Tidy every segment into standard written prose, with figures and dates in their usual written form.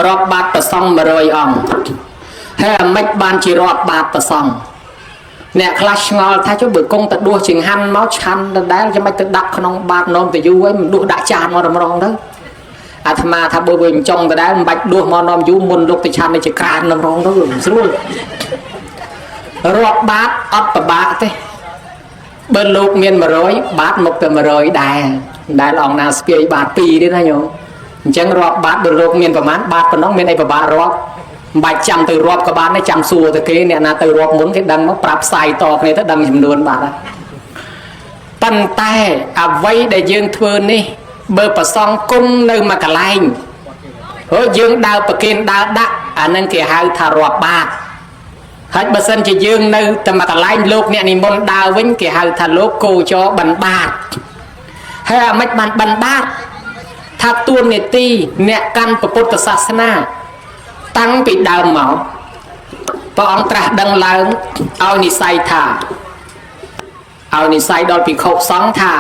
រាប់បាតប្រសង់100អង្គហើយអាម៉េចបានជារាប់បាតប្រសង់អ្នកខ្លះឆ្ងល់ថាចុះបើគង់ទៅដួសចង្ហាន់មកឆាន់ដដែលចាំបាច់ទៅដាក់ក្នុងបាតនោមទៅយូរហើយមិនដួសដាក់ចានមករំរងទៅអាត្មាថាបើវាមិនចង់ដដែលមិនបាច់ដួសមកនោមយូរមុនលោកទៅឆាន់នេះជាក្រានរំរងទៅមិនស្រួលរាប់បាតអត់ប្របាកទេបើលោកមាន100បាតមកទៅ100ដែរដែលអង្គណាស្ពាយបាត2ទេណាញោមអញ្ចឹងរាប់បាតបើលោកមានប្រមាណបាតប៉ុណ្ណឹងមានអីពិបាករាប់មិនបាច់ចាំទៅរាប់ក៏បានដែរចាំសួរទៅគេអ្នកណាទៅរាប់មុនគេដឹងមកប្រាប់ផ្សាយតគ្នាទៅដឹងចំនួនបាត់ហើយប៉ុន្តែអ្វីដែលយើងធ្វើនេះបើប្រសងគុំនៅមួយកន្លែងហើយយើងដើរប្រគេនដើរដាក់អានឹងគេហៅថារាប់បាតហើយបើសិនជាយើងនៅតែមួយកន្លែងលោកអ្នកនិមន្តដើរវិញគេហៅថាលោកគោចរបិណ្ឌបាតហើយអាម៉េចបានបិណ្ឌបាតថាទួនាទីអ្នកកាន់ពុទ្ធសាសនាតាំងពីដើមមកព្រះអង្គត្រាស់ដឹងឡើងឲ្យនិស័យថាឲ្យនិស័យដល់ភិក្ខុសង្ឃថា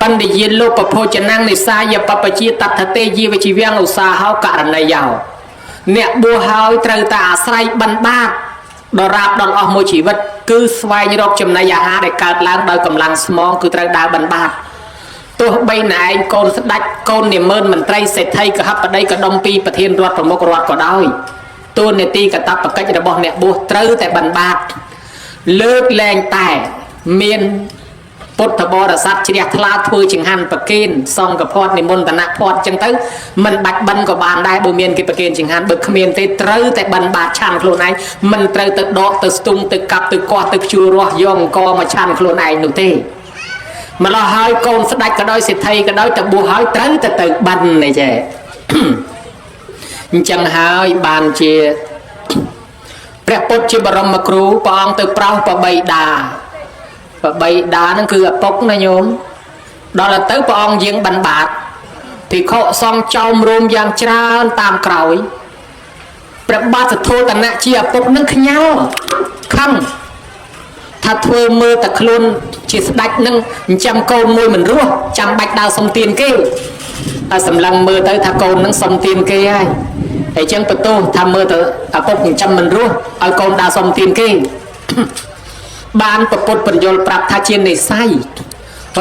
បណ្ឌយាលោពភោចនាំងនិសាយបពជាតថទេយាវជីវំឧស្សាហោករណីយោអ្នកបួសហើយត្រូវតែអាស្រ័យបិណ្ឌបាតដរាបដល់អស់មួយជីវិតគឺស្វែងរកចំណីអាហារដែលកើតឡើងដោយកម្លាំងស្មងគឺត្រូវដើរបិណ្ឌបាតទោះបីណែឯងកូនស្ដេចកូននាម៉ឺនមន្ត្រីសេដ្ឋីកហបតីកដុំពីប្រធានរដ្ឋប្រមុខរដ្ឋក៏ដោយតួនាទីកតបកិច្ចរបស់អ្នកបួសត្រូវតែបិណ្ឌបាតលើកលែងតែមានពុទ្ធបរិស័ទជ្រះថ្លាធ្វើចង្ហាន់ប្រគេនសង្ឃភ័ណ្ឌនិមន្តនភ័ណ្ឌចឹងទៅមិនបាច់បិណ្ឌក៏បានដែរបើមានគេប្រគេនចង្ហាន់បើគ្មានទេត្រូវតែបិណ្ឌបាតឆាន់ខ្លួនឯងមិនត្រូវទៅដកទៅស្ទុំទៅកាប់ទៅគាស់ទៅខ្ជួររស់យកអង្គមកឆាន់ខ្លួនឯងនោះទេម្ល៉េះហើយកូនស្ដេចក៏ដោយសេដ្ឋីក៏ដោយទៅបួសហើយត្រូវតែទៅបិណ្ឌនេះចេះអញ្ចឹងហើយបានជាព្រះពុទ្ធជាបរមគ្រូព្រះអង្គទៅប្រោសបបិតាបបិតាហ្នឹងគឺឪពុកណាញោមដល់ទៅព្រះអង្គយាងបិណ្ឌបាតភិក្ខុសង្ឃចោមរោមយ៉ាងច្រើនតាមក្រោយព្រះបាទសទ្ធោទនៈជាឪពុកនឹងខ្ញាល់ខឹងថាធ្វើមើលតែខ្លួនជាស្ដេចនឹងអញ្ចឹងកូនមួយមិនរស់ចាំបាច់ដើរសុំទានគេតែសម្លឹងមើលទៅថាកូននឹងសុំទានគេហើយហើយចឹងបន្ទោសថាមើលទៅឪពុកចិញ្ចឹមមិនរស់ឲ្យកូនដើរសុំទានគេបានពពុទ្ធបញ្យលប្រាប់ថាជានិស័យ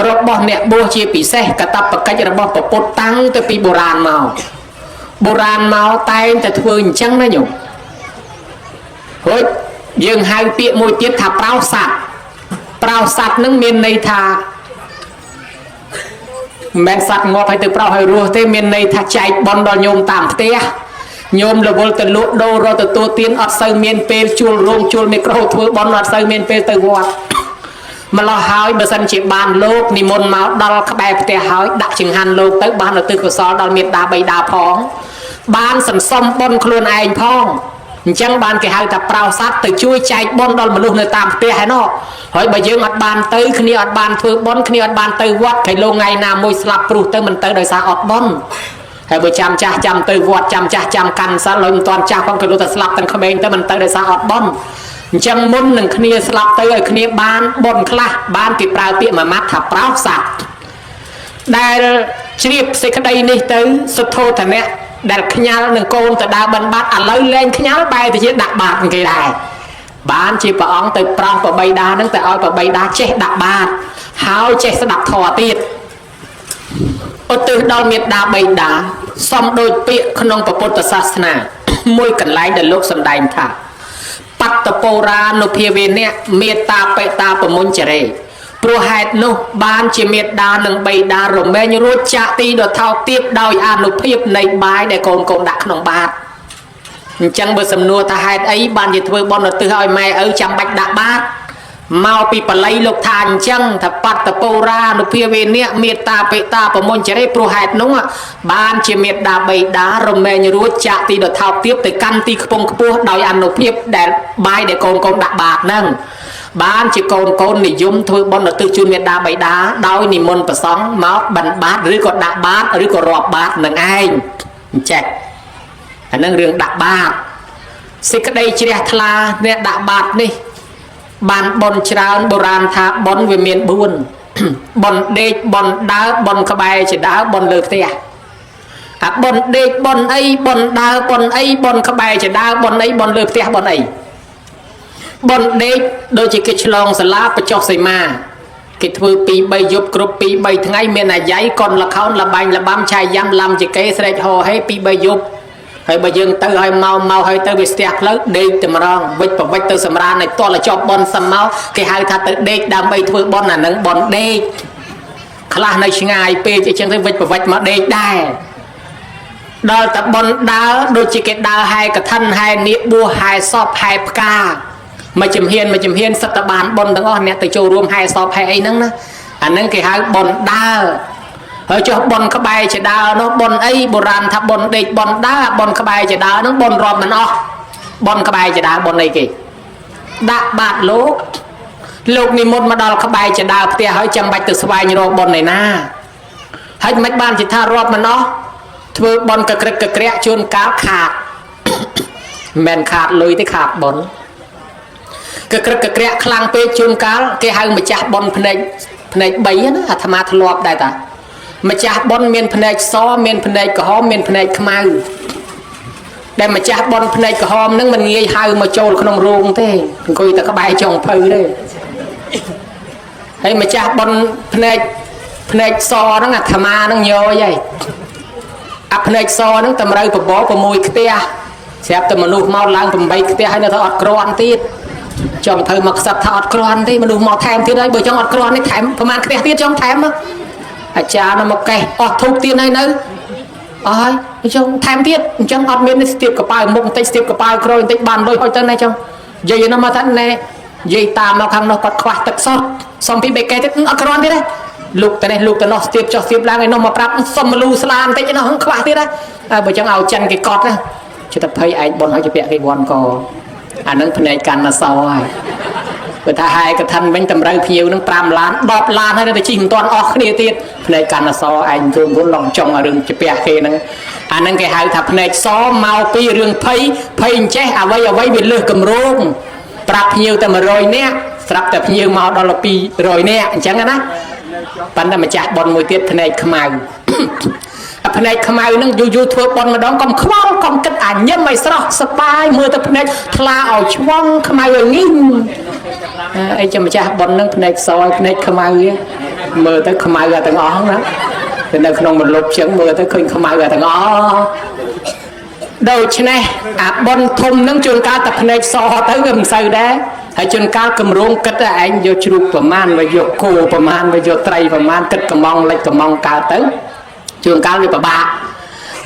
របស់អ្នកបួសជាពិសេសកតបកិច្ចរបស់ពពុទ្ធតាំងទៅពីបុរាណមកបុរាណមកតែងតែធ្វើអញ្ចឹងណាញោមរួចយើងហៅពាក្យមួយទៀតថាប្រោសសត្វប្រោសសត្វនឹងមានន័យថាមិនមែនសត្វងាប់ឲ្យទៅប្រោសឲ្យរស់ទេមានន័យថាចែកបុណ្យដល់ញោមតាមផ្ទះញោមរវល់ទៅលក់ដូររកទទួលទានអត់សូវមានពេលជួលរោងជួលមីក្រូធ្វើបុណ្យអត់សូវមានពេលទៅវត្តម្ល៉េះហើយបើសិនជាបានលោកនិមន្តមកដល់ក្បែរផ្ទះហើយដាក់ចង្ហាន់លោកទៅបានឧទ្ទិសកុសលដល់មេត្តាបិតាផងបានសន្សំបុណ្យខ្លួនឯងផងអញ្ចឹងបានគេហៅថាប្រោសសត្វទៅជួយចែកបុណ្យដល់មនុស្សនៅតាមផ្ទះឯណោះហើយបើយើងអត់បានទៅគ្នាអត់បានធ្វើបុណ្យគ្នាអត់បានទៅវត្តគេលោកថ្ងៃណាមួយស្លាប់ព្រោះទៅមិនទៅដោយសារអត់បុណ្យហើយបើចាំចាស់ចាំទៅវត្តចាំចាស់ចាំកាន់សិលហើយមិនទាន់ចាស់ផងគេលោកតែស្លាប់ទាំងក្មេងទៅមិនទៅដោយសារអត់បុណ្យអញ្ចឹងមុននឹងគ្នាស្លាប់ទៅឲ្យគ្នាបានបុណ្យខ្លះបានគេប្រើពាក្យមួយម៉ាត់ថាប្រោសសត្វដែលជ្រាបសេចក្តីនេះទៅសុទ្ធោទនៈដែលខ្ញាល់នឹងកូនទៅដើរបិណ្ឌបាតឥឡូវលែងខ្ញាល់បែរទៅជាដាក់បាតគេដែរបានជាព្រះអង្គទៅប្រោសបបិតានឹងទៅឲ្យបបិតាចេះដាក់បាតហើយចេះស្ដាប់ធម៌ទៀតឧទ្ទិសដល់មេត្តាបិតាសំដូចពាក្យក្នុងពុទ្ធសាសនាមួយកន្លែងដែលលោកសម្ដែងថាបត្តពរានុភាវេនៈមេត្តាបិតាប្រមុញ្ចរេព្រោះហេតុនោះបានជាមេត្តានិងបិតារមែងរួចចាកទីដ៏ថោកទាបដោយអានុភាពនៃបាយដែលកូនកូនដាក់ក្នុងបាតអញ្ចឹងបើសំណួរថាហេតុអីបានជាធ្វើបុណ្យឧទ្ទិសឲ្យម៉ែឪចាំបាច់ដាក់បាតមកពីបល័យលោកថាអញ្ចឹងថាបត្តពរានុភាវេនៈមេត្តាបិតាប្រមុញ្ចរេព្រោះហេតុនោះបានជាមេត្តាបិតារមែងរួចចាកទីដ៏ថោកទាបទៅកាន់ទីខ្ពង់ខ្ពស់ដោយអានុភាពដែលបាយដែលកូនកូនដាក់បាតហ្នឹងបានជាកូនកូននិយមធ្វើបុណ្យឧទ្ទិសជូនមេត្តាបិតាដោយនិមន្តប្រសង់មកបិណ្ឌបាតឬក៏ដាក់បាតឬក៏រាប់បាតនឹងឯងអញ្ចេះអានឹងរឿងដាក់បាតសេចក្តីជ្រះថ្លាអ្នកដាក់បាតនេះបានបុណ្យច្រើនបុរាណថាបុណ្យវាមាន4បុណ្យដេកបុណ្យដើរបុណ្យក្បែរជាដើរបុណ្យលើផ្ទះ អាប៉ុនដេកប៉ុនអីប៉ុនដើរប៉ុនអីប៉ុនក្បែរចដើប៉ុនអីប៉ុនលើផ្ទះប៉ុនអីប៉ុនដេកដូចជាគេឆ្លងសាលាបចុះសីមាគេធ្វើ2 3យប់គ្រប់2 3ថ្ងៃមានអាយ៉ៃកុនលខោនលបាញ់លបាំឆាយយ៉ាំឡាំជាគេស្រែកហោហេ2 3យប់ហើយបើយើងទៅឲ្យមកមកហើយទៅវាស្ទះផ្លូវដេកតែម្ដងវិចប្រវិចទៅសម្រានឲ្យតលជាប់ប៉ុនសមកគេហៅថាទៅដេកដើម្បីធ្វើប៉ុនអានឹងប៉ុនដេកខ្លះនៅឆ្ងាយពេកអញ្ចឹងទៅវិចប្រវិចមកដេកដែរដល់តែប៉ុនដើរដូចជាគេដើរហែកឋិនហែនាគបួសហែសពហែផ្កាមួយជំហានមួយជំហានសិតតបានប៉ុនទាំងអស់អ្នកទៅចូលរួមហែសពហែអីហ្នឹងណាអាហ្នឹងគេហៅប៉ុនដើរហើយចុះប៉ុនក្បែរជាដើរនោះប៉ុនអីបុរាណថាប៉ុនដេកប៉ុនដើរប៉ុនក្បែរជាដើរហ្នឹងប៉ុនរាប់មិនអស់ប៉ុនក្បែរជាដើរប៉ុនអីគេដាក់បាតលោកលោកនិមន្តមកដល់ក្បែរជាដើរផ្ទះហើយចាំបាច់ទៅស្វែងរកប៉ុនឯណាហើយមិនបានជាថារាប់មិនអស់ធ្វើប៉ុនកក្រឹកកក្រាក់ជួនកាលខាតមិនខាតលុយទេខាតប៉ុនកក្រឹកកក្រាក់ខ្លាំងពេកជួនកាលគេហៅម្ចាស់ប៉ុនភ្នែកភ្នែក3ណាអាត្មាធ្លាប់ដែរតាម្ចាស់ប៉ុនមានភ្នែកសមានភ្នែកក្រហមមានភ្នែកខ្មៅដែលម្ចាស់ប៉ុនភ្នែកក្រហមហ្នឹងមិនងាយហៅមកចូលក្នុងរោងទេអង្គុយតែក្បែរចុងភៅទេហើយម្ចាស់ប៉ុនភ្នែកភ្នែកសហ្នឹងអាត្មាហ្នឹងញយហើយអាភ្នែកសហ្នឹងតម្រូវបប6ខ្ទះស្រាប់តែមនុស្សមកឡើង8ខ្ទះហើយនៅថាអត់គ្រាន់ទៀតចង់ធ្វើមកខ្សឹបថាអត់គ្រាន់ទេមនុស្សមកថែមទៀតហើយបើចង់អត់គ្រាន់នេះថែមប្រហែលខ្ទះទៀតចង់ថែមអាចារ្យនៅមកកេះអស់ធូបទៀតហើយនៅអស់ហើយអញ្ចឹងថែមទៀតអញ្ចឹងអត់មានស្ទាបកប៉ៅមុខបន្តិចស្ទាបកប៉ៅក្រោយបន្តិចបានលុយហុចទៅណែចង់និយាយនោះមកថាណែនិយាយតាមមកខាងនោះគាត់ខ្វះទឹកសុទ្ធសុំពីបេកេទៀតអត់គ្រាន់ទៀតទេលោកទៅនេះលោកទៅនោះស្ទាបចុះស្ទាបឡើងឯនោះមកប្រាប់សុំមលូស្លាបន្តិចនោះខ្វះទៀតណាបើចឹងឲ្យចិនគេកត់ណាចិត្តភ័យឯងប៉ុនឲ្យជាពាក់គេវ៉ាន់កអានឹងភ្នែកកាន់អសហើយបើថាហែកឋិនវិញតម្រូវភ្ញៀវនឹង5លាន10លានហើយនៅតែជិះមិនទាន់អស់គ្នាទៀតភ្នែកកាន់អសឯងរួមរួមឡងចង់ឲ្យរឿងជាពាក់គេហ្នឹងអានឹងគេហៅថាភ្នែកសមកពីរឿងភ័យភ័យអញ្ចេះអ្វីអ្វីវាលើសកម្រងប្រាប់ភ្ញៀវតែ100នាក់ស្រាប់តែភ្ញៀវមកដល់200នាក់អញ្ចឹងណាប៉ុន្តែម្ចាស់ប៉ុនមួយទៀតភ្នែកខ្មៅភ្នែកខ្មៅនឹងយូរយូរធ្វើប៉ុនម្ដងកុំខ្វល់កុំគិតអាញឹមឲ្យស្រស់សបាយមើលទៅភ្នែកថ្លាឲ្យឆ្វង់ខ្មៅឲ្យងីងអីចាំម្ចាស់ប៉ុននឹងភ្នែកសឲ្យភ្នែកខ្មៅមើលទៅខ្មៅអាទាំងអស់ណាទៅនៅក្នុងមលុបចឹងមើលទៅឃើញខ្មៅអាទាំងអស់ដូច្នេះអាប៉ុនធំនឹងជួនកាលតែភ្នែកសទៅវាមិនសូវដែរហើយជួនកាលកម្រងគិតតែឯងយកជ្រូកប្រមាណមកយកគោប្រមាណមកយកត្រីប្រមាណគិតកំងលិចកំងកើតទៅជួនកាលវាពិបាក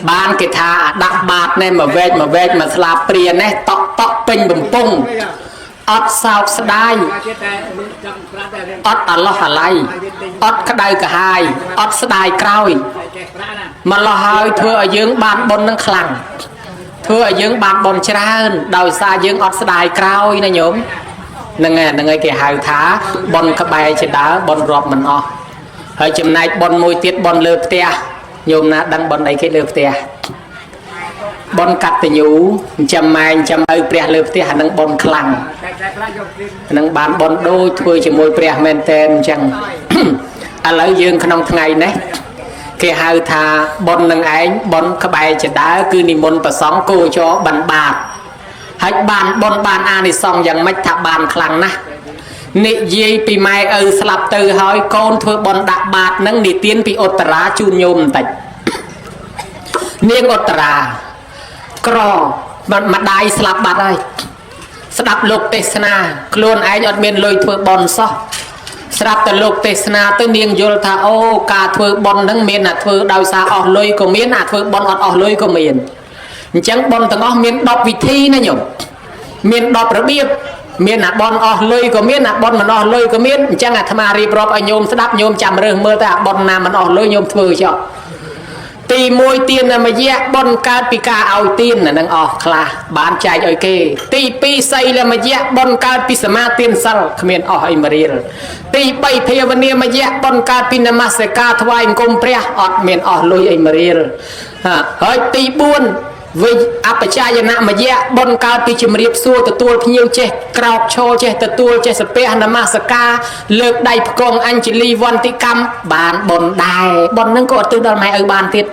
បានគេថាដាក់បាតនេះមកវែកមកវែកមកស្លាបព្រានេះតក់តក់ពេញបំពង់អត់សោកស្ដាយអត់អាឡោះអាល័យអត់ក្តៅក្រហាយអត់ស្ដាយក្រោយមកលោះហើយធ្វើឲ្យយើងបានបុណ្យនឹងខ្លាំងធ្វើឲ្យយើងបានបុណ្យច្រើនដោយសារយើងអត់ស្ដាយក្រោយណាញោមហ្នឹងហើយហ្នឹងហើយគេហៅថាបុណ្យក្បែរជាដើរបុណ្យរាប់មិនអស់ហើយចំណែកបុណ្យមួយទៀតបុណ្យលើផ្ទះញោមណាដឹងបុណ្យអីគេលើផ្ទះបុណ្យកតញ្ញូចាំម៉ែងចាំឪព្រះលើផ្ទះអានឹងបុណ្យខ្លាំងអានឹងបានបុណ្យដូចធ្វើជាមួយព្រះមែនតែនអញ្ចឹងឥឡូវយើងក្នុងថ្ងៃនេះគេហៅថាបុណ្យនឹងឯងបុណ្យក្បែរជាដើរគឺនិមន្តប្រសង់គោចរបិណ្ឌបាតហើយបានបុណ្យបានអានិសង្សយ៉ាងម៉េចថាបានខ្លាំងណាស់និយាយពីម៉ែឪស្លាប់ទៅហើយកូនធ្វើបុណ្យដាក់បាតនឹងនិទានពីឧត្តរាជូនញោមបន្តិចនាងឧត្តរាក្រម្ដាយស្លាប់បាត់ហើយស្ដាប់លោកទេសនាខ្លួនឯងអត់មានលុយធ្វើបុណ្យសោះស្រាប់តែលោកទេសនាទៅនាងយល់ថាអូការធ្វើបុណ្យហ្នឹងមានអាធ្វើដោយសារអស់លុយក៏មានអាធ្វើបុណ្យអត់អស់លុយក៏មានអញ្ចឹងបុណ្យទាំងអស់មាន10វិធីណាញោមមាន10របៀបមានអាបុណ្យអស់លុយក៏មានអាបុណ្យមិនអស់លុយក៏មានអញ្ចឹងអាត្មារៀបរាប់ឲ្យញោមស្ដាប់ញោមចាំរើសមើលតែអាបុណ្យណាមិនអស់លុយញោមធ្វើចុះទី1ទានមយៈបុណ្យកើតពីការឲ្យទានអានឹងអស់ខ្លះបានចែកឲ្យគេទី2សីលមយៈបុណ្យកើតពីសមាទានសិលគ្មានអស់អីមួយរៀលទី3ភាវនាមយៈបុណ្យកើតពីនមស្ការថ្វាយបង្គំព្រះអត់មានអស់លុយអីមួយរៀលហើយទី4វិអបជាយនមយៈបុណ្យកើតពីជំរាបសួរទទួលភ្ញៀវចេះក្រោកឈរចេះទទួលចេះសាពះនមស្ការលើកដៃផ្គងអញ្ជលីវន្តិកម្មបានបុណ្យដែរបុណ្យហ្នឹងក៏អត់ទិសដល់ម៉ែឪបានទៀត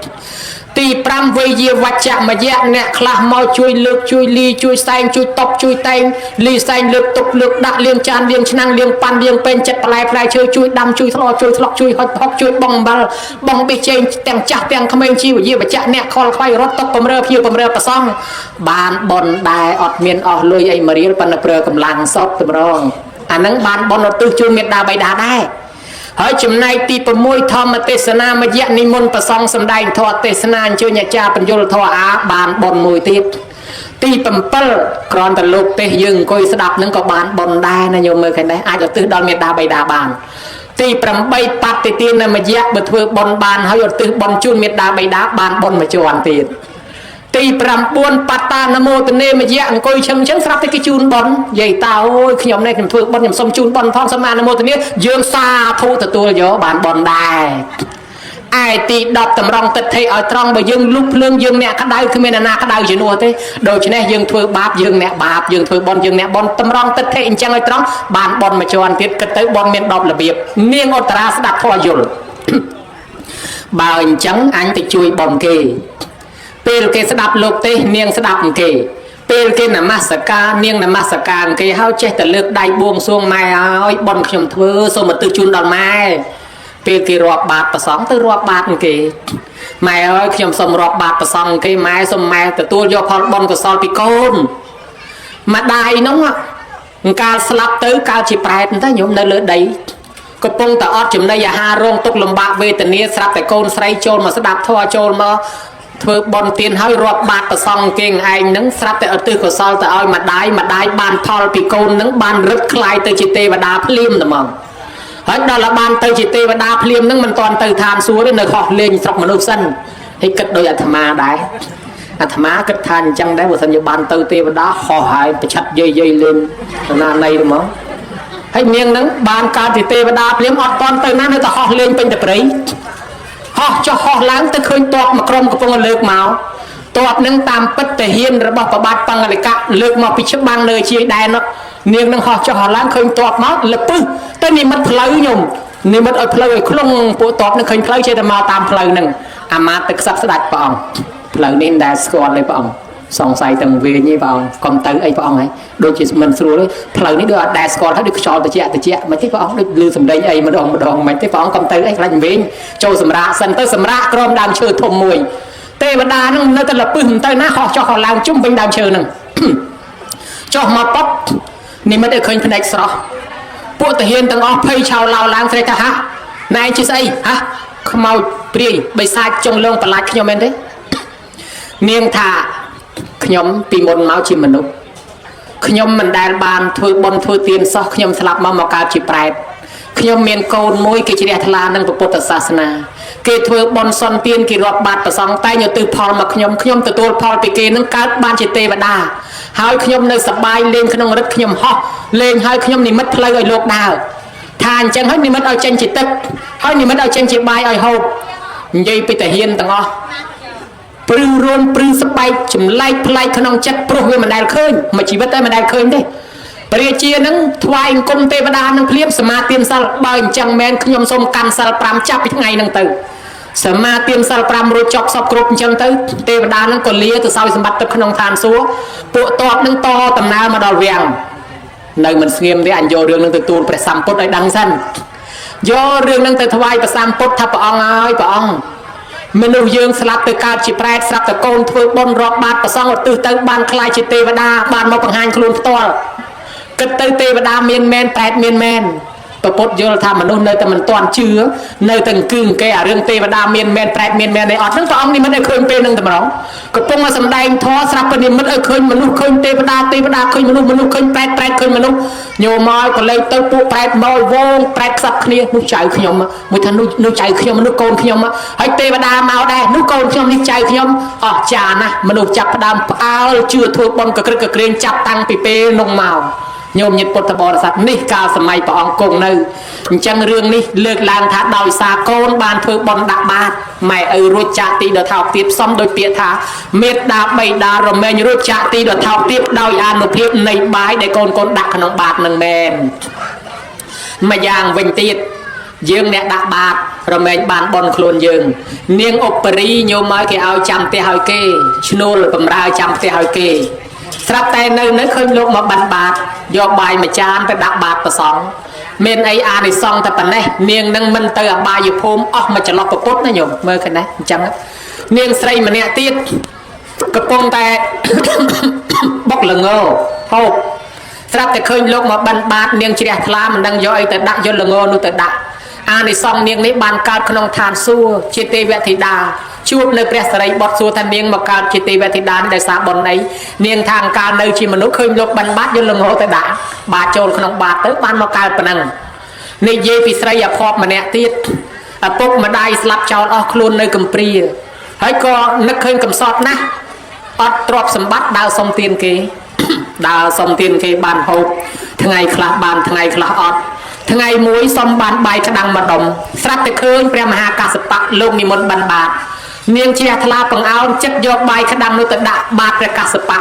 ទី5វេយាវច្ចមយៈអ្នកខ្លះមកជួយលើកជួយលីជួយសែងជួយតបជួយតែងលីសែងលើកទុកលើកដាក់លាងចានលាងឆ្នាំងលាងប៉ាន់លាងពេញចិត្តផ្លែផ្លែឈើជួយដាំជួយថ្លោជួយថ្លុកជួយហុចហុកជួយបងអំបិលបងប៊ីចេងទាំងចាស់ទាំងក្មេងជីវយាវច្ចៈអ្នកខលខ្វៃរត់ទុកបំរើភ្ញៀវបំរើប្រសង់បានបនដែរអត់មានអស់លុយអីមួយរៀលប៉ុន្តែប្រើកម្លាំងសពតម្រងអាហ្នឹងបានបនឧទ្ទិសជូនមេដាបៃតាដែរហើយចំណែកទី6ធម្មទេសនាមយៈនិមន្តប្រសង់សម្ដែងធម៌ទេសនាអញ្ជើញអាចារ្យបញ្យលធម៌អាបានបនមួយទៀតទី7គ្រាន់តែលោកទេសយើងអង្គុយស្ដាប់នឹងក៏បានបនដែរណាញោមមើលឃើញដែរអាចឧទ្ទិសដល់មេដាបៃតាបានទី8បតិទានមយៈបើធ្វើបនបានហើយឧទ្ទិសបនជូនមេដាបៃតាបានបនមួយជាន់ទៀតទី9បត្តានមោទនេមយៈអង្គុយឈឹងឈឹងស្រាប់តែគេជូនបនយាយតាអូយខ្ញុំនេះខ្ញុំធ្វើបនខ្ញុំសុំជូនបនផងសូមអនុមោទនាយើងសាធុទទួលយកបានបនដែរឯទី10តម្រង់ទិដ្ឋិឲ្យត្រង់បើយើងលុបភ្លើងយើងអ្នកក្តៅគ្មានអ្នកណាក្តៅជំនួសទេដូច្នេះយើងធ្វើបាបយើងអ្នកបាបយើងធ្វើបន់យើងអ្នកបន់តម្រង់ទិដ្ឋិអញ្ចឹងឲ្យត្រង់បានបន់មួយជាន់ទៀតគិតទៅបន់មាន10របៀបនាងឧត្តរាស្ដាប់ធម៌យល់បើអញ្ចឹងអញទៅជួយបន់គេពេលគេស្ដាប់លោកទេសនាងស្ដាប់គេពេលគេនមស្ការនាងនមស្ការគេហើយចេះតែលើកដៃបួងសួងម៉ែឲ្យបន់ខ្ញុំធ្វើសូមឧទ្ទិសជូនដល់ម៉ែពេលគេរាប់បាតប្រសង់ទៅរាប់បាតគេម៉ែអើយខ្ញុំសូមរាប់បាតប្រសង់គេម៉ែសូមម៉ែទទួលយកផលបុណ្យកុសលពីកូនម្ដាយនោះកាលស្លាប់ទៅកាលជាប្រែតទៅញោមនៅលើដីកំពុងតែអត់ចំណីអាហាររងទុក្ខលំបាកវេទនាស្រាប់តែកូនស្រីចូលមកស្ដាប់ធម៌ចូលមកធ្វើបន់ទានហើយរាប់បាតប្រសង់គេឯងនឹងស្រាប់តែឧទ្ទិសកុសលទៅឲ្យម្ដាយម្ដាយបានផលពីកូននឹងបានរឹតខ្លាយទៅជាទេវតាភ្លាមតែមកហើយដល់បានទៅជាទេវតាភ្លាមនឹងមិនទាន់ទៅឋានសួគ៌ទេនៅខុសលេងស្រុកមនុស្សសិនហើយគិតដោយអាត្មាដែរអាត្មាគិតថាអញ្ចឹងដែរបើសិនជាបានទៅទេវតាហោះហើយប្រឆាត់យាយយាយលេងណាណីទៅមកហើយនាងនឹងបានកើតជាទេវតាភ្លាមអត់ទាន់ទៅណានៅតែហោះលេងពេញតែព្រៃហោះចុះហោះឡើងទៅឃើញតបមួយក្រុមកំពុងលើកមកតបនឹងតាមពិតទាហានរបស់ប្របាទបង្កលិកៈលើកមកពីច្បាំងនៅជាដែននោះនាងនឹងហោះចុះហោះឡើងឃើញតបមកលពឹសទៅនិមិត្តផ្លូវញោមនិមិត្តឲ្យផ្លូវឲ្យខ្លងពួកតបនឹងឃើញផ្លូវចេះតែមកតាមផ្លូវនឹងអាមាត្យទៅខ្សឹបស្ដាច់ព្រះអង្គផ្លូវនេះមិនដែលស្គាល់ទេព្រះអង្គសង្ស័យទាំងវិញទេព្រះអង្គកុំទៅអីព្រះអង្គហើយដូចជាមិនស្រួលទេផ្លូវនេះដូចអត់ដែលស្គាល់ហើយដូចខ្យល់តិចតិចមិនទេព្រះអង្គដូចលឺសំឡេងអីម្ដងម្ដងមិនទេព្រះអង្គកុំទៅអីខ្លាចវិញចូលសម្រាកសិនទៅសម្រាកក្រោមដើមឈើធំមួយទេវតានឹងនៅតែលពឹសមិនទៅណាហោះចុះហោះឡើងជុំវិញដើមឈើនឹងចុះមកប៉ុបនិមិត្តឲ្យឃើញភ្នែកស្រស់ពួកទាហានទាំងអស់ភ័យឆោឡោឡើងស្រែកថាហាណែជាស្អីហ៎ខ្មោចព្រាយបិសាចចុងលងប្រឡាច់ខ្ញុំមែនទេនាងថាខ្ញុំពីមុនមកជាមនុស្សខ្ញុំមិនដែលបានធ្វើបុណ្យធ្វើទានសោះខ្ញុំស្លាប់មកកើតជាប្រែតខ្ញុំមានកូនមួយគេជ្រះថ្លានឹងពុទ្ធសាសនាគេធ្វើបុណ្យសន្ទានគេរាប់បាតប្រសង់តែងឧទ្ទិសផលមកខ្ញុំខ្ញុំទទួលផលពីគេនឹងកើតបានជាទេវតាហើយខ្ញុំនៅសប្បាយលេងក្នុងរិទ្ធខ្ញុំហោះលេងហើយខ្ញុំនិមិត្តផ្លូវឲ្យលោកដើរថាអញ្ចឹងហើយនិមិត្តឲ្យចេញជាទឹកហើយនិមិត្តឲ្យចេញជាបាយឲ្យហូបនិយាយពីទាហានទាំងអស់ព្រឺរួនព្រឺស្បែកចម្លែកប្លែកក្នុងចិត្តព្រោះវាមិនដែលឃើញមួយជីវិតតែមិនដែលឃើញទេព្រះជានឹងថ្វាយអង្គមទេវតានឹងភ្លាមសមាទានសិលបើអញ្ចឹងមែនខ្ញុំសូមកាន់សិល5ចាប់ពីថ្ងៃហ្នឹងទៅសមាទានសិល5រួចចប់សពគ្រប់អញ្ចឹងទៅទេវតានឹងក៏លាទៅសោយសម្បត្តិទៅក្នុងឋានសួគ៌ពួកតបនឹងតដំណើរមកដល់វាំងនៅមិនស្ងៀមទេអញយករឿងនឹងទៅទូលព្រះសម្ពុទ្ធឲ្យដឹងសិនយករឿងនឹងទៅថ្វាយព្រះសម្ពុទ្ធថាព្រះអង្គហើយព្រះអង្គមនុស្សយើងស្លាប់ទៅកើតជាប្រែតស្រាប់តែកូនធ្វើបុណ្យរាប់បាតប្រសង់ឧទ្ទិសទៅបានក្លាយជាទេវតាបានមកបង្ហាញខ្លួនផ្ទាល់គិតទៅទេវតាមានមែនប្រែតមានមែនពពុទ្ធយល់ថាមនុស្សនៅតែមិនទាន់ជឿនៅតែអង្គឺគេអារឿងទេវតាមានមែនប្រែតមានមែនអីអត់ហ្នឹងព្រះអង្គនិមិត្តឲ្យឃើញពេលហ្នឹងតែម្ដងកំពុងមកសំដែងធម៌ស្រាប់តែនិមិត្តឲ្យឃើញមនុស្សឃើញទេវតាទេវតាឃើញមនុស្សមនុស្សឃើញប្រែតប្រែតឃើញមនុស្សញោមមកក៏លេចទៅពួកប្រែតមកវងប្រែតខ្សឹបគ្នានោះចៅខ្ញុំមួយថានោះចៅខ្ញុំនោះកូនខ្ញុំហើយទេវតាមកដែរនោះកូនខ្ញុំនេះចៅខ្ញុំអស្ចារ្យណាស់មនុស្សចាប់ផ្ដើមផ្អើលជឿធ្វើបុណ្យកក្រឹកកក្រែងចាប់តាំងពីពេលនោះមកញោមញាតិពុទ្ធបរិស័ទនេះកាលសម័យព្រះអង្គគង់នៅអញ្ចឹងរឿងនេះលើកឡើងថាដោយសារកូនបានធ្វើបុណ្យដាក់បាតម៉ែឪរួចចាកទីដ៏ថោកទាបសំដោយពាក្យថាមេត្តាបិតារមែងរួចចាកទីដ៏ថោកទាបដោយអានុភាពនៃបាយដែលកូនដាក់ក្នុងបាតនឹងមែនម្យ៉ាងវិញទៀតយើងអ្នកដាក់បាត រមែងបានបនខ្លួនយើងនាងឧបរីញោមឲ្យគេឲ្យចាំផ្ទះឲ្យគេឈ្នួលបំរើចាំផ្ទះឲ្យគេស្រាប់តែនៅឃើញលោកមកបានបាតយកបាយមួយចានទៅដាក់បាតប្រសង់មានអីអានិសង្សតែប៉ុណ្ណេះនាងនឹងមិនទៅអបាយភូមិអស់មួយចន្លោះពពុទ្ធណាញោមមើលឃើញណាអញ្ចឹងនាងស្រីម្នាក់ទៀតកំពុងតែបុកល្ងហូបស្រាប់តែឃើញលោកមកបិណ្ឌបាតនាងជ្រះថ្លាមិនដឹងយកអីទៅដាក់យកល្ងនោះទៅដាក់អានិសង្សនាងនេះបានកើតក្នុងឋានសួគ៌ជាទេវធីតាជួបនៅព្រះសិរីបុត្រសួរថានាងមកកើតជាទេវធីតានេះដោយសារបុណ្យអីនាងថាកាលនៅជាមនុស្សឃើញលោកបិណ្ឌបាតយកល្ងទៅដាក់បាតចូលក្នុងបាតទៅបានមកកើតប៉ុណ្ណឹងនិយាយពីស្រីអភ័ព្វម្នាក់ទៀតឪពុកម្ដាយស្លាប់ចោលអស់ខ្លួននៅកំព្រាហើយក៏នឹកឃើញកំសត់ណាស់អត់ទ្រព្យសម្បត្តិដើរសុំទានគេដើរសុំទានគេបានហូបថ្ងៃខ្លះបានថ្ងៃខ្លះអត់ថ្ងៃមួយសុំបានបាយក្តាំងមួយដុំស្រាប់តែឃើញព្រះមហាកស្សបៈលោកនិមន្តបានបាតនាងជ្រះថ្លាបង្អោនចិត្តយកបាយក្តាំងនោះទៅដាក់បាតព្រះកស្សបៈ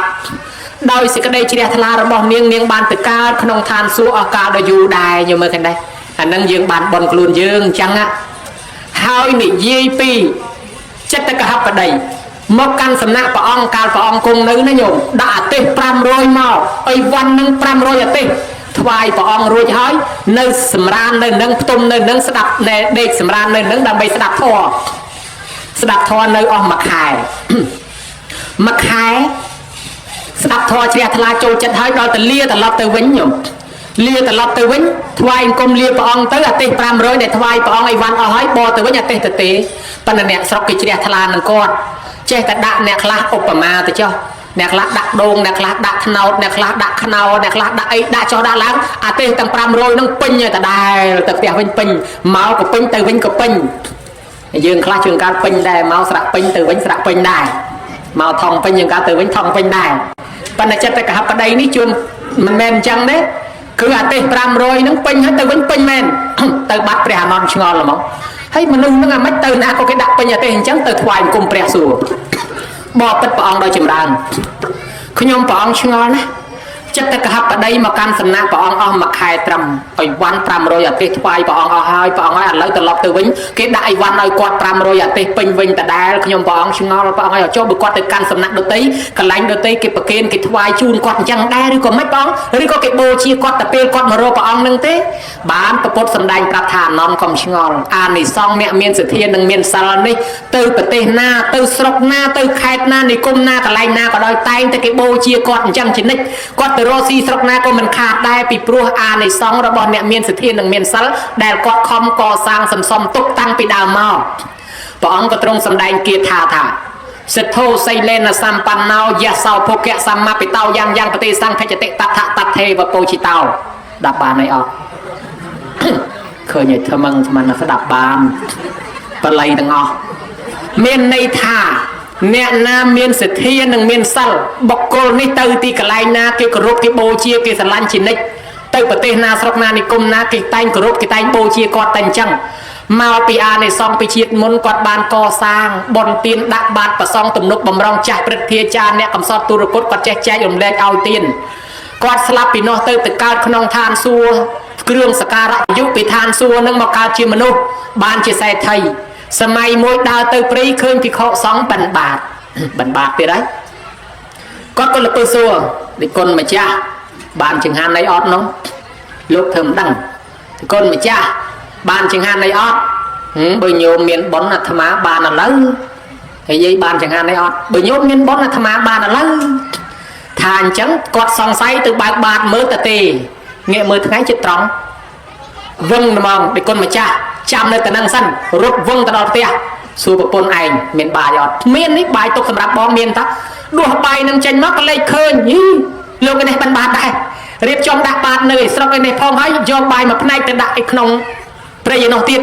ដោយសេចក្តីជ្រះថ្លារបស់នាងនាងបានទៅកើតក្នុងឋានសួគ៌អស់កាលដ៏យូរដែរញោមមើលឃើញដែរអានឹងយើងបានបន់ខ្លួនយើងអញ្ចឹងហើយនិយាយពីចិត្តកហបតីមកកាន់សំណាក់ព្រះអង្គកាលព្រះអង្គគង់នៅណាញោមដាក់អាទេស500មកអីវ៉ាន់នឹង500អាទេសថ្វាយព្រះអង្គរួចហើយនៅសម្រាននៅនឹងផ្ទុំនៅនឹងស្ដាប់ណែដេកសម្រាននៅនឹងដើម្បីស្ដាប់ធម៌ស្ដាប់ធម៌នៅអស់មួយខែមួយខែស្ដាប់ធម៌ជ្រះថ្លាចូលចិត្តហើយដល់ទៅលាត្រឡប់ទៅវិញញោមលាត្រឡប់ទៅវិញថ្វាយអង្គមលាព្រះអង្គទៅអាទេស500ដែលថ្វាយព្រះអង្គអីវ៉ាន់អស់ហើយបរទៅវិញអាទេសទៅទេប៉ុន្តែអ្នកស្រុកគេជ្រះថ្លានឹងគាត់ចេះតែដាក់អ្នកខ្លះឧបមាទៅចុះអ្នកខ្លះដាក់ដូងអ្នកខ្លះដាក់ថ្នោតអ្នកខ្លះដាក់ខ្នោអ្នកខ្លះដាក់អីដាក់ចុះដាក់ឡើងអាទេសទាំង500នឹងពេញតែដែលទៅផ្ទះវិញពេញមកក៏ពេញទៅវិញក៏ពេញយើងខ្លះជួនកាលពេញដែរមកស្រាក់ពេញទៅវិញស្រាក់ពេញដែរមកថងពេញយើងកាលទៅវិញថងពេញដែរប៉ុន្តែចិត្តតែកហបតីនេះជួនមិនមែនអញ្ចឹងទេគឺអាទេស500នឹងពេញហើយទៅវិញពេញមែនទៅបាត់ព្រះអានន្ទឆ្ងល់ហ្មងហើយមនុស្សនឹងអាម៉េចទៅណាក៏គេដាក់ពេញអាទេសអញ្ចឹងទៅថ្វាយអង្គមព្រះសួរបបិទ្ធព្រះអង្គដោយចម្រើនខ្ញុំព្រះអង្គឆ្ងល់ណាស់ចិត្តតែកហបតីមកកាន់សំណាក់ព្រះអង្គអស់មួយខែត្រឹមអីវ៉ាន់500អាទេសថ្វាយព្រះអង្គអស់ហើយព្រះអង្គហើយឥឡូវត្រឡប់ទៅវិញគេដាក់អីវ៉ាន់ឲ្យគាត់500អាទេសពេញវិញដដែលខ្ញុំព្រះអង្គឆ្ងល់ព្រះអង្គឲ្យចុះបើគាត់ទៅកាន់សំណាក់ដតីកន្លែងដតីគេប្រគេនគេថ្វាយជូនគាត់អញ្ចឹងដែរឬក៏មិនព្រះអង្គឬក៏គេបូជាគាត់តែពេលគាត់មករកព្រះអង្គនឹងទេបានប្រពុតសម្ដែងប្រាប់ថាអនន្តកុំឆ្ងល់អានិសង្សអ្នកមានសទ្ធានិងមានសិលនេះទៅប្រទេសណាទៅស្រុកណាទៅខេត្តណានិគមណាកន្លែងណាក៏ដោយតែងតែគេបូជាគាត់អញ្ចឹងជានិច្ចគាត់ទៅរកស៊ីស្រុកណាក៏មិនខាតដែរពីព្រោះអានិសង្សរបស់អ្នកមានសទ្ធានិងមានសិលដែលគាត់ខំកសាងសន្សំទុកតាំងពីដើមមកព្រះអង្គក៏ទ្រង់សម្ដែងគាថាថាសិទ្ធោសីលេនសម្បណ្ណោយសោភគៈសម្មាបិតោយ៉ាងយ៉ាងប្រទេសង្ឃចតិតថតថេវពោជិតោដាប់បានអីអត់ឃើញឲ្យថ្មឹងស្មានស្ដាប់បានបល័យទាំងអស់មានន័យថាអ្នកណាមានសទ្ធានិងមានសិលបុគ្គលនេះទៅទីកន្លែងណាគេគោរពគេបូជាគេស្រឡាញ់ជានិច្ចទៅប្រទេសណាស្រុកណានិគមណាគេតែងគោរពគេតែងបូជាគាត់តែអញ្ចឹងមកពីអានិសង្សពីជាតិមុនគាត់បានកសាងបុណ្យទានដាក់បាតប្រសងទំនុកបំរុងចាស់ព្រឹទ្ធាចារ្យអ្នកកំសត់ទូរគតគាត់ចេះចែករំលែកឲ្យទានគាត់ស្លាប់ពីនោះទៅទៅកើតក្នុងឋានសួគ៌គ្រឿងសក្ការៈយុពីឋានសួគ៌នឹងមកកើតជាមនុស្សបានជាសេដ្ឋីសម័យមួយដើរទៅព្រៃឃើញភិក្ខុសង្ឃបិណ្ឌបាតបិណ្ឌបាតទៀតហើយគាត់ក៏លពើសួរនិគុណម្ចាស់បានចង្ហាន់អីអត់នោះលោកធ្វើមិនដឹងនិគុណម្ចាស់បានចង្ហាន់អីអត់បើញោមមានបុណ្យអាត្មាបានឥឡូវហើយយាយបានចង្ហាន់អីអត់បើញោមមានបុណ្យអាត្មាបានឥឡូវថាអញ្ចឹងគាត់សង្ស័យទៅបើកបាតមើលទៅទេងាកមើលថ្ងៃចិត្តត្រង់វឹងហ្មងនិគុណម្ចាស់ចាំនៅតែនឹងសិនរត់វឹងទៅដល់ផ្ទះសួរប្រពន្ធឯងមានបាយអត់មាននេះបាយទុកសម្រាប់បងមានតាដួសបាយនឹងចេញមកក៏លេចឃើញយីលោកនេះបានបាតដែររៀបចំដាក់បាតនៅឯស្រុកឯនេះផងហើយយកបាយមួយផ្នែកទៅដាក់ឯក្នុងព្រៃឯនោះទៀត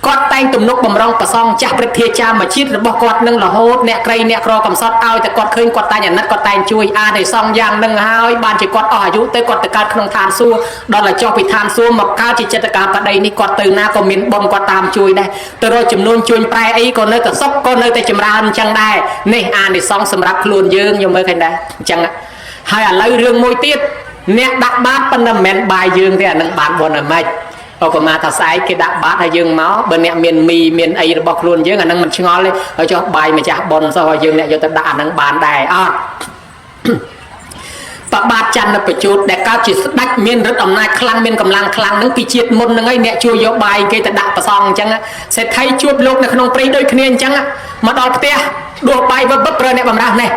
គាត់តែងទំនុកបំរុងប្រសងចាស់ព្រឹទ្ធាចារ្យមួយជាតិរបស់គាត់នឹងរហូតអ្នកក្រីអ្នកក្រកំសត់ឲ្យតែគាត់ឃើញគាត់តែងអាណិតគាត់តែងជួយអានិសង្សយ៉ាងនឹងហើយបានជាគាត់អស់អាយុទៅគាត់ទៅកើតក្នុងឋានសួគ៌ដល់តែចុះពីឋានសួគ៌មកកើតជាចិត្តការបតីនេះគាត់ទៅណាក៏មានបុណ្យគាត់តាមជួយដែរទៅរកចំនួនជួញប្រែអីក៏នៅតែសុខក៏នៅតែចម្រើនអញ្ចឹងដែរនេះអានិសង្សសម្រាប់ខ្លួនយើងខ្ញុំមើលឃើញដែរអញ្ចឹងហើយឥឡូវរឿងមួយទៀតអ្នកដាក់បាតប៉ុន្តែមិនមែនបាយយើងទេអានឹងបានបុណ្យអាម៉េច ឧបមាថាស្អែកគេដាក់បាតឲ្យយើងមកបើអ្នកមានមីមានអីរបស់ខ្លួនយើងអានឹងមិនឆ្ងល់ទេហើយចុះបាយម្ចាស់ប៉ុនសោះឲ្យយើងអ្នកយកទៅដាក់អានឹងបានដែរអត់ ប្របាទចន្ទប្រជូតដែលកើតជាស្ដេចមានឫទ្ធិអំណាចខ្លាំងមានកម្លាំងខ្លាំងហ្នឹងពីជាតិមុនហ្នឹងឯងអ្នកជួយយកបាយគេទៅដាក់ប្រសងអញ្ចឹងសេដ្ឋីជួបលោកនៅក្នុងព្រៃដូចគ្នាអញ្ចឹងមកដល់ផ្ទះដួសបាយវឹបវឹបប្រើអ្នកបំរើនេះ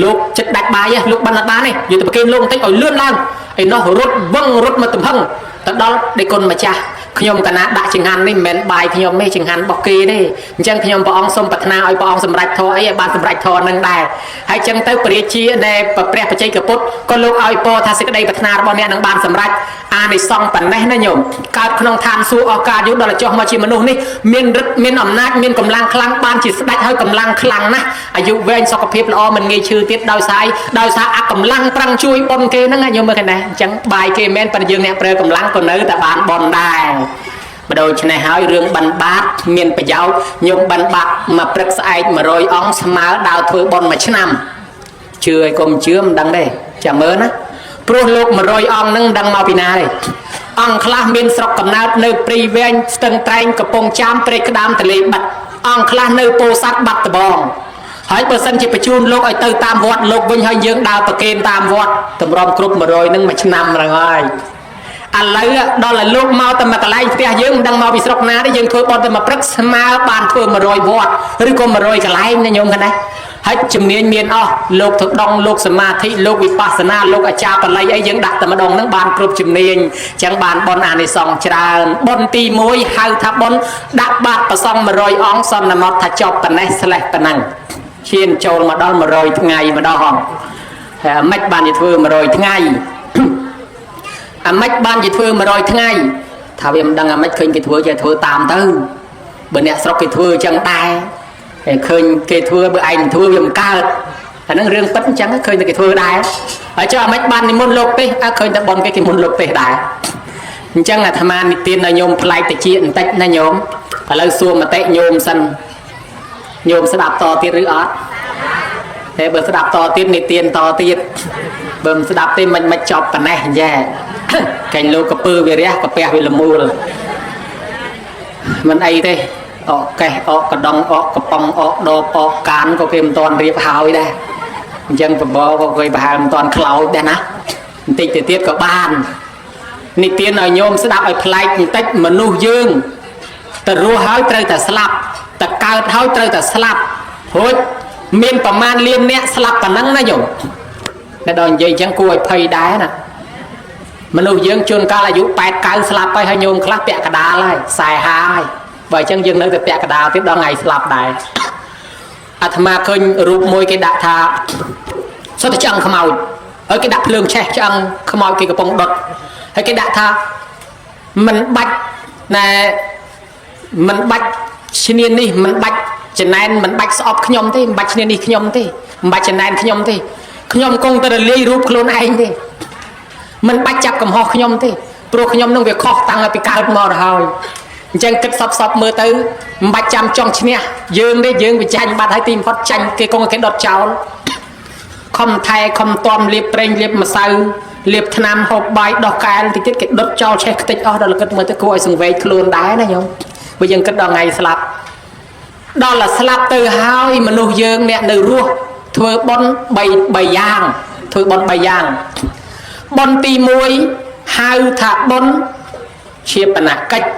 លោកចិត្តដាច់បាយលោកបានអត់បានទេយកទៅប្រគេនលោកបន្តិចឲ្យលឿនឡើងឯនោះរត់វឹងរត់មកទំហឹងទៅដល់ដេគុណម្ចាស់ខ្ញុំកណាដាក់ចង្ហាន់នេះមិនមែនបាយខ្ញុំទេចង្ហាន់របស់គេទេអញ្ចឹងខ្ញុំព្រះអង្គសូមប្រាថ្នាឲ្យព្រះអង្គសម្រេចធម៌អីឲ្យបានសម្រេចធម៌នឹងដែរហើយអញ្ចឹងទៅព្រះរាជាដែលព្រះបច្ចេកពុទ្ធក៏លោកឲ្យពរថាសេចក្តីប្រាថ្នារបស់អ្នកនឹងបានសម្រេចអានិសង្សប៉ុណ្ណេះណាញោមកើតក្នុងឋានសួគ៌អស់កាលយូរដល់ចុះមកជាមនុស្សនេះមានឫទ្ធិមានអំណាចមានកម្លាំងខ្លាំងបានជាស្ដេចហើយកម្លាំងខ្លាំងណាស់អាយុវែងសុខភាពល្អមិនងាយឈឺទៀតដោយសារដោយសារអាកម្លាំងប្រឹងជួយប៉ុនគេហ្នឹងញោមមើលឃើញដែរអញ្ចឹងបាយគេមែនប៉ុន្តែយើងអ្នកប្រើកម្លាំងក៏នៅតែបានប៉ុនដែរដូច្នេះហើយរឿងបិណ្ឌបាតមានប្រយោជន៍ញោមបិណ្ឌបាតមកព្រឹកស្អែក100អង្គស្មើដើរធ្វើបុណ្យមួយឆ្នាំជឿឲ្យកុំជឿមិនដឹងទេចាំមើលណាព្រោះលោក100អង្គហ្នឹងមិនដឹងមកពីណាទេអង្គខ្លះមានស្រុកកំណើតនៅព្រៃវែងស្ទឹងត្រែងកំពង់ចាមព្រែកក្តាមទន្លេបិទអង្គខ្លះនៅពោធិ៍សាត់បាត់ដំបងហើយបើសិនជាបញ្ជូនលោកឲ្យទៅតាមវត្តលោកវិញហើយយើងដើរប្រគេនតាមវត្តតម្រាំគ្រប់100ហ្នឹងមួយឆ្នាំហ្នឹងហើយឥឡូវដល់ឲ្យលោកមកតែមកកន្លែងផ្ទះយើងមិនដឹងមកពីស្រុកណាទេយើងធ្វើបុណ្យតែមួយព្រឹកស្មើបានធ្វើ100វត្តឬក៏100កន្លែងណាញោមឃើញទេហើយជំនាញមានអស់លោកទៅដងលោកសមាធិលោកវិបស្សនាលោកអាចារ្យបាលីអីយើងដាក់តែម្ដងហ្នឹងបានគ្រប់ជំនាញអញ្ចឹងបានបុណ្យអានិសង្សច្រើនបុណ្យទី1ហៅថាបុណ្យដាក់បាតប្រសង់100អង្គសន្មតថាចប់ប៉ុណ្ណេះស្លេះប៉ុណ្ណឹងឈានចូលមកដល់100ថ្ងៃម្ដងហើយអាម៉េចបានជាធ្វើ100ថ្ងៃអាម៉េចបានជាធ្វើ100ថ្ងៃថាវាមិនដឹងអាម៉េចឃើញគេធ្វើចេះធ្វើតាមទៅបើអ្នកស្រុកគេធ្វើអញ្ចឹងដែរតែឃើញគេធ្វើបើឯងមិនធ្វើវាមិនកើតអាហ្នឹងរឿងពិតអញ្ចឹងឃើញតែគេធ្វើដែរហើយចុះអាម៉េចបាននិមន្តលោកទេសអើឃើញតែប៉ុនគេគេមុនលោកទេសដែរអញ្ចឹងអាត្មានិទានឲ្យញោមប្លែកតិចបន្តិចណាញោមឥឡូវសួរមតិញោមសិនញោមស្ដាប់តទៀតឬអត់តែបើស្ដាប់តទៀតនិទានតទៀតបើមិនស្ដាប់ទេមិនចប់ប៉ុណ្ណេះយ៉ែកែងលោកកពើវារះកាពះវាលមូលមិនអីទេអកកេះអកកដងអកកំប៉ុងអកដបអកកានក៏គេមិនទាន់រៀបហើយដែរអញ្ចឹងបបរក៏គេប្រហែលមិនទាន់ខ្លោចដែរណាបន្តិចទៅទៀតក៏បាននិទានឲ្យញោមស្ដាប់ឲ្យប្លែកបន្តិចមនុស្សយើងទៅរស់ហើយត្រូវតែស្លាប់តែកើតហើយត្រូវតែស្លាប់រួចមានប្រមាណលានអ្នកស្លាប់ប៉ុណ្ណឹងណាញោមតែដល់និយាយអញ្ចឹងគួរឲ្យភ័យដែរណាមនុស្សយើងជួនកាលអាយុ8 9ស្លាប់ហើយហើយញោមខ្លះពាក់កដាលហើយ40ហើយបើអញ្ចឹងយើងនៅតែពាក់កដាលទៀតដល់ថ្ងៃស្លាប់ដែរអាត្មាឃើញរូបមួយគេដាក់ថាសុទ្ធតែឆ្អឹងខ្មោចហើយគេដាក់ភ្លើងឆេះឆ្អឹងខ្មោចគេកំពុងដុតហើយគេដាក់ថាមិនបាច់ណែមិនបាច់ឈ្នានេះមិនបាច់ចំណែនមិនបាច់ស្អប់ខ្ញុំទេមិនបាច់ឈ្នានេះខ្ញុំទេមិនបាច់ចំណែនខ្ញុំទេខ្ញុំគង់តែរលាយរូបខ្លួនឯងទេមិនបាច់ចាប់កំហុសខ្ញុំទេព្រោះខ្ញុំនឹងវាខុសតាំងពីកើតមកទៅហើយអញ្ចឹងគិតសពមើលទៅមិនបាច់ចាំចង់ឈ្នះយើងទេយើងវាចាញ់បាត់ហើយទីបំផុតចាញ់គេគង់គេដុតចោលខំថែខំតំលាបប្រេងលាបម្សៅលាបថ្នាំហូបបាយដោះកែលតិចទៀតគេដុតចោលឆេះខ្ទេចអស់ដល់គិតមើលទៅគួរឲ្យសង្វេគខ្លួនដែរណាញោមព្រោះយើងគិតដល់ថ្ងៃស្លាប់ដល់តែស្លាប់ទៅហើយមនុស្សយើងអ្នកនៅរស់ធ្វើបុណ្យ3យ៉ាងធ្វើបុណ្យ3យ៉ាងបុណ្យទី1ហៅថាបុណ្យឈាបនកិច្ច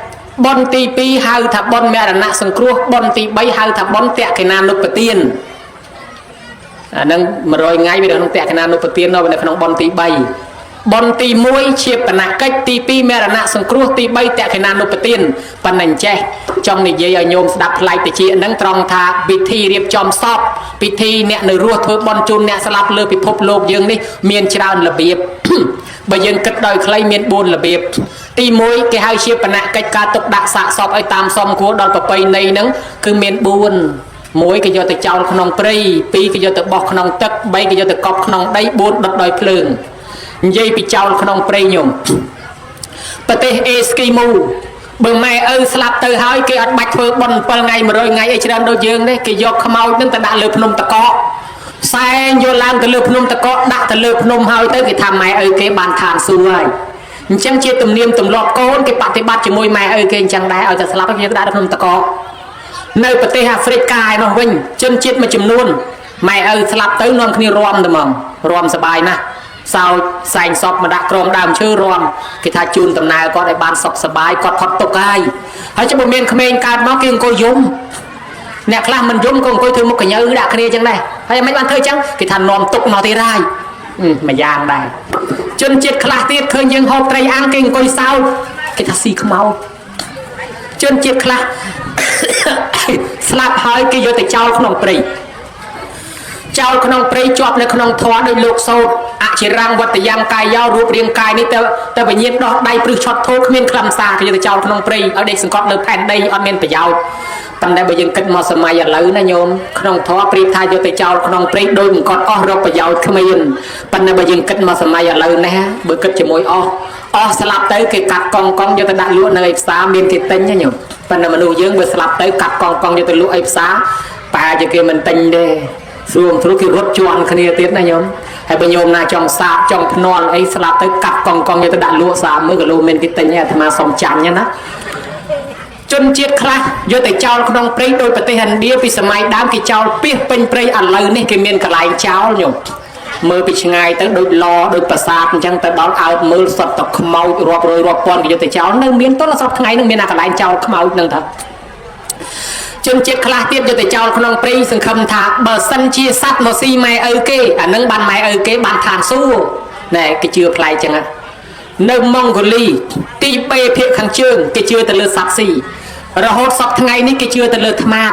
បុណ្យទី2ហៅថាបុណ្យមរណៈសង្គ្រោះបុណ្យទី3ហៅថាបុណ្យតក្កិណានុបទានអានឹង100ថ្ងៃវានៅក្នុងតក្កិណានុបទាននៅក្នុងបុណ្យទី3បុណ្យទី1ឈាបនកិច្ចទី2មរណៈសង្គ្រោះទី3តក្កិណានុបទានប៉ុណ្ណឹងចេះចង់និយាយឲ្យញោមស្ដាប់ប្លែកតិចហ្នឹងត្រង់ថាពិធីរៀបចំសពពិធីអ្នកនៅរស់ធ្វើបុណ្យជូនអ្នកស្លាប់លើពិភពលោកយើងនេះមានច្រើនរបៀបបើយើងគិតដោយខ្លីមាន4របៀបទី1គេហៅជាបនកិច្ចការទុកដាក់សាកសពឲ្យតាមសមគួរដល់ប្រពៃណីហ្នឹងគឺមាន4មួយគេយកទៅចោលក្នុងព្រៃ2គេយកទៅបោះក្នុងទឹក3គេយកទៅកប់ក្នុងដី4ដុតដោយភ្លើងនិយាយពីចោលក្នុងព្រៃញោមប្រទេសអេស្គីមូបើម៉ែឪស្លាប់ទៅហើយគេអត់បាច់ធ្វើបុណ្យ7ថ្ងៃ100ថ្ងៃអីច្រើនដូចយើងទេគេយកខ្មោចនឹងទៅដាក់លើភ្នំតកកសែងយកឡើងទៅលើភ្នំតកកដាក់ទៅលើភ្នំហើយទៅគេថាម៉ែឪគេបានឋានសួគ៌ហើយ អញ្ចឹងជាទំនៀមទម្លាប់កូនគេបប្រតិបត្តិជាមួយម៉ែឪគេអញ្ចឹងដែរឲ្យតែស្លាប់គេដាក់ក្នុងតកនៅប្រទេសអាហ្វ្រិកកាឯនោះវិញជនជាតិមួយចំនួនម៉ែឪស្លាប់ទៅនាំគ្នារំទៅហ្មងរំសบายណាស់សោចសែងសពមកដាក់ក្រមដើមឈើរំគេថាជូនដំណើរគាត់ឲ្យបានសុខសบายគាត់ផុតទុក្ខហើយហើយចុះបើមានក្មេងកើតមកគេអង្គុយយំអ្នកខ្លះមិនយំក៏អង្គុយធ្វើមុខកញើដាក់គ្នាអញ្ចឹងដែរហើយមិនបានធ្វើអញ្ចឹងគេថានាំទុកមកទៀតហើយមួយយ៉ាងដែរជនជាតិខ្លះទៀតឃើញយើងហូបត្រីអាំងគេអង្គុយសោចគេថាស៊ីខ្មោចជនជាតិខ្លះ ស្លាប់ហើយគេយកទៅចោលក្នុងព្រៃចោលក្នុងព្រៃជាប់នៅក្នុងធម៌ដោយលោកសោតអចិរੰវត្តយ៉ាងកាយយោរូបរាងកាយនេះទៅទៅវិញ្ញាណដោះដៃព្រឹសឆត់ធោគ្មានខ្លឹមសារគេយកទៅចោលក្នុងព្រៃឲ្យដេកសង្កត់លើផែនដីអត់មានប្រយោជន៍ប៉ុន្តែបើយើងគិតមកសម័យឥឡូវណាញោមក្នុងធម៌ប្រៀបថាយកទៅចោលក្នុងព្រៃដោយបង្កត់អស់រកប្រយោជន៍គ្មានប៉ុន្តែបើយើងគិតមកសម័យឥឡូវនេះបើគិតជាមួយអស់អស់ស្លាប់ទៅគេកាត់កង់កង់យកទៅដាក់លក់នៅឯផ្សារមានគេទិញណាញោមប៉ុន្តែមនុស្សយើងបើស្លាប់ទៅកាត់កង់កង់យកទៅលក់ឯផ្សារប្រហែលជាគេមិនទិញទេស្រួលព្រោះគេរត់ជន់គ្នាទៀតណាញោមហើយបើញោមណាចង់សាបចង់ភ្នាល់អីស្លាប់ទៅកាត់កង់កង់យកទៅដាក់លក់សាបមើលក៏លោកមានគេទិញអាត្មាសុំចាញ់ណាជនជាតិខ្លះយកទៅចោលក្នុងព្រៃដោយប្រទេសឥណ្ឌាពីសម័យដើមគេចោលពីសពេញព្រៃឥឡូវនេះគេមានកន្លែងចោលញោមមើលពីឆ្ងាយទៅដូចឡដូចប្រាសាទអញ្ចឹងទៅដល់អោតមើលសុទ្ធតែខ្មោចរាប់រយរាប់ពាន់គេយកទៅចោលនៅមានទល់សពថ្ងៃនឹងមានអាកន្លែងចោលខ្មោចនឹងថាជនជាតិខ្លះទៀតយកទៅចោលក្នុងព្រៃសង្ឃឹមថាបើសិនជាសត្វមកស៊ីម៉ែឪគេអានឹងបានម៉ែឪគេបានឋានសួគ៌ណែគេជឿប្លែកចឹងនៅម៉ុងហ្គូលីទីបេភាគខាងជើងគេជឿទៅលើសត្វស៊ីរហូតសពថ្ងៃនេះគេជឿទៅលើថ្មាត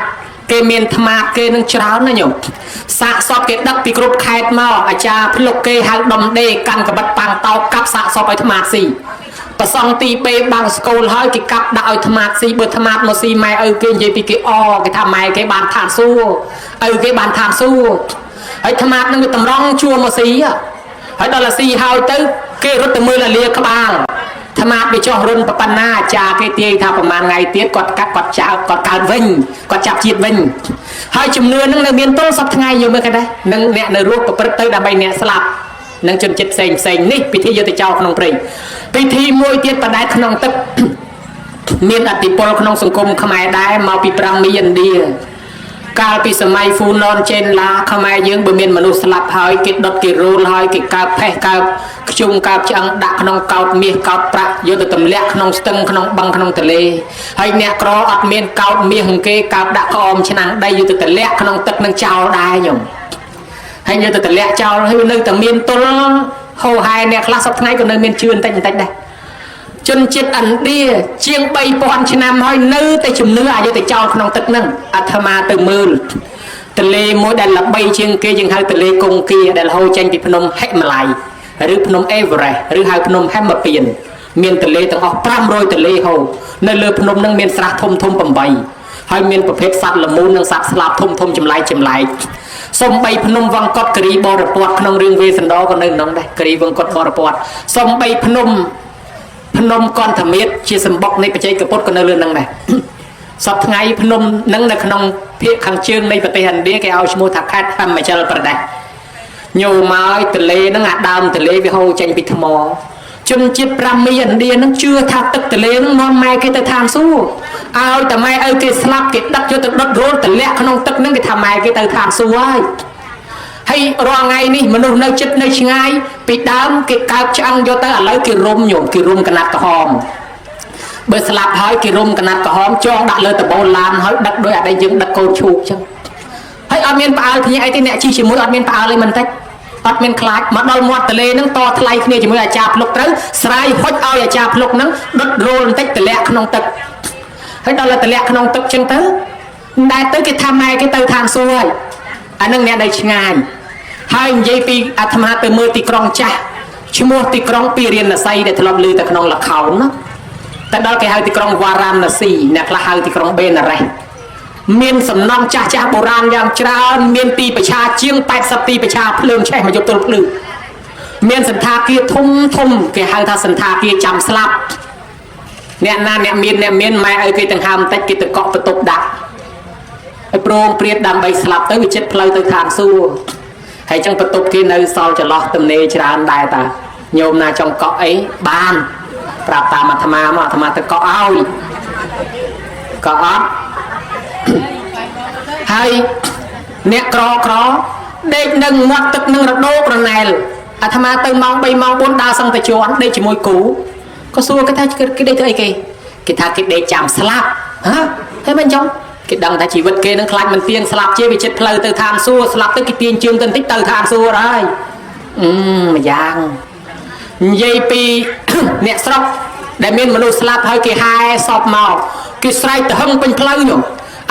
គេមានថ្មាតគេនឹងច្រើនណាញោមសាកសពគេដឹកពីគ្រប់ខេត្តមកអាចារ្យភ្លុកគេហៅដុំដេកាន់កបិតប៉ាំងតោកាប់សាកសពឲ្យថ្មាតស៊ីប្រសង់ទីបេបាំងស្គូលហើយគេកាប់ដាក់ឲ្យថ្មាតស៊ីបើថ្មាតមកស៊ីម៉ែឪគេនិយាយពីគេអគេថាម៉ែគេបានឋានសួគ៌ឪគេបានឋានសួគ៌ហើយថ្មាតនឹងវាតម្រង់ជួមកស៊ីហើយដល់តែស៊ីហើយទៅគេរត់ទៅមើលលាក្បាលថ្មាតវាចុះរុនប៉ុណ្ណាអាចារ្យគេទាយថាប្រហែលថ្ងៃទៀតគាត់កាត់គាត់ចោលគាត់កើតវិញគាត់ចាប់ជាតិវិញហើយជំនឿនឹងនៅមានទល់សពថ្ងៃយកមើលគេដែរនឹងអ្នកនៅរស់ប្រព្រឹត្តទៅដើម្បីអ្នកស្លាប់នឹងជនជាតិផ្សេងផ្សេងនេះពិធីយកទៅចោលក្នុងព្រៃពិធីមួយទៀតបដែតក្នុងទឹកមានអតិពលក្នុងសង្គមខ្មែរដែរមកពីប្រាំមីឥណ្ឌាកាលពីសម័យហ្វូណនចេនឡាខ្មែរយើងបើមានមនុស្សស្លាប់ហើយគេដុតគេរូលហើយគេកើបផេះកើបខ្ជុំកើបឆ្អឹងដាក់ក្នុងកោតមាសកោតប្រាក់យកទៅទម្លាក់ក្នុងស្ទឹងក្នុងបឹងក្នុងទន្លេហើយអ្នកក្រអត់មានកោតមាសគេកើបដាក់ក្អមឆ្នាំងដីយកទៅទម្លាក់ក្នុងទឹកនឹងចោលដែរញោមហើយយកទៅទម្លាក់ចោលហើយនៅតែមានទល់ហោហែអ្នកខ្លះសប្តាហ៍ថ្ងៃក៏នៅមានជឿបន្តិចបន្តិចដែរជនជាតិឥណ្ឌាជាង3000ឆ្នាំហើយនៅតែជំនឿអាចយកទៅចោលក្នុងទឹកហ្នឹងអាត្មាទៅមើលទន្លេមួយដែលល្បីជាងគេយើងហៅទន្លេគង្គាដែលហូរចេញពីភ្នំហិម៉ាឡ័យឬភ្នំអេវរ៉េសឬហៅភ្នំហេមពៀនមានទន្លេទាំងអស់500ទន្លេហូរនៅលើភ្នំហ្នឹងមានស្រះធំធំ8ហើយមានប្រភេទសត្វល្មូននិងសត្វស្លាបធំធំចម្លែកចម្លែកសំបីភ្នំវង្កត់គិរីបរពតក្នុងរឿងវេសន្តរក៏នៅក្នុងដែរគិរីវង្កត់បរពតសំបីភ្នំកន្ធមាត្រជាសម្បុកនៃបច្ចេកពុទ្ធក៏នៅលើនឹងដែរសពថ្ងៃភ្នំនឹងនៅក្នុងភាគខាងជើងនៃប្រទេសឥណ្ឌាគេឲ្យឈ្មោះថាខេត្តហិមាជលប្រទេសញោមកទន្លេហ្នឹងអាដើមទន្លេវាហូរចេញពីថ្មជនជាតិប្រាមីឥណ្ឌាហ្នឹងជឿថាទឹកទន្លេហ្នឹងនាំម៉ែគេទៅឋានសួគ៌ឲ្យតែម៉ែឪគេស្លាប់គេដឹកយកទៅដុតរោលទម្លាក់ក្នុងទឹកហ្នឹងគេថាម៉ែគេទៅឋានសួគ៌ហើយហើយរាល់ថ្ងៃនេះមនុស្សនៅចិត្តនៅឆ្ងាយពីដើមគេកើបឆ្អឹងយកទៅឥឡូវគេរុំញោមគេរុំកណាត់ក្រហមបើស្លាប់ហើយគេរុំកណាត់ក្រហមចងដាក់លើដបូលឡានហើយដឹកដោយអាដីយើងដឹកកូនឈូកចឹងហើយអត់មានផ្អើលគ្នាអីទេអ្នកជិះជាមួយអត់មានផ្អើលអីមិនតិចអត់មានខ្លាចមកដល់មាត់ទន្លេហ្នឹងតថ្លៃគ្នាជាមួយអាចារ្យភ្លុកត្រូវស្រាយហុចឲ្យអាចារ្យភ្លុកហ្នឹងដុតរោលបន្តិចទម្លាក់ក្នុងទឹកហើយដល់ទម្លាក់ក្នុងទឹកចឹងទៅដែលទៅគេថាម៉ែគេទៅឋានសួគ៌ហើយអានឹងអ្នកនៅឆ្ងាយហើយនិយាយពីអាត្មាទៅមើលទីក្រុងចាស់ឈ្មោះទីក្រុងពីរាណសីដែលធ្លាប់ឮតែក្នុងល្ខោនណាតែដល់គេហៅទីក្រុងវ៉ារ៉ាណសីអ្នកខ្លះហៅទីក្រុងបេណារ៉េសមានសំណង់ចាស់ចាស់បុរាណយ៉ាងច្រើនមានទីប្រឆាជាង80ទីប្រឆាភ្លើងឆេះមកយប់ទល់ភ្លឺមានសន្តាគារធំធំគេហៅថាសន្តាគារចាំស្លាប់អ្នកណាអ្នកមានម៉ែឪគេទាំងហើមបន្តិចគេទៅកក់បន្ទប់ដាក់ហើយប្រងព្រាតដើម្បីស្លាប់ទៅវាចិត្តផ្លូវទៅឋានសួគ៌ហើយចឹងបន្ទប់គេនៅសល់ចន្លោះទំនេរច្រើនដែរតាញោមណាចង់កក់អីបាន ប្រាប់តាមអាត្មាមកអាត្មាទៅកក់ឲ្យកក់អត់ហើយអ្នកក្រក្រដេកនឹងមាត់ទឹកនឹងរដូករណែលអាត្មាទៅម៉ោង3ម៉ោង4ដើរសឹងតែជាន់ដេកជាមួយគូក៏សួរគេថាគេដេកធ្វើអីគេគេថាគេដេកចាំស្លាប់ហ៎ហើយមិនចង់គេដឹងថាជីវិតគេនឹងខ្លាចមិនទៀងស្លាប់ជាវាចិត្តផ្លូវទៅឋានសួគ៌ស្លាប់ទៅគេទាញជើងទៅបន្តិចទៅឋានសួគ៌ហើយម្យ៉ាងនិយាយពីអ្នកស្រុកដែលមានមនុស្សស្លាប់ហើយគេហែសពមកគេស្រែកទៅហឹងពេញផ្លូវនោះ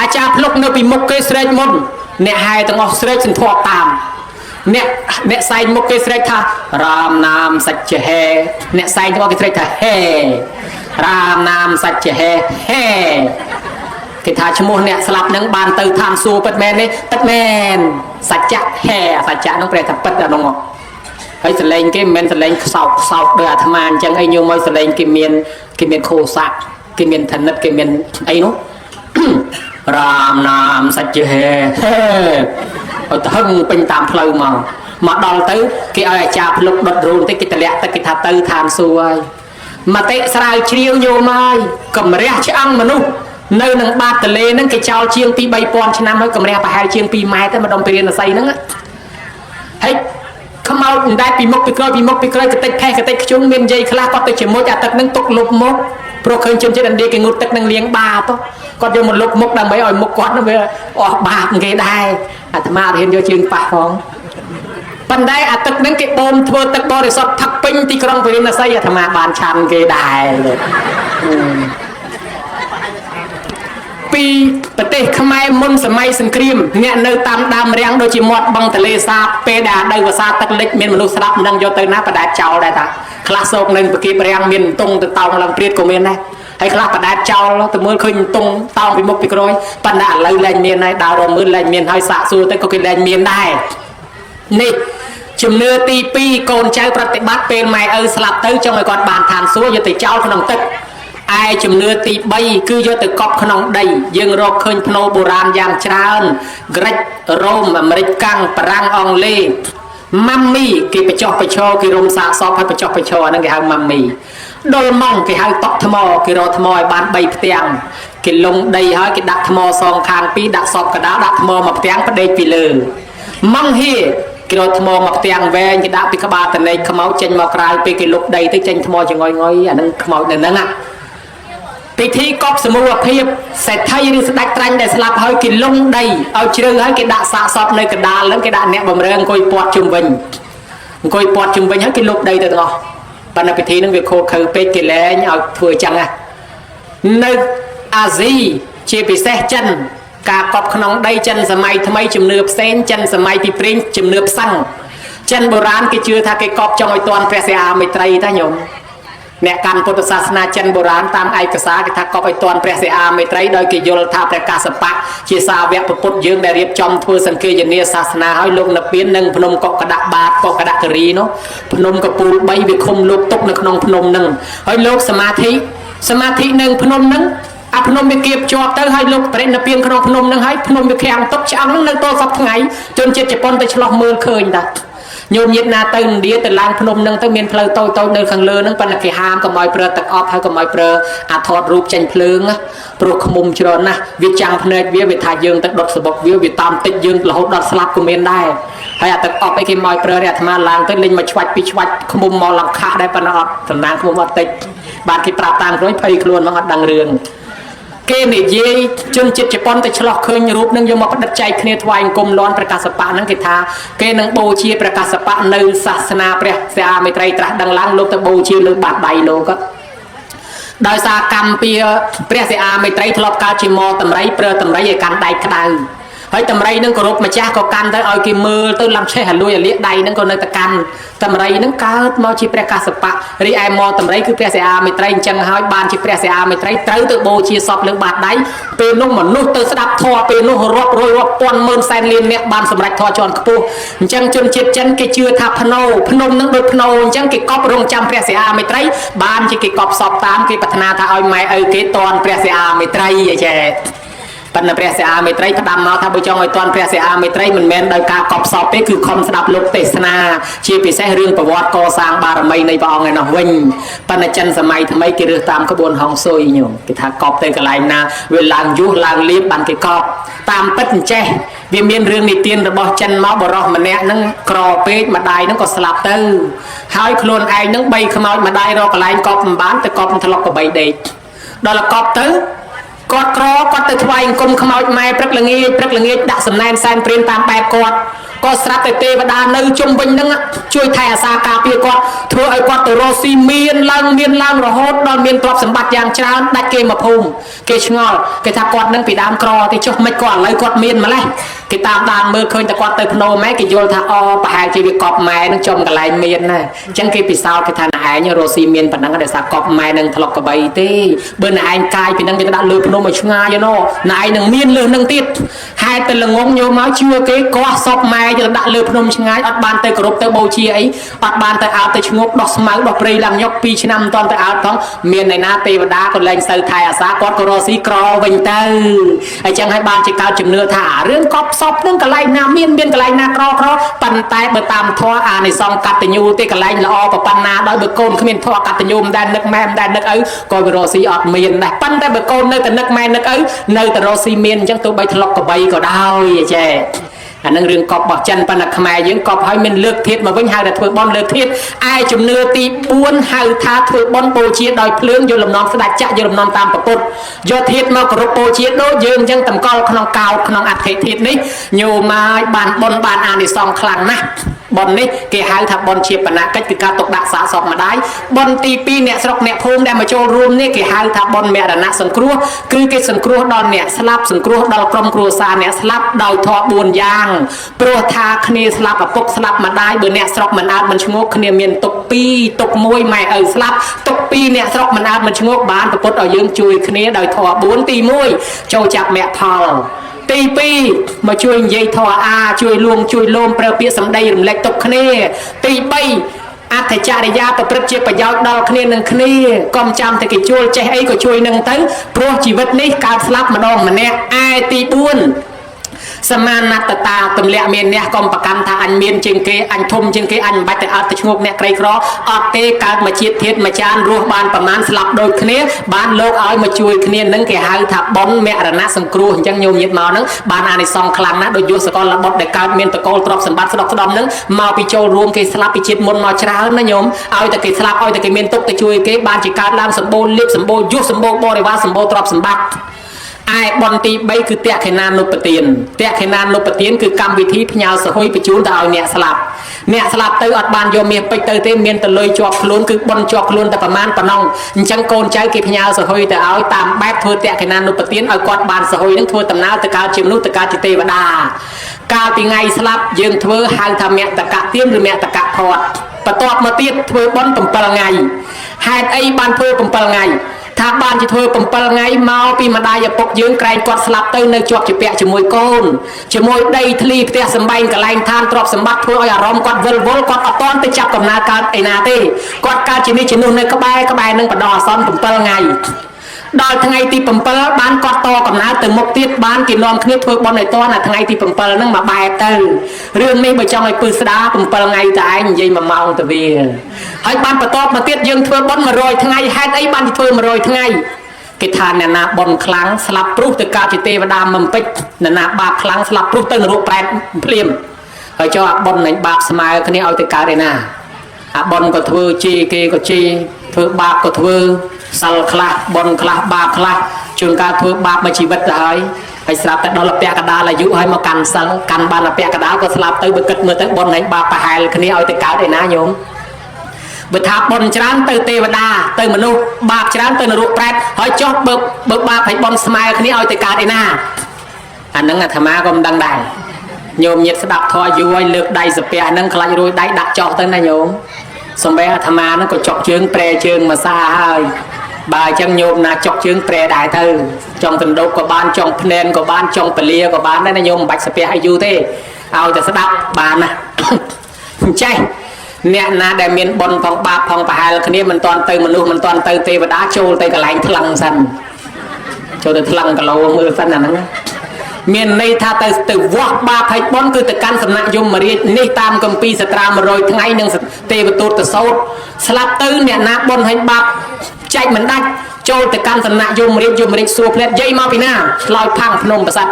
អាចារ្យភ្លុកនៅពីមុខគេស្រែកមុនអ្នកហែទាំងអស់ស្រែកសន្ធាប់តាមអ្នកអ្នកសែងមុខគេស្រែកថារាមណាមសច្ចហេអ្នកសែងទាំងអស់គេស្រែកថាហេរាមណាមសច្ចហេហេគេថាឈ្មោះអ្នកស្លាប់នឹងបានទៅឋានសួគ៌ពិតមែនទេពិតមែនសច្ចៈហេសច្ចៈនោះប្រែថាពិតដល់នោះហើយសលេងគេមិនមែនសលេងខ្សោកខ្សោកដោយអាត្មាអញ្ចឹងអីញោមឲ្យសលេងគេមានគេមានខោស័កគេមានធនិតគេមានអីនោះរាមណាមសច្ចហេហេឲ្យទៅហឹងពេញតាមផ្លូវមកមកដល់ទៅគេឲ្យអាចារ្យភ្លុកដុតរូងតិចគេតម្លាក់ទឹកគេថាទៅឋានសួគ៌ហើយមតិស្រាវជ្រាវញោមហើយកម្រះឆ្អឹងមនុស្សនៅនឹងបាតទលេហ្នឹងគេចោលជាងពី3000ឆ្នាំហើយកម្រះប្រហែលជាង2ម៉ែត្រទៅម្ដុំពិរាណសីហ្នឹងហើយខ្មោចមិនដែលពីមុខពីក្រោយពីមុខពីក្រោយកតិចផេះកតិចខ្ជុងមាននិយាយខ្លះគាត់ទៅជាមួយអាទឹកហ្នឹងទុកលុបមុខព្រោះឃើញជនជាតិឥណ្ឌាគេងូតទឹកនឹងលាងបាបគាត់យកមកលុបមុខដើម្បីឲ្យមុខគាត់នោះវាអស់បាបគេដែរអាត្មាអត់ហ៊ានយកជើងប៉ះផងប៉ុន្តែអាទឹកហ្នឹងគេបូមធ្វើទឹកបរិសុទ្ធផឹកពេញទីក្រុងពិរាណសីអាត្មាបានឆាន់គេដែរពីប្រទេសខ្មែរមុនសម័យសង្គ្រាមអ្នកនៅតាមដើមរាំងដូចជាមាត់បឹងទលេសាបពេលដែលដៅវសាទឹកលិចមានមនុស្សស្លាប់មិនដឹងយកទៅណាបដែតចោលដែរតាខ្លះសោកនៅប្រគៀបរាំងមានតុងទៅតោងឡើងព្រាតក៏មានដែរហើយខ្លះបដែតចោលទៅមើលឃើញតុងតោងពីមុខពីក្រោយប៉ុន្តែឥឡូវលែងមានហើយដើររមើលលែងមានហើយសាកសួរទៅក៏គេលែងមានដែរនេះជំនឿទី2កូនចៅប្រតិបត្តិពេលម៉ែឪស្លាប់ទៅចង់ឲ្យគាត់បានឋានសួគ៌យកទៅចោលក្នុងទឹកឯជំនឿទី3គឺយកទៅកប់ក្នុងដីយើងរកឃើញភ្នោបុរាណយ៉ាងច្រើនក្រិចរ៉ូមអាមេរិកកាំងបារាំងអង់គ្លេសម៉ាំមីគេបញ្ចុះបញ្ឈរគេរុំសាកសពហើយបញ្ចុះបញ្ឈរអាហ្នឹងគេហៅម៉ាំមីដុលម៉ង់គេហៅតក់ថ្មគេរកថ្មឲ្យបាន3ផ្ទាំងគេលងដីហើយគេដាក់ថ្មសងខាងពីរដាក់សពកដាលដាក់ថ្មមួយផ្ទាំងផ្ដេកពីលើម៉ង់ហៀគេរកថ្មមកផ្ទាំងវែងគេដាក់ពីក្បាលតនេកខ្មោចចេញមកក្រៅពេលគេលុបដីទៅចេញថ្មចងយងយអាហ្នឹងខ្មោចនៅហ្នឹងណាពិធីកប់សមូហភាពសេដ្ឋីឬស្ដេចត្រាញ់ដែលស្លាប់ហើយគេលងដីឲ្យជ្រៅហើយគេដាក់សាកសពនៅកណ្ដាលហ្នឹងគេដាក់អ្នកបំរើអង្គុយពាត់ជុំវិញអង្គុយពាត់ជុំវិញហើយគេលុបដីទៅទាំងអស់ប៉ុន្តែពិធីហ្នឹងវាខូខើពេកគេលែងឲ្យធ្វើចឹងណានៅអាស៊ីជាពិសេសចិនការកប់ក្នុងដីចិនសម័យថ្មីជំនឿផ្សេងចិនសម័យពីព្រាងជំនឿផ្សឹងចិនបុរាណគេជឿថាគេកប់ចង់ឲ្យទាន់ព្រះសិអាមេត្រីតាញោមអ្នកកាន់ពុទ្ធសាសនាចិនបុរាណតាមឯកសារគេថាកប់ឲ្យទាន់ព្រះសិអាមេត្រីដោយគេយល់ថាព្រះកាសបៈជាសាវកពុទ្ធយើងដែលរៀបចំធ្វើសង្ឃាយនាសាសនាឲ្យលោកនិព្វាននិងភ្នំកកដបាតកកដគិរីនោះភ្នំកពូល3វាឃុំលោកទុកនៅក្នុងភ្នំនឹងហើយលោកសមាធិសមាធិនឹងភ្នំនឹងអាភ្នំវាគៀបជាប់ទៅហើយលោកបរិនិព្វានក្នុងភ្នំនឹងហើយភ្នំវាខាំងទុកឆ្អឹងនឹងនៅតសពថ្ងៃជនជាតិជប៉ុនទៅឆ្លោះមើលឃើញតាញោមញាតណាទៅឥណ្ឌាទៅឡើងភ្នំនឹងទៅមានផ្លូវតូចតូចនៅខាងលើនឹងប៉ុន្តែគេហាមកុំឲ្យប្រើទឹកអប់ហើយកុំឲ្យប្រើអាថតរូបចេញភ្លើងណាព្រោះខ្មុំច្រើនណាស់វាចាំងភ្នែកវាថាយើងទៅដុតសបុកវាវាតាមតិចយើងរហូតដល់ស្លាប់ក៏មានដែរហើយអាទឹកអប់អីគេមកឲ្យប្រើអាត្មាឡើងទៅលេងមកឆ្វាច់ពីឆ្វាច់ខ្មុំមកឡើងខះដែរប៉ុន្តែអត់តំណាងខ្មុំអត់តិចបានគេប្រាប់តាមខ្លួនភ័យខ្លួនមកអត់ដឹងរឿងគេនិយាយជនជាតិជប៉ុនទៅឆ្លោះឃើញរូបនឹងយកមកផ្ដិតចែកគ្នាថ្វាយអង្គមលន់ព្រះកាសបៈហ្នឹងគេថាគេនឹងបូជាព្រះកាសបៈនៅសាសនាព្រះសិអាមេត្រីត្រាស់ដឹងឡើងលោកទៅបូជាលើបាតដៃលោកដោយសារកម្មពៀព្រះសិអាមេត្រីធ្លាប់កើតជាមកតម្រៃប្រើតម្រៃឲ្យកាន់ដៃក្តៅហើយតម្រៃនឹងគោរពម្ចាស់ក៏កាន់ទៅឲ្យគេមើលទៅឡើងឆេះអាលួយអាលៀកដៃនឹងក៏នៅតែកាន់តម្រៃនឹងកើតមកជាព្រះកាសបៈរីឯមកតម្រៃគឺព្រះសិអាមេត្រីអញ្ចឹងហើយបានជាព្រះសិអាមេត្រីត្រូវទៅបូជាសពលើបាតដៃពេលនោះមនុស្សទៅស្ដាប់ធម៌ពេលនោះរាប់រយរាប់ពាន់ម៉ឺនសែនលានអ្នកបានសម្រេចធម៌ជាន់ខ្ពស់អញ្ចឹងជនជាតិចិនគេជឿថាភ្នោភ្នំនឹងដូចភ្នោអញ្ចឹងគេកប់រងចាំព្រះសិអាមេត្រីបានជាគេកប់សពតាមគេប្រាថ្នាថាឲ្យម៉ែឪគេតន់ព្រះសិអាមេត្រីអីចេះ ប៉ុន្តែព្រះសិអាមេត្រីផ្ដាំមកថាបើចង់ឲ្យតន់ព្រះសិអាមេត្រីមិនមែនដោយការកប់សពទេគឺខំស្ដាប់លោកទេសនាជាពិសេសរឿងប្រវត្តិកសាងបារមីនៃព្រះអង្គឯណោះវិញប៉ុន្តែចិនសម័យថ្មីគេរើសតាមក្បួនហុងស៊ុយញោមគេថាកប់ទៅកន្លែងណាវាឡើងយុះឡើងលៀបបានគេកប់តាមពិតអញ្ចេះវាមានរឿងនិទានរបស់ចិនមកបរោះម្នាក់ហ្នឹងក្រពេកម្ដាយហ្នឹងក៏ស្លាប់ទៅហើយខ្លួនឯងហ្នឹងបីខ្មោចម្ដាយរកកន្លែងកប់មិនបានទៅកប់ថ្លុកកបីដេកដល់កប់ទៅគាត់ក្រគាត់ទៅថ្វាយអង្គមខ្មោចម៉ែព្រឹកល្ងាចព្រឹកល្ងាចដាក់សំណែនសែនព្រានតាមបែបគាត់ក៏ស្រាប់តែទេវតានៅជុំវិញហ្នឹងជួយថែអាសាការពារគាត់ធ្វើឲ្យគាត់ទៅរកស៊ីមានឡើងមានឡើងរហូតដល់មានទ្រព្យសម្បត្តិយ៉ាងច្រើនដាច់គេមកភូមិគេឆ្ងល់គេថាគាត់នឹងពីដើមក្រទេចុះមិនគាត់ឥឡូវគាត់មានម្លេះគេតាមដានមើលឃើញតែគាត់ទៅភ្នោម៉ែគេយល់ថាអូប្រហែលជាវាកប់ម៉ែនឹងចំកន្លែងមានណាអញ្ចឹងគេពិសោធន៍គេថាណែឯងរកស៊ីមានប៉ុណ្ណឹងដោយសារកប់ម៉ែនឹងថ្លុកកបីទេបើណែឯងកាយពីនឹងគេដាក់លើភ្នំឲ្យឆ្ងាយណណែឯងនឹងមានលើសនឹងទៀតហេតុតែល្ងងញោមមកជឿគេកោះសពម៉ែយកដាក់លើភ្នំឆ្ងាយអត់បានទៅគោរពទៅបូជាអីអត់បានទៅអើទៅឈ្ងប់ដោះស្មៅដោះព្រៃឡើងញុក2ឆ្នាំមិនតាន់ទៅអើផងមានឯណាទេវតាក៏លែងសូវថែអាសាគាត់ក៏រកស៊ីក្រវិញទៅអញ្ចឹងហើយបានជាកើតជំនឿថារឿងកប់សពនឹងកន្លែងណាមានមានកន្លែងណាក្រក្រប៉ុន្តែបើតាមធម៌អានិសង្សកតញ្ញូទេកន្លែងល្អប៉ុណ្ណាដោយបើកូនគ្មានធម៌កតញ្ញូមិនដែលនឹកម៉ែមិនដែលនឹកឪក៏វារកស៊ីអត់មានដែរប៉ុន្តែបើកូននៅតែនឹកម៉ែនឹកឪនៅតែរកស៊ីមានអញ្ចឹងទោះបីថ្លុកកបីក៏ដោយចេះអានឹងរឿងកប់របស់ចិនប៉ុន្តែខ្មែរយើងកប់ហើយមានលើកធាតមកវិញហៅថាធ្វើបន់លើកធាតឯជំនឿទី4ហៅថាធ្វើបន់បូជាដោយភ្លើងយកលំនាំស្ដេចចក្រយកលំនាំតាមប្រពុតយកធាតមកគោរពបូជាដូចយើងអញ្ចឹងតម្កល់ក្នុងកោតក្នុងអធិធាតនេះញោមហើយបានបន់បានអានិសង្សខ្លាំងណាស់បន់នេះគេហៅថាបន់ជាបណកិច្ចគឺការទុកដាក់សាកសពម្ដាយបន់ទី2អ្នកស្រុកអ្នកភូមិដែលមកចូលរួមនេះគេហៅថាបន់មរណៈសង្គ្រោះគឺគេសង្គ្រោះដល់អ្នកស្លាប់សង្គ្រោះដល់ក្រុមគ្រួសារអ្នកស្លាប់ដោយធម៌4យ៉ាងព្រោះថាគ្នាស្លាប់ឪពុកស្លាប់ម្ដាយបើអ្នកស្រុកមិនអើតមិនឈ្ងោកគ្នាមានទុក2ទុក1ម៉ែឪស្លាប់ទុក2អ្នកស្រុកមិនអើតមិនឈ្ងោកបានប្រពុតឲ្យយើងជួយគ្នាដោយធម៌4ទី1ចូលចាប់មគ្គផលទី2មកជួយនិយាយធម៌អាជួយលួងជួយលោមប្រើពាក្យសម្ដីរំលែកទុកគ្នាទី3អត្ថចរិយាប្រព្រឹត្តជាប្រយោជន៍ដល់គ្នានឹងគ្នាកុំចាំតែគេជួលចេះអីក៏ជួយនឹងទៅព្រោះជីវិតនេះកើតស្លាប់ម្ដងម្នាក់ឯទី4សមាននត្តតាទម្លាក់មានអ្នកកុំប្រកាន់ថាអញមានជាងគេអញធំជាងគេអញមិនបាច់ទៅអត់ទៅឈ្ងោកអ្នកក្រីក្រអត់ទេកើតមកជាតិធាតមកចានរស់បានប្រមាណស្លាប់ដូចគ្នាបានលោកឲ្យមកជួយគ្នានឹងគេហៅថាបុណ្យមរណៈសង្គ្រោះអញ្ចឹងញោមញាតមកហ្នឹងបានអានិសង្សខ្លាំងណាស់ដូចយុសកលបុត្រដែលកើតមានតកូលទ្រព្យសម្បត្តិស្ដុកស្ដំហ្នឹងមកពីចូលរួមគេស្លាប់ពីជាតិមុនមកច្រើនណាញោមឲ្យតែគេស្លាប់ឲ្យតែគេមានទុកទៅជួយគេបានជាកើតឡើងសម្បូរលៀបសម្បូរយុសសម្បូរបរិវារសម្បូរទ្រព្យសម្បត្តិឯបនទី3គឺតក្ខិណានុបទានតក្ខិណានុបទានគឺកម្មវិធីផ្ញើសហុយបញ្ជូនទៅឲ្យអ្នកស្លាប់អ្នកស្លាប់ទៅអត់បានយកមាសពេជ្រទៅទេមានតែលុយជាប់ខ្លួនគឺបនជាប់ខ្លួនតែប្រមាណប៉ុណ្ណឹងអញ្ចឹងកូនចៅគេផ្ញើសហុយទៅឲ្យតាមបែបធ្វើតក្ខិណានុបទានឲ្យគាត់បានសហុយនឹងធ្វើដំណើរទៅកើតជាមនុស្សទៅកើតជាទេវតាកាលពីថ្ងៃស្លាប់យើងធ្វើហៅថាមតកទានឬមតកភ័តបន្ទាប់មកទៀតធ្វើបន់7ថ្ងៃហេតុអីបានធ្វើ7ថ្ងៃថាបានជាធ្វើ7ថ្ងៃមកពីម្ដាយឪពុកយើងក្រែងគាត់ស្លាប់ទៅនៅជាប់ជាពាក់ជាមួយកូនជាមួយដីធ្លីផ្ទះសម្បែងកន្លែងឋានទ្រព្យសម្បត្តិធ្វើឲ្យអារម្មណ៍គាត់វិលវល់គាត់អត់ទាន់ទៅចាប់កំណើតកើតឯណាទេគាត់កើតជានេះជានោះនៅក្បែរក្បែរនឹងបដោះអាសន្ន7ថ្ងៃដល់ថ្ងៃទី7បានគាត់តកំណើតទៅមុខទៀតបានគេនាំគ្នាធ្វើបុណ្យឲ្យតន់អាថ្ងៃទី7ហ្នឹងមកបែបទៅរឿងនេះបើចង់ឲ្យពឹសស្ដា7ថ្ងៃតែឯងនិយាយ1ម៉ោងទៅវាហើយបានបន្ទាប់មកទៀតយើងធ្វើបុណ្យ100ថ្ងៃហេតុអីបានជាធ្វើ100ថ្ងៃគេថាអ្នកណាបុណ្យខ្លាំងស្លាប់ព្រុសទៅកើតជាទេវតាមិនពេចអ្នកណាបាបខ្លាំងស្លាប់ព្រុសទៅនរកប្រែតភ្លាមហើយចុះអាបុណ្យនឹងបាបស្មើគ្នាឲ្យទៅកើតឯណាអាបុណ្យក៏ធ្វើជេរគេក៏ជេរធ្វើបាបក៏ធ្វើសិលខ្លះបុណ្យខ្លះបាបខ្លះជួនកាលធ្វើបាបមួយជីវិតទៅហើយហើយស្រាប់តែដល់ពាក់កណ្ដាលអាយុហើយមកកាន់សិលកាន់បានពាក់កណ្ដាលក៏ស្លាប់ទៅបើគិតមើលទៅបុណ្យនឹងបាបប្រហែលគ្នាឲ្យទៅកើតឯណាញោមបើថាបុណ្យច្រើនទៅទេវតាទៅមនុស្សបាបច្រើនទៅនរកប្រែតហើយចុះបើបាបហើយបុណ្យស្មើគ្នាឲ្យទៅកើតឯណាអាហ្នឹងអាត្មាក៏មិនដឹងដែរញោមញាតស្ដាប់ធម៌យូរហើយលើកដៃសាពះហ្នឹងខ្លាចរួយដៃដាក់ចោះទៅណាញោមសំបីអាត្មាហ្នឹងក៏ចុកជើងប្រែជើងមួយសាហើយបើអញ្ចឹងញោមណាចុកជើងប្រែដែរទៅចង់ដណ្ដប់ក៏បានចង់ភ្នែនក៏បានចង់ពលាក៏បានដែរណាញោមមិនបាច់សាពះឲ្យយូរទេឲ្យតែស្ដាប់បានណាចេះអ្នកណាដែលមានបុណ្យផងបាបផងប្រហែលគ្នាមិនទាន់ទៅមនុស្សមិនទាន់ទៅទេវតាចូលទៅកន្លែងថ្លឹងសិន ចូលទៅថ្លឹងគីឡូមើលសិនអាហ្នឹងមានន័យថាទៅវាស់បាបហើយបុណ្យគឺទៅកាន់សំណាក់យមរាជនេះតាមគម្ពីរសត្រា100ថ្ងៃនិងទេវទូតទៅសោតស្លាប់ទៅអ្នកណាបុណ្យហើយបាបចែកមិនដាច់ចូលទៅកាន់សំណាក់យមរាជយមរាជសួរផ្លែតយាយមកពីណាឆ្លើយផាំងភ្នំប្រសិទ្ធ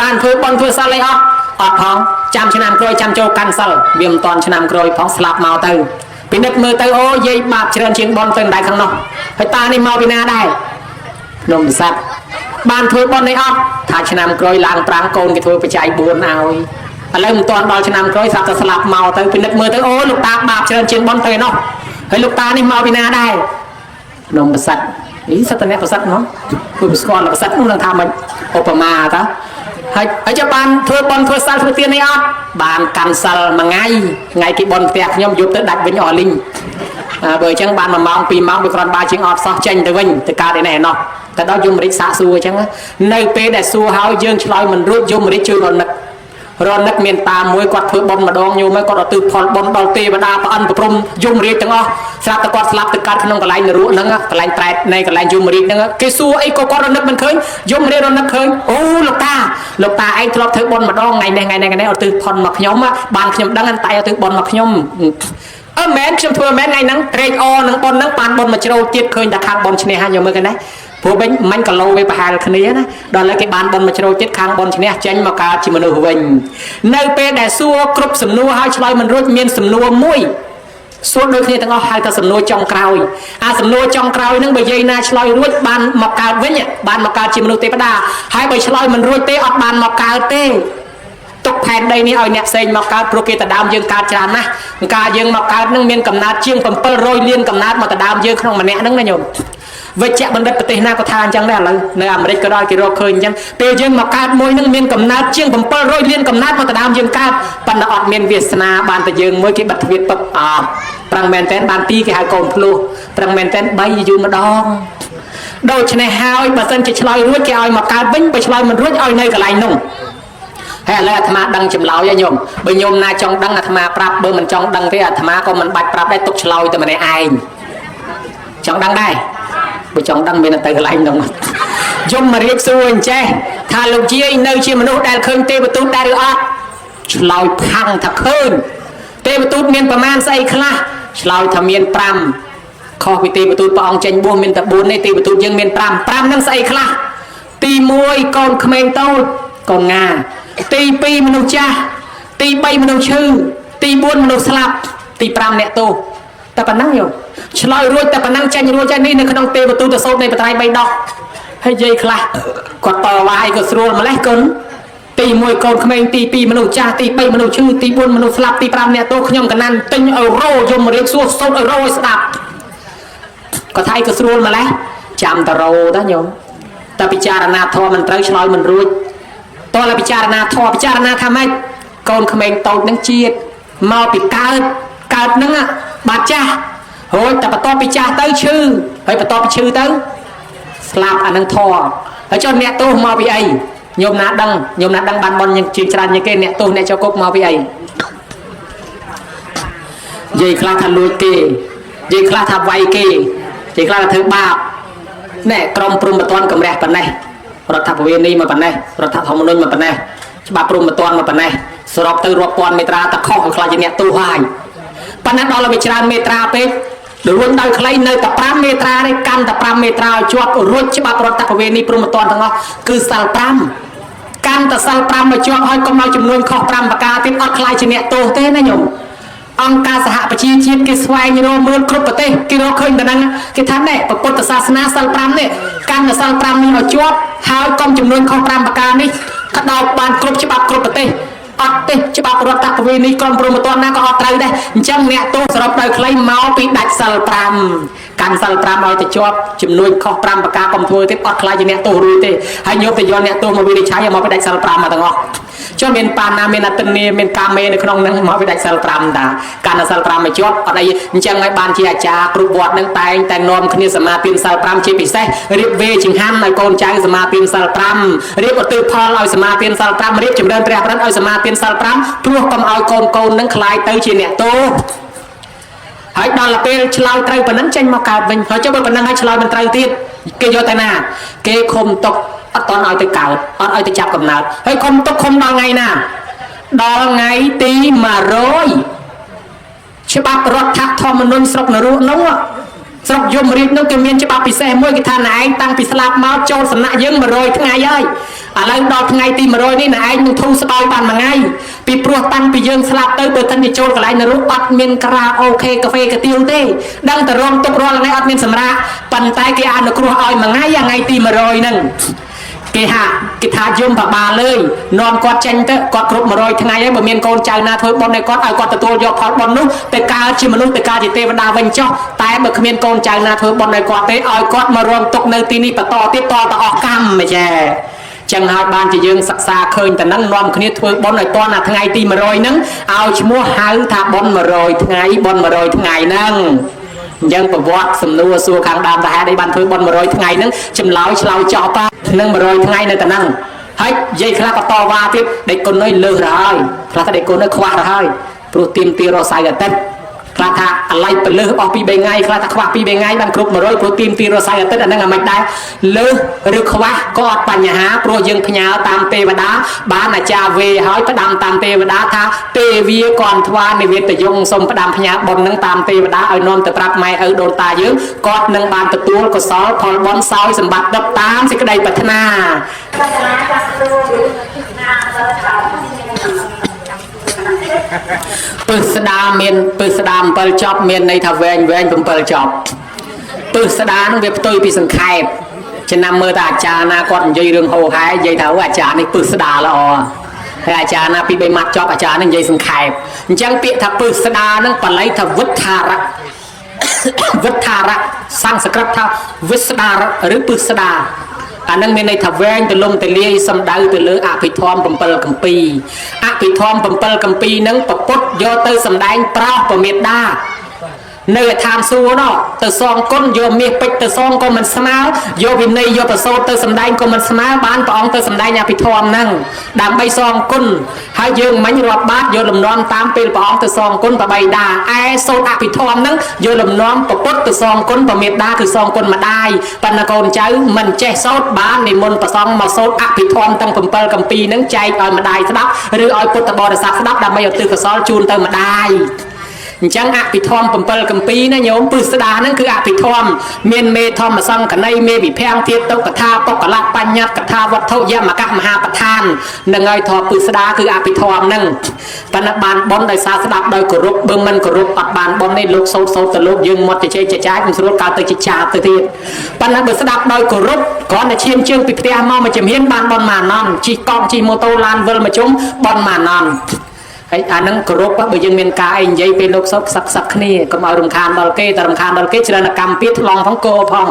បានធ្វើបុណ្យធ្វើសិលអីអត់អត់ផងចាំឆ្នាំក្រោយចាំចូលកាន់សិលវាមិនតាន់ឆ្នាំក្រោយផងស្លាប់មកទៅពិនិត្យមើលទៅអូយាយបាបច្រើនជាងបុណ្យទៅមិនដែរខាងនោះហើយតានេះមកពីណាដែរភ្នំប្រសិទ្ធបានធ្វើបុណ្យអីអត់ថាឆ្នាំក្រោយឡើងប្រាំងកូនគេធ្វើបច្ច័យ4ឲ្យឥឡូវមិនតាន់ដល់ឆ្នាំក្រោយស្រាប់តែស្លាប់មកទៅពិនិត្យមើលទៅអូលោកតាបាបច្រើនជាងបុណ្យទៅឯនោះហើយលោកតានេះមកពីណាដែរភ្នំប្រសិទ្ធនេះសត្វតអ្នកប្រសិទ្ធហ្មងគឺស្គាល់ប្រសិទ្ធនោះនឹងថាមិនឧបមាតាហើយចុះបានធ្វើបុណ្យធ្វើសិលធ្វើទានអីអត់បានកាន់សិលមួយថ្ងៃថ្ងៃគេបុណ្យផ្ទះខ្ញុំយប់ទៅដាច់វិញអស់លីងបើអញ្ចឹងបាន1ម៉ោង2ម៉ោងវាគ្រាន់បើជាងអត់សោះចេញទៅវិញទៅកើតឯនេះឯណោះតែដល់យមរាជសាកសួរអញ្ចឹងនៅពេលដែលសួរហើយយើងឆ្លើយមិនរួចយមរាជជួយរនឹករនឹកមានតាមួយគាត់ធ្វើបុណ្យម្ដងញោមគាត់អត់ទិផលបុណ្យដល់ទេវតាប្រអិនប្រព្រំយមរាជទាំងអស់ស្រាប់តែគាត់ស្លាប់ទៅកើតក្នុងកន្លែងនរកហ្នឹងកន្លែងប្រែតនៃកន្លែងយមរាជហ្នឹងគេសួរអីក៏គាត់រនឹកមិនឃើញយមរាជរនឹកឃើញអូលោកតាលោកតាឯងធ្លាប់ធ្វើបុណ្យម្ដងថ្ងៃនេះថ្ងៃនេះថ្ងៃនេះអត់ទិផលមកខ្ញុំបានខ្ញុំដឹងតែអត់ទិបុណ្យមកខ្ញុំអឺមែនខ្ញុំធ្វើមែនថ្ងៃហ្នឹងត្រេកអរនឹងបុណ្យហ្នឹងបានបុណ្យមកជ្រោទៀតឃើញតែខាងបុណ្យឈ្នះហើយញោមមើលគេណាព្រោះវិញមិញគីឡូវាប្រហែលគ្នាណាដល់ឥឡូវគេបានបុណ្យមកជ្រោទៀតខាងបុណ្យឈ្នះចេញមកកើតជាមនុស្សវិញនៅពេលដែលសួរគ្រប់សំណួរហើយឆ្លើយមិនរួចមានសំណួរមួយសួរដូចគ្នាទាំងអស់ហៅថាសំណួរចុងក្រោយអាសំណួរចុងក្រោយហ្នឹងបើយាយណាឆ្លើយរួចបានមកកើតវិញបានមកកើតជាមនុស្សទេវតាហើយបើឆ្លើយមិនរួចទេអត់បានមកកើតទេទុកផែនដីនេះឲ្យអ្នកផ្សេងមកកើតព្រោះគេតដើមយើងកើតច្រើនណាស់កាលយើងមកកើតនឹងមានកំណើតជាង700លានកំណើតមកតដើមយើងក្នុងម្នាក់ហ្នឹងណាញោមវិជ្ជបណ្ឌិតប្រទេសណាក៏ថាអញ្ចឹងដែរឥឡូវនៅអាមេរិកក៏ដោយគេរកឃើញអញ្ចឹងពេលយើងមកកើតមួយនឹងមានកំណើតជាង700លានកំណើតមកតដើមយើងកើតប៉ុន្តែអត់មានវាសនាបានតែយើងមួយគេបិទទ្វារពឹបអត់ប្រឹងមែនតែនបាន2គេហៅកូនភ្លោះប្រឹងមែនតែន3យូរម្ដងដូច្នេះហើយបើសិនជាឆ្លើយរួចគេឲ្យមកកើតវិញបើឆ្លើយមិនរួចឲ្យនៅកន្លែងនោះហើយឥឡូវអាត្មាដឹងចម្លើយហើយញោមបើញោមណាចង់ដឹងអាត្មាប្រាប់បើមិនចង់ដឹងទេអាត្មាក៏មិនបាច់ប្រាប់ដែរទុកឆ្លើយតែម្នាក់ឯងចង់ដឹងដែរបើចង់ដឹងមានទៅកន្លែងនោះយមរាជសួរអញ្ចេះថាលោកយាយនៅជាមនុស្សដែលឃើញទេវទូតដែរឬអត់ឆ្លើយផាំងថាឃើញទេវទូតមានប្រមាណស្អីខ្លះឆ្លើយថាមាន5ខុសពីទេវទូតព្រះអង្គចេញបួសមានតែ4ទេទេវទូតយើងមាន5 5ហ្នឹងស្អីខ្លះទី1កូនក្មេងតូចកូនងាទី2មនុស្សចាស់ទី3មនុស្សឈឺទី4មនុស្សស្លាប់ទី5អ្នកទោសតែប៉ុណ្ណឹងយោឆ្លើយរួចតែប៉ុណ្ណឹងចេញរួចហើយនេះនៅក្នុងទេវទូតទៅសូត្រនៃបត្រៃបីដោះហើយយាយខ្លះគាត់តវ៉ាអីក៏ស្រួលម្លេះគុណទី1កូនក្មេងទី2មនុស្សចាស់ទី3មនុស្សឈឺទី4មនុស្សស្លាប់ទី5អ្នកទោសខ្ញុំកណាន់ទិញអឺរ៉ូយមរាជសួរសូត្រអឺរ៉ូឲ្យស្ដាប់គាត់ថាអីក៏ស្រួលម្លេះចាំតរ៉ូតាញោមតែពិចារណាធម៌មិនត្រូវឆ្លើយមិនរួចតើពិចារណាធម៌ពិចារណាថាម៉េចកូនក្មេងតូចនឹងជាតិមកពីកើតកើតនឹងបាត់ចាស់រួចតែបន្ទាប់ពីចាស់ទៅឈឺហើយបន្ទាប់ពីឈឺទៅស្លាប់អានឹងធម៌ហើយចុះអ្នកទោសមកពីអីញោមណាដឹងញោមណាដឹងបានបនជាច្រើនជាងគេអ្នកទោសអ្នកចូលគុកមកពីអីនិយាយខ្លះថាលួចគេនិយាយខ្លះថាវាយគេនិយាយខ្លះថាធ្វើបាបណែក្រមព្រំប្រទានកម្រះប៉ុណ្ណេះរដ្ឋាភិបាលនេះមកប៉ុណ្ណេះរដ្ឋធម្មនុញ្ញមកប៉ុណ្ណេះច្បាប់ព្រំប្រទានមកប៉ុណ្ណេះសរុបទៅរាប់ពាន់មេត្រាតែខុសឲ្យខ្លាចជាអ្នកទោសហើយប៉ុន្តែដល់ឲ្យច្រើនមេត្រាពេករួចដោយខ្លីនៅតែ5មេត្រានេះកាន់តែ5មេត្រាឲ្យជាប់រួចច្បាប់រដ្ឋាភិបាលនេះព្រំប្រទានទាំងអស់គឺសិល5កាន់តែសិល5ឲ្យជាប់ហើយកុំឲ្យចំនួនខុស5ប្រការទៀតអត់ខ្លាចជាអ្នកទោសទេណាញោមអង្គការសហប្រជាជាតិគេស្វែងរកមើលគ្រប់ប្រទេសគេរកឃើញតែហ្នឹងគេថាណែពុទ្ធសាសនាសិល5នេះកាន់តែសិល5នេះឲ្យជាប់ហើយកុំចំនួនខុស5ប្រការនេះក្តោបបានគ្រប់ច្បាប់គ្រប់ប្រទេសអត់ទេច្បាប់រដ្ឋាភិបាលនេះក្រមព្រំប្រទានណាក៏អត់ត្រូវដែរអញ្ចឹងអ្នកទោសសរុបដោយខ្លីមកពីដាច់សិល5កាន់សិល5ឲ្យទៅជាប់ចំនួនខុស5ប្រការកុំធ្វើទៀតអត់ខ្លាចជាអ្នកទោសរួចទេហើយញោមទៅយកអ្នកទោសមកវិនិច្ឆ័យមកពីដាច់សិល5មកទាំងអស់ចុះមានបាណាមានអតិនីមានកាមេនៅក្នុងហ្នឹងមកពីដាច់សិល5តាកាន់សិល5មកជាប់អត់អីអញ្ចឹងហើយបានជាអាចារ្យគ្រប់វត្តហ្នឹងតែងតែនាំគ្នាសមាទានសិល5ជាពិសេសរៀបវេចង្ហាន់ឲ្យកូនចៅសមាទានសិល5រៀបឧទ្ទិសផលឲ្យសមាទានសិល5រៀបចម្រើនព្រះប្រណិតឲ្យសមាទានសិល5ព្រោះកុំឲ្យកូននឹងខ្លាយទៅជាអ្នកទោស ហើយដល់ពេលឆ្លើយត្រូវប៉ុណ្ណឹងចេញមកកើតវិញហើយចុះបើប៉ុណ្ណឹងហើយឆ្លើយមិនត្រូវទៀតគេយកទៅណាគេឃុំទុកអត់តន់ឲ្យទៅកើតអត់ឲ្យទៅចាប់កំណើតហើយឃុំទុកឃុំដល់ថ្ងៃណាដល់ថ្ងៃទី100ច្បាប់រដ្ឋធម្មនុញ្ញស្រុកនរកនោះស្រុកយមរាជនោះគេមានច្បាប់ពិសេសមួយគេថាណែឯងតាំងពីស្លាប់មកចូលសំណាក់យើង100ថ្ងៃហើយឥឡូវដល់ថ្ងៃទី100នេះណែឯងនឹងធូរស្បើយបានមួយថ្ងៃពីព្រោះតាំងពីយើងស្លាប់ទៅបើសិនជាចូលកន្លែងនរកអត់មានក្រាអូខេកាហ្វេកាទៀវទេដឹងតែរងទុករាល់ថ្ងៃអត់មានសម្រាកប៉ុន្តែគេអនុគ្រោះឲ្យមួយថ្ងៃថ្ងៃទី100ហ្នឹងគេហាគេថាយំបបាលលើយនាំគាត់ចេញទៅគាត់គ្រប់100ថ្ងៃហើយបើមានកូនចៅណាធ្វើបុណ្យឲ្យគាត់ឲ្យគាត់ទទួលយកផលបុណ្យនោះទៅកើតជាមនុស្សទៅកើតជាទេវតាវិញចុះតែបើគ្មានកូនចៅណាធ្វើបុណ្យឲ្យគាត់ទេឲ្យគាត់មករងទុកនៅទីនេះបន្តទៀតតទៅអស់កម្មចាចឹងហើយបានជាយើងសិក្សាឃើញតែនឹងនាំគ្នាធ្វើបុណ្យឲ្យតន់ថ្ងៃទី100ហ្នឹងឲ្យឈ្មោះហៅថាបុណ្យ100ថ្ងៃបុណ្យ100ថ្ងៃហ្នឹងអញ្ចឹងប្រវត្តិសំណួរសួរខាងដើមថាហេតុអីបានធ្វើបុណ្យ100ថ្ងៃហ្នឹងចម្លើយឆ្លើយចប់នឹង100ថ្ងៃនៅតែហ្នឹងហើយនិយាយខ្លះក៏តវ៉ាទៀតដេកគុណនេះលើសទៅហើយខ្លះថាដេកគុណនេះខ្វះទៅហើយព្រោះទៀមទារស័យអាទិត្យខ្លះថាអាឡ័យពលឹះអស់ពី3ថ្ងៃខ្លះថាខ្វះពី3ថ្ងៃបានគ្រប់100ព្រោះទៀមទារស័យអាទិត្យអាហ្នឹងអាមិនដែរលើសឬខ្វះក៏អត់បញ្ហាព្រោះយើងផ្ញើតាមទេវតាបានអាចារ្យវេហើយផ្ដាំតាមទេវតាថាទេវាគន់ថ្វានិវេតយងសូមផ្ដាំផ្ញើបុណ្យនឹងតាមទេវតាឲ្យនាំទៅប្រាប់ម៉ែឪដូនតាយើងគាត់នឹងបានទទួលកុសលផលបុណ្យសោយសម្បត្តិដឹកតាមសេចក្តីប្រាថ្នាពឹស្ដាមានពឹស្ដា7ចប់មានន័យថាវែងវែង7ចប់ពឹស្ដានឹងវាផ្ទុយពីសង្ខេបចំណាំមើលតាអាចារ្យណាគាត់និយាយរឿងហោហែនិយាយថាអាចារ្យនេះពឹស្ដាល្អហើយអាចារ្យណាពី3ម៉ាត់ចប់អាចារ្យនឹងនិយាយសង្ខេបអញ្ចឹងពាក្យថាពឹស្ដានឹងបល័យថាវិទ្ធារៈវិទ្ធារៈសំស្ក្រឹតថាវិស្ដារឬពឹស្ដាអានឹងមានន័យថាវែងទលំទលាយសំដៅទៅលើអភិធម្ម7កម្ពីអភិធម្ម7កម្ពីនឹងពពុទ្ធយកទៅសំដែងប្រោសពមេដានៅឯឋានសួគ៌នោះទៅសងគុណយកមាសពេជ្រទៅសងក៏មិនស្មើយកវិន័យយកប្រសូតទៅសំដែងក៏មិនស្មើបានព្រះអង្គទៅសំដែងអភិធម្មហ្នឹងដើម្បីសងគុណហើយយើងមិញរាប់បាតយកលំនាំតាមពេលព្រះអង្គទៅសងគុណបបៃតាឯសូត្រអភិធម្មហ្នឹងយកលំនាំពពុទ្ធទៅសងគុណពមេដាគឺសងគុណម្ដាយប៉ុន្តែកូនចៅមិនចេះសូត្របាននិមន្តព្រះសង្ឃមកសូត្រអភិធម្មទាំង7កម្ពីហ្នឹងចែកឲ្យម្ដាយស្ដាប់ឬឲ្យពុទ្ធបរិស័ទស្ដាប់ដើម្បីឧទ្ទិសកុសលជូនទៅម្ដាយអញ្ចឹងអភិធម្ម7កម្ពីណាញោមពឹស្ដាហ្នឹងគឺអភិធម្មមានមេធម្មសង្កណីមេវិភាំងធាតុកថាបុគ្គលបញ្ញត្តិកថាវត្ថុយមកមហាប្រធាននឹងហើយធម៌ពឹស្ដាគឺអភិធម្មហ្នឹងប៉ុន្តែបានបុណ្យដោយសារស្ដាប់ដោយគោរពបើមិនគោរពអត់បានបុណ្យទេលោកសូត្រសូត្រទៅលោកយើងមាត់ជជែកចចាយមិនស្រួលកើតទៅជាចាទៅទៀតប៉ុន្តែបើស្ដាប់ដោយគោរពគ្រាន់តែឈាមជើងពីផ្ទះមកមួយជំហានបានបុណ្យមួយអានន់ជិះកង់ជិះម៉ូតូឡានវិលមកជុំបុណ្យមួយអានន់ហើយអានឹងគោរពបើយើងមានការអីនិយាយពេលលោកសុខសឹកសឹកគ្នាកុំឲ្យរំខានដល់គេតែរំខានដល់គេច្រើនកម្មពៀថ្លង់ផងគោផង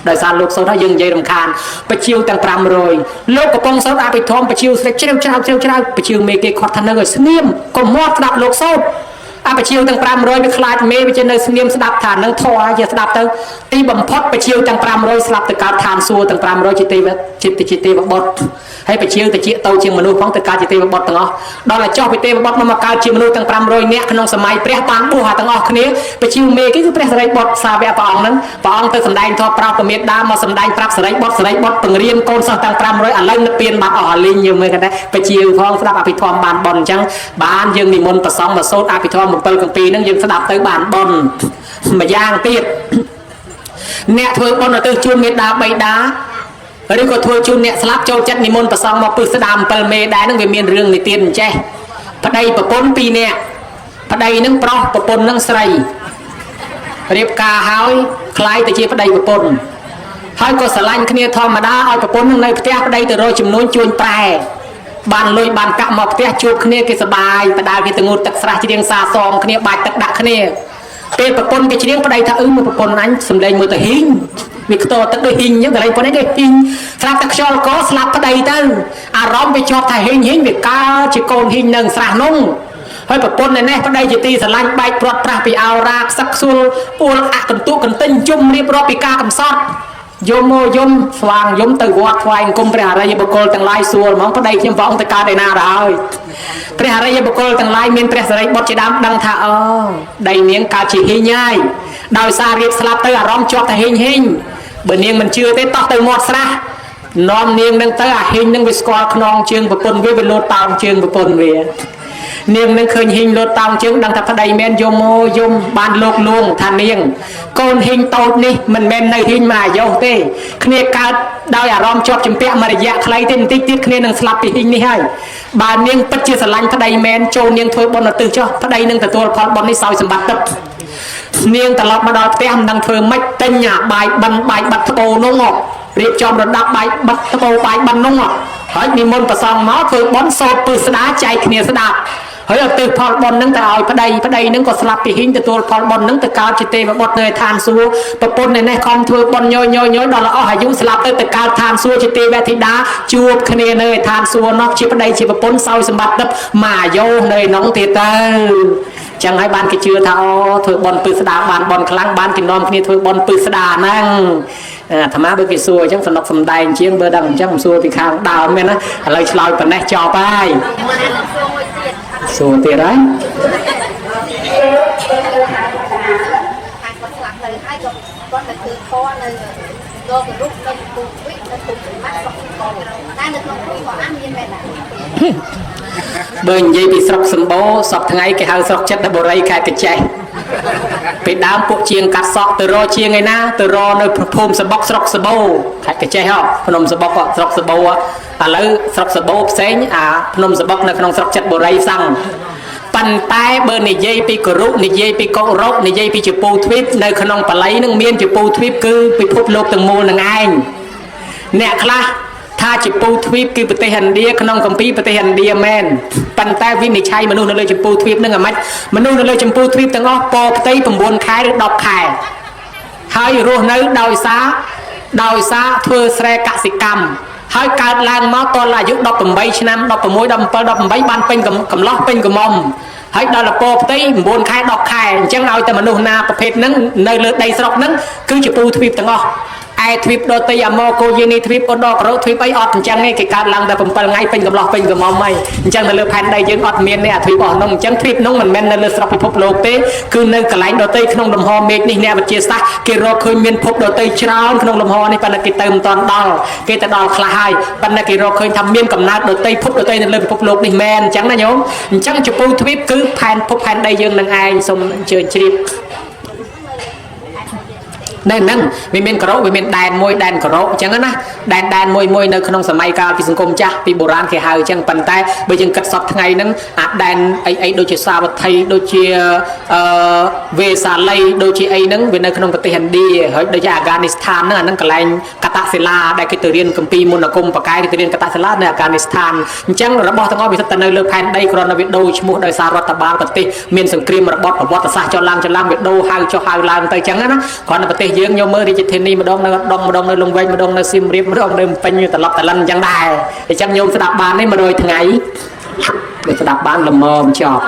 ដោយសារលោកសូត្រហើយយើងនិយាយរំខានបជាវទាំង500លោកកំពុងសូត្រអភិធម្មបជាវស្រេចជ្រាវជ្រាវជ្រាវជ្រាវបជាវមេគេគាត់ថានៅឲ្យស្ងៀមកុំមាត់ស្ដាប់លោកសូត្រអបជាវទាំង500វាខ្លាចមេវាជានៅស្ងៀមស្ដាប់ថានឹងធေါ်ជាស្ដាប់ទៅទីបំផុតបជាវទាំង500ស្លាប់ទៅកើតឋានសួគ៌ទាំង500ជាទេវជាទេវបុត្រហើយបជាវទៅជាតូចជាងមនុស្សផងទៅកើតជាទេវបុត្រទាំងអស់ដល់តែចុះពីទេវបុត្រមកកើតជាមនុស្សទាំង500នាក់ក្នុងសម័យព្រះបានបួសទាំងអស់គ្នាបជាវមេគេគឺព្រះសិរីបុត្រសាវកព្រះអង្គហ្នឹងព្រះអង្គទៅសម្ដែងធម៌ប្រាប់ពមេដាមកសម្ដែងប្រាប់សិរីបុត្រសិរីបុត្រពង្រៀនកូនសិស្សទាំង500ឥឡូវនិព្វានបាត់អស់លីងយើងមើលគេដែរបជាវផងស្ដាប់អភិធម្មបានបុណ្យអញ្ចឹងបានយើងនិមន្តប្រសងមកសូត្រអភិធម្ម7កម្ពីហ្នឹងយើងស្ដាប់ទៅបានបុណ្យម្យ៉ាងទៀតអ្នកធ្វើបុណ្យឧទ្ទិសជូនមេដាបៃតាឬក៏ធ្វើជូនអ្នកស្លាប់ចូលចិត្តនិមន្តប្រសងមកពឹសស្ដាម7មេដែរនឹងវាមានរឿងនិទានអញ្ចេះប្តីប្រពន្ធ2នាក់ប្តីនឹងប្រុសប្រពន្ធនឹងស្រីរៀបការហើយคล้ายទៅជាប្តីប្រពន្ធហើយក៏ស្រឡាញ់គ្នាធម្មតាឲ្យប្រពន្ធនឹងនៅផ្ទះប្តីទៅរកចំនួនជួញប្រែបានលុយបានកាក់មកផ្ទះជួបគ្នាគេសបាយបដាគេទៅងូតទឹកស្រះច្រៀងសាសងគ្នាបាច់ទឹកដាក់គ្នាពេលប្រពន្ធគេច្រៀងប្តីថាអឺមើលប្រពន្ធអញសំលេងមើលទៅហ៊ីងវាខ្ទរទឹកដូចហ៊ីងអញ្ចឹងកន្លែងប្រពន្ធគេហ៊ីងស្រាប់តែខ្យល់កស្លាប់ប្តីទៅអារម្មណ៍វាជាប់ថាហ៊ីងហ៊ីងវាកើតជាកូនហ៊ីងនឹងស្រះនោះហើយប្រពន្ធនេះប្តីជាទីស្រឡាញ់បែកព្រាត់ប្រាសពីអោរាខ្សឹកខ្សួលអួលអកន្ទុកន្ទិញជុំរៀបរាប់ពីការកំសត់ យំមកយំស្វាងយំទៅវត្តថ្វាយអង្គមព្រះអរិយបុគ្គលទាំងឡាយសួរហ្មងប្តីខ្ញុំព្រះអង្គទៅកើតឯណាទៅហើយព្រះអរិយបុគ្គលទាំងឡាយមានព្រះសិរីបុត្រជាដើមដឹងថាអូដីនាងកើតជាហ៊ីងហើយដោយសាររៀបស្លាប់ទៅអារម្មណ៍ជាប់តែហ៊ីងហ៊ីងបើនាងមិនជឿទេតោះទៅមាត់ស្រះនាំនាងនឹងទៅអាហ៊ីងនឹងវាស្គាល់ខ្នងជើងប្រពន្ធវាវាលោតតោងជើងប្រពន្ធវានាងនឹងឃើញហ៊ីងលោតតោងជើងដឹងថាប្តីមែនយំមកយំបានលោកលួងថានាងកូនហ៊ីងតូចនេះមិនមែននៅហ៊ីងមកអាយុទេគ្នាកើតដោយអារម្មណ៍ជាប់ជំពាក់មួយរយៈខ្លីទេបន្តិចទៀតគ្នានឹងស្លាប់ពីហ៊ីងនេះហើយបើនាងពិតជាស្រឡាញ់ប្តីមែនចូលនាងធ្វើបុណ្យឧទ្ទិសចុះប្តីនឹងទទួលផលបុណ្យនេះសោយសម្បត្តិទឹកនាងត្រឡប់មកដល់ផ្ទះមិនដឹងធ្វើម៉េចទិញអាបាយបិណ្ឌបាយបាត់ត្បូនោះមករៀបចំរដាប់បាយបាត់ត្បូបាយបិណ្ឌនោះហើយនិមន្តប្រសងមកធ្វើបុណ្យសូត្រពឹស្ដាចែកគ្នាស្ដាប់ហើយឧទ្ទិសផលបុណ្យនឹងទៅឲ្យប្តីប្តីនឹងក៏ស្លាប់ពីហ៊ីងទទួលផលបុណ្យនឹងទៅកើតជាទេវបុត្រនៅឋានសួគ៌ប្រពន្ធនេះខំធ្វើបុណ្យញយញយញយដល់អស់អាយុស្លាប់ទៅទៅកើតឋានសួគ៌ជាទេវធីតាជួបគ្នានៅឋានសួគ៌នោះជាប្តីជាប្រពន្ធសោយសម្បត្តិទឹកមកអាយុនៅក្នុងទៀតទៅចឹងហើយបានគេជឿថាអូធ្វើបុណ្យពឹស្ដាបានបុណ្យខ្លាំងបានគេនាំគ្នាធ្វើបុណ្យពឹស្ដាហ្នឹងអាត្មាបើគេសួរអញ្ចឹងសំណុកសំដែងជាងបើដឹងអញ្ចឹងមិនសួរពីខាងដើមមែនណាឥឡូវឆ្លើយប៉ុណ្ណេះចប់ហើយសួរទៀតហើយ ខាងគាត់ស្លាប់ទៅហើយក៏គាត់ទៅធ្វើធម៌នៅលោករុកនៅកំពង់ទ្វីបនៅភូមិចំណាក់ស្រុកសម្បូរតែនៅក្នុងភូមិក៏អានមានមែនដែរ បើនិយាយពីស្រុកសម្បូរសពថ្ងៃគេហៅស្រុកចិត្តបុរីខេត្តកញ្ចេះពេលដើមពួកជាងកាត់សក់ទៅរកជាងឯណាទៅរកនៅភូមិសបុកស្រុកសម្បូរខេត្តកញ្ចេះហ៎ភ្នំសបុកស្រុកសម្បូរឥឡូវស្រុកសម្បូរផ្សេងអាភ្នំសបុកនៅក្នុងស្រុកចិត្តបុរីសឹងប៉ុន្តែបើនិយាយពីគរុនិយាយពីកុរុនិយាយពីជពូទ្វីបនៅក្នុងបាលីនឹងមានជពូទ្វីបគឺពិភពលោកទាំងមូលនឹងឯងអ្នកខ្លះថាជពូទ្វីបគឺប្រទេសឥណ្ឌាក្នុងកម្ពីប្រទេសឥណ្ឌាមែនប៉ុន្តែវិនិច្ឆ័យមនុស្សនៅលើជពូទ្វីបនឹងអាម៉េចមនុស្សនៅលើជពូទ្វីបទាំងអស់ពផ្ទៃ9ខែឬ10ខែហើយរស់នៅដោយសារធ្វើស្រែកសិកម្មហើយកើតឡើងមកតលអាយុ18ឆ្នាំ16 17 18បានពេញកំឡោះពេញកំមុំហើយដល់លពផ្ទៃ9ខែ10ខែអញ្ចឹងឲ្យតែមនុស្សណាប្រភេទហ្នឹងនៅលើដីស្រុកហ្នឹងគឺជាពូទ្វីបទាំងអស់ឯទ្វីបដតីអមកោយានីទ្វីបឧត្តរក្រោទ្វីបអីអត់អញ្ចឹងទេគេកើតឡើងតែ7ថ្ងៃពេញកំឡោះពេញកំមុំហើយអញ្ចឹងនៅលើផែនដីយើងអត់មានទេអាទ្វីបអស់នោះអញ្ចឹងទ្វីបនោះមិនមែននៅលើស្រុកពិភពលោកទេគឺនៅកន្លែងដតីក្នុងលំហមេឃនេះអ្នកវិទ្យាសាស្ត្រគេរកឃើញមានភពដតីច្រើនក្នុងលំហនេះប៉ុន្តែគេទៅមិនទាន់ដល់គេទៅដល់ខ្លះហើយប៉ុន្តែគេរកឃើញថាមានកំណើតដតីភពដតីនៅលើពិភពលោកនេះមែនអញ្ចឹងណាញោមអញ្ចឹងជពូទ្វីបគឺផែនភពផែនដីយើងនឹងឯងសូមអញ្ជើញជ្រាបនៅហ្នឹងវាមានក្រោវាមានដែនមួយដែនក្រោអញ្ចឹងណាដែនមួយមួយនៅក្នុងសម័យកាលពីសង្គមចាស់ពីបុរាណគេហៅអញ្ចឹងប៉ុន្តែបើយើងគិតសពថ្ងៃហ្នឹងអាដែនអីអីដូចជាសាវត្ថីដូចជាអឺវេសាលីដូចជាអីហ្នឹងវានៅក្នុងប្រទេសឥណ្ឌាហើយដូចជាអាហ្គានីស្ថានហ្នឹងអាហ្នឹងកន្លែងកតសិលាដែលគេទៅរៀនគម្ពីរមន្តអាគមបកាយគេទៅរៀនកតសិលានៅអាហ្គានីស្ថានអញ្ចឹងរបស់ទាំងអស់វាស្ថិតតែនៅលើផែនដីគ្រាន់តែវាដូរឈ្មោះដោយសាររដ្ឋបាលប្រទេសមានសង្គ្រាមរបបប្រវត្តិសាស្ត្រចុះឡើងចុះឡើងវាដូរហៅចុះហៅឡើងទៅអញ្ចឹងណាគ្រាន់តែប្រទេសយើងយកមើលរាជធានីម្ដងនៅដងម្ដងនៅលង្វែកម្ដងនៅសៀមរាបម្ដងនៅពេញត្រឡប់ត្រលិនអញ្ចឹងដែរអញ្ចឹងញោមស្ដាប់បាននេះ100ថ្ងៃបើស្ដាប់បានល្មមចប់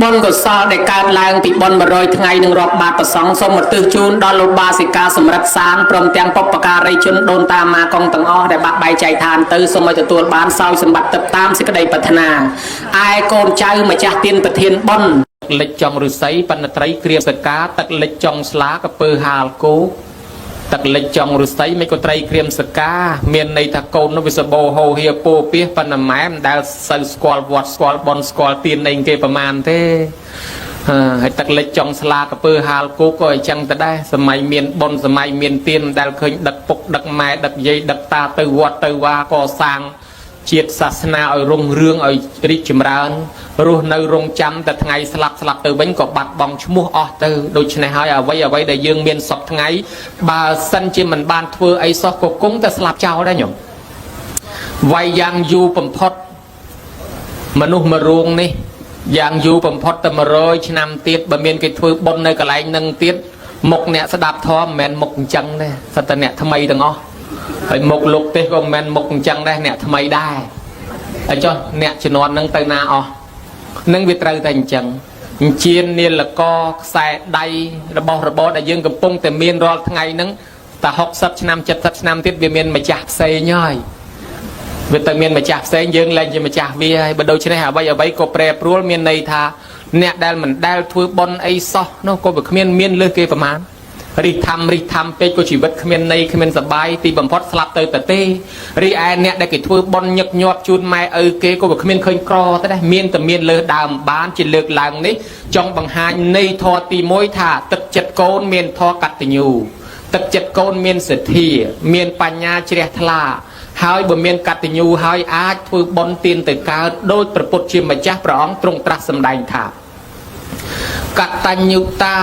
បុណ្យកុសលដែលកើតឡើងពីបុណ្យ100ថ្ងៃនឹងរាប់បាតប្រសង់សូមឧទ្ទិសជូនដល់លោកបាសិកាសម្រិទ្ធសានព្រមទាំងបុព្វការីជនដូនតាមាកងទាំងអស់ដែលបាក់បែកចែកឋានទៅសូមឲ្យទទួលបានសោយសម្បត្តិតាមសេចក្តីប្រាថ្នាឯកូនចៅម្ចាស់ទានប្រធានបុណ្យលិចចង់ឫស្សីបណ្ឌត្រីគ្រាមសកាទឹកលិចចង់ស្លាកពើហាលគោទឹកលិចចង់ឫស្សីមិនក៏ត្រីក្រៀមសកាមានន័យថាកូននោះវាសបោហោហៀពោពីប៉ុន្តែម៉ែមិនដែលសូវស្គាល់វត្តស្គាល់ប៉ុនស្គាល់ទៀនអីគេប្រមាណទេហើយទឹកលិចចង់ស្លាកពើហាលគោក៏អញ្ចឹងទៅដែរសម័យមានប៉ុនសម័យមានទៀនមិនដែលឃើញដឹកពុកដឹកម៉ែដឹកយាយដឹកតាទៅវត្តទៅវាក៏សាងជាតិសាសនាឲ្យរុងរឿងឲ្យរីកចម្រើនរស់នៅរងចាំតែថ្ងៃស្លាប់ស្លាប់ទៅវិញក៏បាត់បង់ឈ្មោះអស់ទៅដូច្នេះហើយអ្វីដែលយើងមានសពថ្ងៃបើសិនជាមិនបានធ្វើអីសោះក៏គង់តែស្លាប់ចោលដែរញោមវាយយ៉ាងយូរបំផុតមនុស្សមួយរូងនេះយ៉ាងយូរបំផុតតែ100ឆ្នាំទៀតបើមានគេធ្វើបុណ្យនៅកន្លែងនឹងទៀតមុខអ្នកស្ដាប់ធម៌មិនមែនមុខអញ្ចឹងទេសិតតែអ្នកថ្មីទាំងអស់ហើយមុខលោកទេសក៏មិនមែនមុខអញ្ចឹងដែរអ្នកថ្មីដែរហើយចុះអ្នកជំនាន់នឹងទៅណាអស់នឹងវាត្រូវតែអញ្ចឹង អញ្ជៀននាលកខ្សែដៃរបស់របរដែលយើងកំពុងតែមានរាល់ថ្ងៃហ្នឹងតែ60ឆ្នាំ70ឆ្នាំទៀតវាមានម្ចាស់ផ្សេងហើយវាទៅមានម្ចាស់ផ្សេងយើងលែងជាម្ចាស់វាហើយបើដូច្នេះអ្វីអ្វីក៏ប្រែប្រួលមានន័យថាអ្នកដែលមិនដែលធ្វើបុណ្យអីសោះនោះក៏វាគ្មានមានលើសគេប្រមាណរិះធម្មរិះធម្មពេកក៏ជីវិតគ្មានន័យគ្មានសបាយទីបំផុតស្លាប់ទៅតែទេរីឯអ្នកដែលគេធ្វើបុណ្យញឹកញាប់ជូនម៉ែឪគេក៏វាគ្មានឃើញក្រទៅដែរមានតែមានលើសដើមបានជាលើកឡើងនេះចង់បង្ហាញន័យធម៌ទី1ថាទឹកចិត្តកូនមានធម៌កតញ្ញូទឹកចិត្តកូនមានសទ្ធាមានបញ្ញាជ្រះថ្លាហើយបើមានកតញ្ញូហើយអាចធ្វើបុណ្យទានទៅកើតដោយព្រះពុទ្ធជាម្ចាស់ព្រះអង្គទ្រង់ត្រាស់សម្ដែងថាកតញ្ញូតា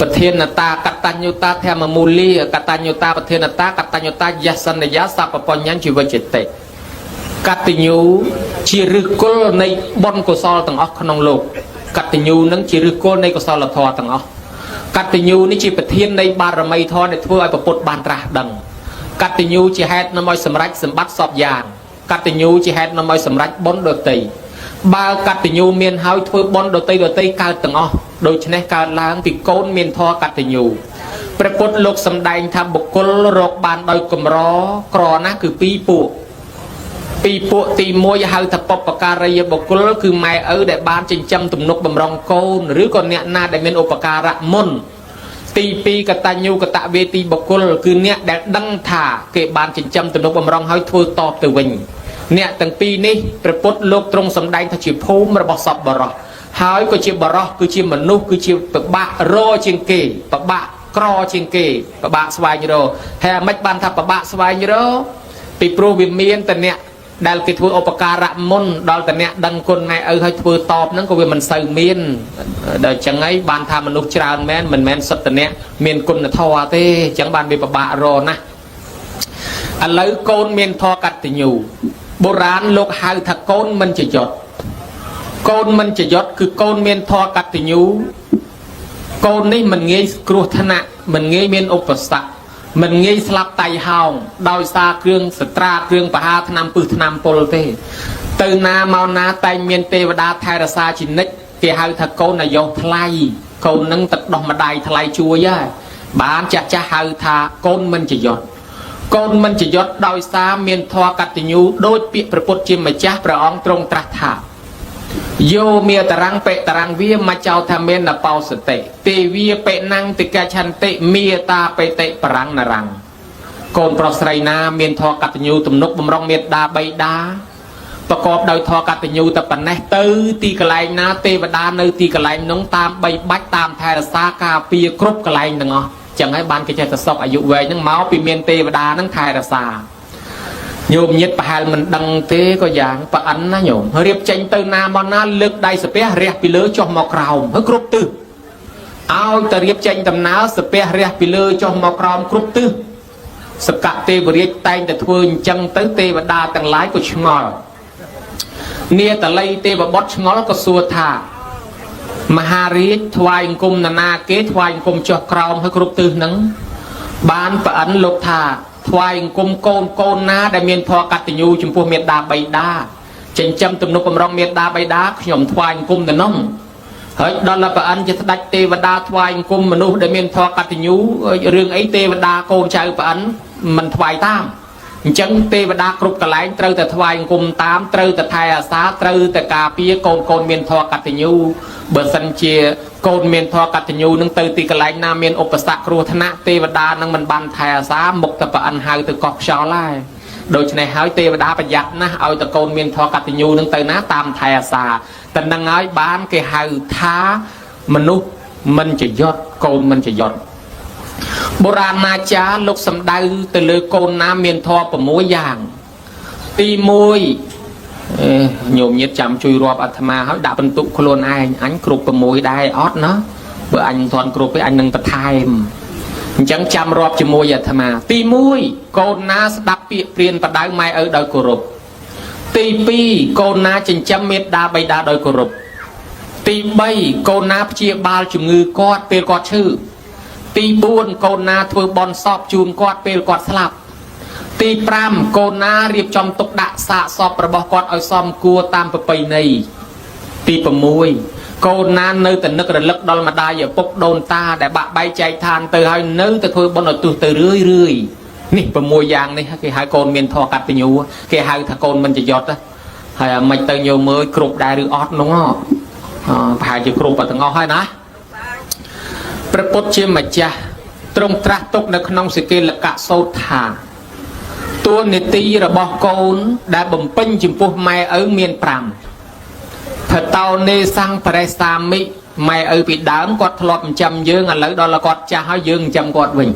ប្រធានតាកតញ្ញូតាធម្មមូលាកតញ្ញូតាប្រធានតាកតញ្ញូតាយសនយាសពបញ្ញជីវចិត្តិកតញ្ញូជាឫសគល់នៃបុណ្យកុសលទាំងអស់ក្នុងលោកកតញ្ញូនឹងជាឫសគល់នៃកុសលធម៌ទាំងអស់កតញ្ញូនេះជាប្រធាននៃបារមីធម៌ដែលធ្វើឲ្យព្រះពុទ្ធបានត្រាស់ដឹងកតញ្ញូជាហេតុនាំឲ្យសម្រេចសម្បត្តិសពយ៉ាងកតញ្ញូជាហេតុនាំឲ្យសម្រេចបុណ្យដទៃបើកតញ្ញូមានហើយធ្វើបុណ្យដទៃដទៃកើតទាំងអស់ដូច្នេះកើតឡើងពីកូនមានធម៌កតញ្ញូព្រះពុទ្ធលោកសម្ដែងថាបុគ្គលរកបានដោយកម្រក្រណាស់គឺពីរពួកពីរពួកទី1ហៅថាបុព្វការីយបុគ្គលគឺម៉ែឪដែលបានចិញ្ចឹមទំនុកបំរុងកូនឬក៏អ្នកណាដែលមានឧបការៈមុនទី2កតញ្ញូកតវេទីបុគ្គលគឺអ្នកដែលដឹងថាគេបានចិញ្ចឹមទំនុកបំរុងហើយធ្វើតបទៅវិញអ្នកទាំងពីរនេះព្រះពុទ្ធលោកទ្រង់សម្ដែងថាជាភូមិរបស់សពបរោះហើយក៏ជាបរោះគឺជាមនុស្សគឺជាពិបាករជាងគេពិបាកក្រជាងគេពិបាកស្វែងរកហើយអាម៉េចបានថាពិបាកស្វែងរកពីព្រោះវាមានតែអ្នកដែលគេធ្វើឧបការៈមុនដល់តែអ្នកដឹងគុណម៉ែឪហើយធ្វើតបហ្នឹងក៏វាមិនសូវមានដល់ចឹងហើយបានថាមនុស្សច្រើនមែនមិនមែនសុទ្ធតែអ្នកមានគុណធម៌ទេចឹងបានវាពិបាករណាស់ឥឡូវកូនមានធម៌កតញ្ញូបុរាណលោកហៅថាកូនមិនចយត់កូនមិនចយត់គឺកូនមានធម៌កតញ្ញូកូននេះមិនងាយគ្រោះថ្នាក់មិនងាយមានឧបសគ្គមិនងាយស្លាប់តៃហោងដោយសារគ្រឿងសត្រាគ្រឿងបហាថ្នាំពឹសថ្នាំពុលទេទៅណាមកណាតែងមានទេវតាថែរក្សាជានិច្ចគេហៅថាកូនអាយុថ្លៃកូននឹងទឹកដោះម្ដាយថ្លៃជួយហើយបានចាស់ចាស់ហៅថាកូនមិនចយត់កូនមិនចយត់ដោយសារមានធម៌កតញ្ញូដោយពាក្យព្រះពុទ្ធជាម្ចាស់ព្រះអង្គទ្រង់ត្រាស់ថាយោមេតរាំងបេតរាំងវាមចោថាមានណបោសតិទេវាបេណੰតិកឆន្តិមេតាបេតិបរាំងនរាំងកូនប្រុសស្រីណាមានធម៌កតញ្ញូទំនុកបំរុងមេដាបៃតាប្រកបដោយធម៌កតញ្ញូតែប៉ុណ្ណេះទៅទីកន្លែងណាទេវតានៅទីកន្លែងនោះតាមបីបាច់តាមថែរក្សាការពារគ្រប់កន្លែងទាំងអស់ចឹងហើយបានគេចេះតែសុកអាយុវែងហ្នឹងមកពីមានទេវតាហ្នឹងថែរក្សាញោមញាតប្រហែលមិនដឹងទេក៏យ៉ាងប្រអិនណាញោមរៀបចេញទៅណាមកណាលើកដៃសាពះរះពីលើចុះមកក្រោមហើយគ្រប់ទិសឲ្យតែរៀបចេញដំណើរសាពះរះពីលើចុះមកក្រោមគ្រប់ទិសសកទេវរាជតែងតែធ្វើអញ្ចឹងទៅទេវតាទាំងឡាយក៏ឆ្ងល់នាតល័យទេវបុត្រឆ្ងល់ក៏សួរថាមហារាជថ្វាយអង្គមនណាគេថ្វាយអង្គមចុះក្រោមហើយគ្រប់ទិសហ្នឹងបានប្រអិនលោកថាថ្វាយអង្គមកូនកូនណាដែលមានធម៌កតញ្ញូចំពោះមេដាបៃតាចិញ្ចឹមទំនុកបំរុងមេដាបៃតាខ្ញុំថ្វាយអង្គមទៅនោះហើយដល់ប្រអិនជាស្ដេចទេវតាថ្វាយអង្គមមនុស្សដែលមានធម៌កតញ្ញូរឿងអីទេវតាកូនចៅប្រអិនមិនថ្វាយតាមអញ្ចឹងទេវតាគ្រប់កន្លែងត្រូវតែថ្វាយអង្គមតាមត្រូវតែថែអាសាត្រូវតែការពារកូនកូនមានធម៌កតញ្ញូបើសិនជាកូនមានធម៌កតញ្ញូនឹងទៅទីកន្លែងណាមានឧបសគ្គគ្រោះថ្នាក់ទេវតានឹងមិនបានថែអាសាមុខទៅប្រអិនហៅទៅកោះខ្យល់ហើយដូច្នេះហើយទេវតាប្រយ័ត្នណាស់ឲ្យតកូនមានធម៌កតញ្ញូនឹងទៅណាតាមថែអាសាតែនឹងហើយបានគេហៅថាមនុស្សមិនចយត់កូនមិនចយត់បុរាណាចារ្យលោកសំដៅទៅលើកូនណាមានធម៌6យ៉ាងទី1អេញោមញាតចាំជួយរាប់អាត្មាហើយដាក់បន្ទុកខ្លួនឯងអញគ្រប់6ដែរអត់ណាបើអញមិនទាន់គ្រប់ទេអញនឹងបន្ថែមអញ្ចឹងចាំរាប់ជាមួយអាត្មាទី1កូនណាស្ដាប់ពាក្យព្រានបដៅម៉ែឪដោយគោរពទី2កូនណាចិញ្ចឹមមេដាបៃតាដោយគោរពទី3កូនណាព្យាបាលជំងឺគាត់ពេលគាត់ឈឺទី4កូនណាធ្វើបន់សពជូនគាត់ពេលគាត់ស្លាប់ទី5កូនណារៀបចំទុកដាក់សាកសពរបស់គាត់ឲ្យសមគួរតាមប្រពៃណីទី6 កូនណានៅតែនឹករលឹកដល់ម្ដាយឪពុកដូនតាដែលបាក់បែកចែកឋានទៅហើយនៅតែធ្វើបុណ្យឧទ្ទិសទៅរឿយរឿយនេះ6យ៉ាងនេះគេហៅកូនមានធម៌កតញ្ញូគេហៅថាកូនមិនចយត់ហើយអាមិនទៅញោមមើលគ្រប់ដែរឬអត់នោះប្រហែលជាគ្រប់ទាំងអស់ហើយណាព្រះពុទ្ធជាម្ចាស់ទ្រង់ត្រាស់ទុកនៅក្នុងសិកេលកៈសោតថាតួនាទីរបស់កូនដែលបំពេញចំពោះម៉ែឪមាន5ភតោនេសង្បរិសាមិម៉ែឪពីដើមគាត់ធ្លាប់ចិញ្ចឹមយើងឥឡូវដល់គាត់ចាស់ហើយយើងចិញ្ចឹមគាត់វិញ